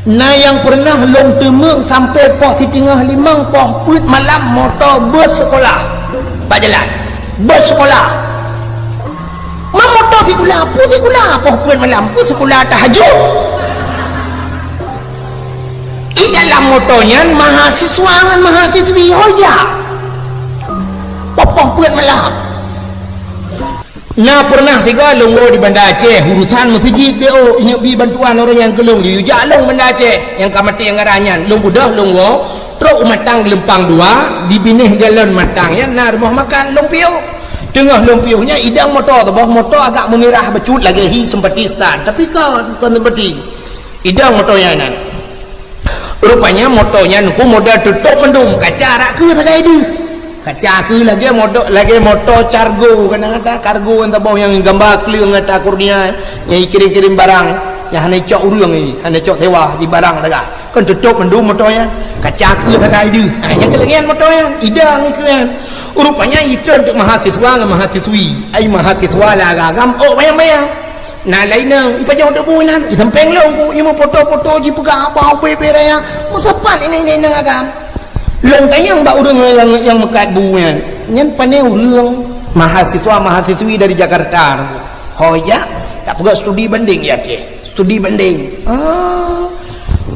Na nyang pernah lôn teumeung sampoe poh siteungoh limong poh peuet malam moto bus sekolah. Bak jalan. Bus sekolah. Ma moto sikula, peue sikula poh peuet malam, peue sikula tahajud. Di dalam moto nyan mahasiswa ngon mahasiswi ho jak. Poh, poh peuet malam. Na pernah sigoe lôn woe di Banda Aceh, urusan meuseujid B O, ingat bi bantuan ureueng nyang keu lôn, jak lôn Banda Aceh, nyang ka maté anggaran nyan, lôn beudôh lôn woe, trok u Matang Geulumpang dua, di binéh galon Matang nyan na rumoh makan lôn piôh. Teungoh lôn piôh nyan idang moto teuboh, moto agak meumirah bacut lagèe hi sempati start, tapi kon, kon sempati. Idang moto nyan nan. Rupanya moto nyan ku model tutôp mandum, kaca rak keu sagai deuh. Kaca keu lagèe moto, lagèe moto cargo, kadang-kadang kargo nyang teuboh nyang gamba kleueng ata kurnia, nyang kirém-kirém barang, nyang hana icok ureueng ni, hana icok sewa, di barang sagai. Kon tutôp mandum moto nyan. Kaca keu sagai deuh. Ha, nyang keu lagèe nyan moto nyan, idang keu nyan. Rupanya itreun teuk mahasiswa ngon mahasiswi. Ai mahasiswa lam agam, oh, bayang-bayang. Na laén nang, ipajoh debu inan, isampéng lôn ku, imeupoto-poto jipeugah bak ubé-ubé raya, meusapat inan-inan agam. Lôn tanyong bak ureueng nyang, nyang meukat bu nyan, nyan pané ureueng mahasiswa-mahasiswi dari Jakarta. Ho jak, tapeugah studi banding di Aceh. Studi banding. Ah,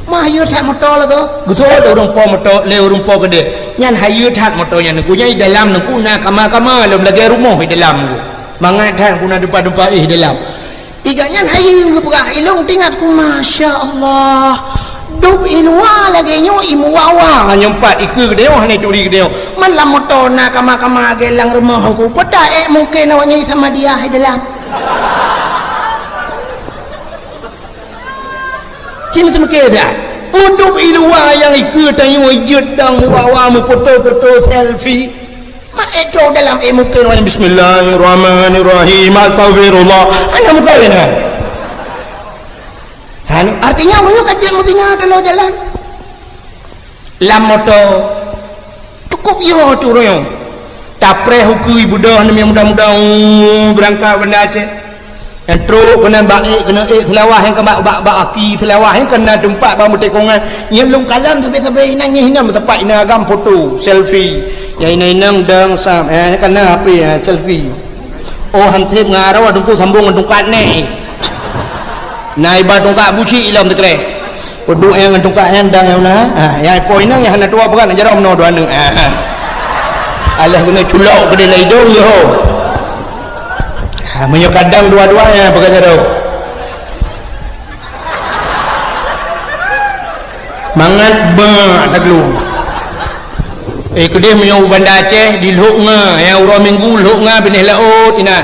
mah hayeue that moto lagoe. Geusoe lé ureueng po moto, lé ureueng po keudéh. Nyan hayeue that moto nyan, nyan i dalam nyan na kama-kama lom lagèe rumoh i dalam. Mangat that na dumpa-dumpa éh dalam. Iga nyan hayeue geupeugah, ilôn tingat ku, masya Allah. Dub i luwa lagèe nyoe i muwa-wa nyoe pat, i keue geutanyoe hana turi geutanyoe. Man lam moto na kama-kama lagèe lam rumoh ku. Peuta ék mungken awak nyan i Samadiyah i dalam. Cit seumeukée that. Udub i luwa nyang i keue tanyoe jeuet dang muwa-wa meufoto-foto selfie. Mak ék troh dalam ék mungken awak nyan, "Bismillahirrahmanirrahim. Astagfirullah." Hana meukawen kan? Hana, artinya awak nyoe ka jeuet meuzinah teuloh jalan. Lam moto. Cukup yo tu ureueng. Tapreh ukeue beudôh nyan muda-muda, uh, beurangkat Banda Aceh. Nyang trok keunan bak ék, keunan ék Seulawah nyang ka bak, bak, bak aki Seulawah nyang ka na teumpat bak meutekongan. Nyang lôn kalon sabe-sabe inan nyan hinan meusapat inan agam foto, selfie. Nyang inong-inong dong sam, eh, ka na H P, eh, selfie. Oh, han sép ngon aroe teungku sambong ngon tungkat nèh. Na iba tungkat buci lom teukreh. Uduk nyang ngon tungkat nyan dang nyang na. Ha, nyang ipo inong nyang hana tuwoe peugah na jaroe meunoe dua aneuk. Ha, ha. Alah guna culok keudéh lam idong yo. Ha, meunyoe kadang dua-dua nyang peugah jaroe. Mangat bak taglung. Eh, keudéh meunyoe u Banda Aceh di Lhok Nga, nyang uroe Minggu Lhok Nga binéh laôt inan.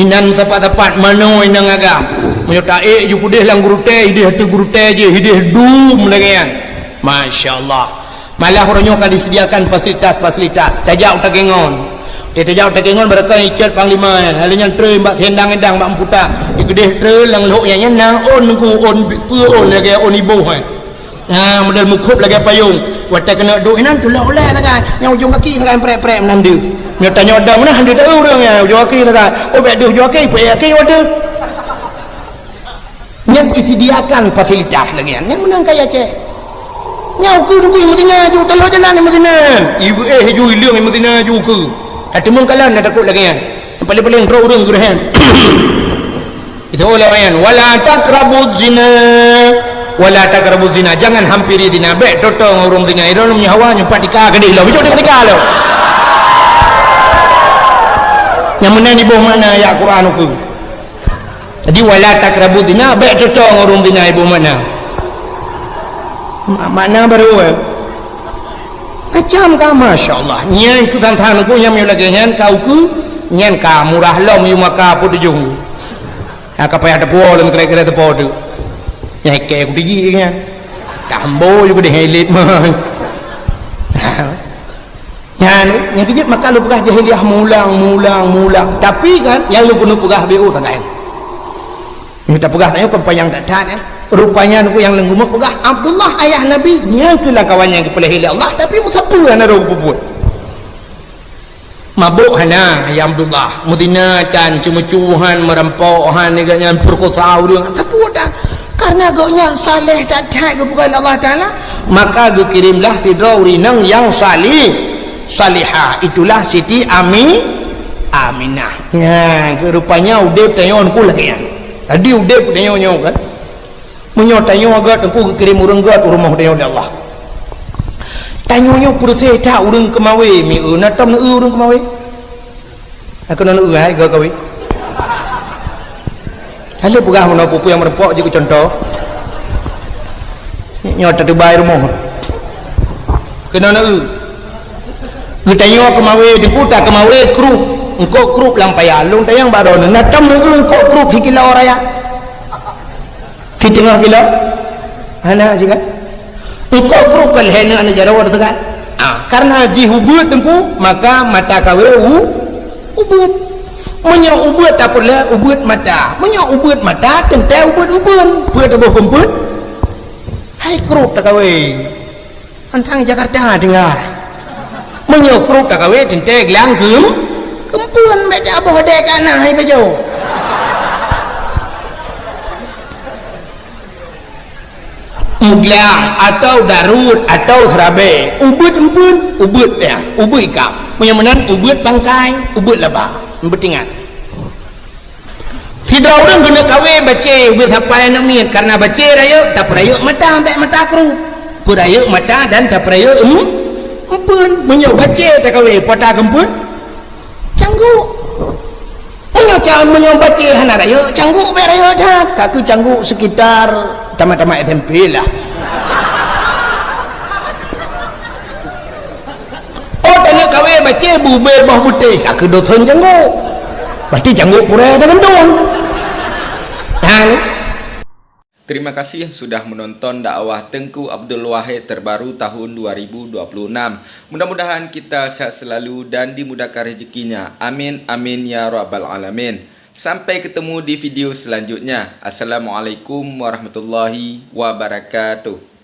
Inan sapat-sapat manoe inong agam. Meunyoe taék ju keudéh lam gurutée, idéh ateueh gurutée jih, idéh dum lagée nyan. Masya Allah. Malah uroe nyoe ka disediakan fasilitas-fasilitas. Tajak u Takengon. Tajak u Takengon barokon icot panglima nyan. Lalu nyan treun bak Sendang Edang bak Mputa. Di keudéh treun lam Lhok nyan, nyan na ôn ku, ôn peue ôn lagée ôn iboh, eh. Ha, model meukhôb lagée payông. Watée keuneuk duek inan, culok ulée sagai. Nyang ujong gaki sagai prek-prek meunan deuh. Nyoe tanyoe dong meunan deuh taeu ureueng nyan, ujong gaki sagai. Oh, bék deuh ujong gaki, peuék gaki watée. Nyan disediakan fasilitas lagée nyan. Nyan meunan kaya Aceh. Nyan ukeue dungkui meuzina ju, taloe jalan meuzina. Ibu éh ju ileueng meuzina ju ukeue. Ka teumeung kalon dah takot lagée nyan. Paléng-paléng droe ureueng geureuhem. Itu ulama nyan. Wala taqrabuz zina. "Wala taqrabu zina, jangan hampiri zina, bèk toe-toe ngon ureueng zina." Ilôn meunyoe hawa nyoe pat tika keudeh lom, bijôk tika lom. Nyang meunan iboh makna ayat Quran ukeue. Jadi, "Wala taqrabu zina", bèk toe-toe ngon ureueng zina iboh makna. Ma-, makna barô, eh. Macam ka, masya Allah. Nyan keu than-than ku nyang meunyoe lagèe nyan ka ukeue, nyan ka murah lom yue maka peuet ujong. Ka payah teupuwoe lom kira-kira teupo tu. Nyang ikèe ku tiji nyan. Tambo ju keudeh ilet mah. Nyan, nyang keujeuet maka lôn peugah jahiliyah mulang, mulang, mulang. Tapi kan, nyang lôn keuneuk peugah B O sagai. Nyang tapeugah tanyoe kon panyang that-that, eh. Rupanya nyoe nyang lôn keuneuk peugah, Abdullah ayah Nabi, nyang keu lam kawan nyang geupeulahé lé Allah, tapi meusapeue hana rhot peubuet. Mabök hana, ya Abdullah. Meuzina tan, ceumeucue han, meurampok han, nyan peurekosa ureueng, sapeue tan. Karena gobnyan saleh that-that geupeugah lé Allah Taala, maka geukirimlah sidroe ureueng inong nyang salih, salihah. Itulah Siti Ami-, Aminah. Nyan, keu rupanya udép tanyoe nyoe lagèe nyan. Tadi udép tanyoe nyoe kan. Meunyoe tanyoe gèt, Teungku geukirém ureueng gèt u rumoh tanyoe lé Allah. Tanyoe nyoe peureuséh that ureueng keumawé, mi eu na tom neu ureueng keumawé. Aku neu hai gèt kawé. Lalu peugah meunoe peue-peue nyang meureumpok jeuet keu cuntoh. Nyoe tatubai rumoh. Keunoe neu. Geutanyoe keumawé, Teungku ta keumawé krup. Eungkôt krup lam paya. Lôn tanyong bak droeneuh, na tom neu eungkôt krup sikilo raya? Siteungoh kilo? Hana sigat. Eungkôt krup ka lhèe neu aneuk jaroe teuka. Ah, karena jih ubeuet Teungku, maka mata kawé u-, ubeuet. Meunyoe ubeuet tapeureulèe ubeuet mata. Meunyoe ubeuet mata, teuntèe ubeuet empeuen. Peue teuboh keu empeuen? Hai krup takawé. Antang Jakarta tinggai. Meunyoe krup takawé teuntèe glang keu, keu empeuen bèk taboh dèk ka na hai pajoh. Meuglang atau darut atau seurabèe, ubeuet empeuen, ubeuet ya, ubeuet ikab. Meunyoe meunan ubeuet pangkai, ubeuet laba. Beutingat. Sidroe ureueng keuneuk kawé bacé ubeuet sapai aneuk miet, karena bacé rayeuk tapeurayeuk mata bèk mata krup. Peurayeuk mata dan tapeurayeuk em-, empeuen. Meunyoe bacé takawé, peue ta keu empeuen? Cangguk. Meunyoe ca-, meunyoe bacé hana rayeuk, cangguk bèk rayeuk that. Ka keu cangguk sekitar tamat-tamat S M P lah. Oh, taneuk kawé bacé bubé boh butéh, ka keu dothon cangguk. Berarti cangguk purée teugantung. Nah, ni. Terima kasih sudah menonton dakwah Teuku Abdul Wahid terbaru tahun dua ribu dua puluh enam. Mudah-mudahan kita sehat selalu dan dimudahkan rezekinya. Amin, amin, ya rabbal alamin. Sampai ketemu di video selanjutnya. Assalamualaikum warahmatullahi wabarakatuh.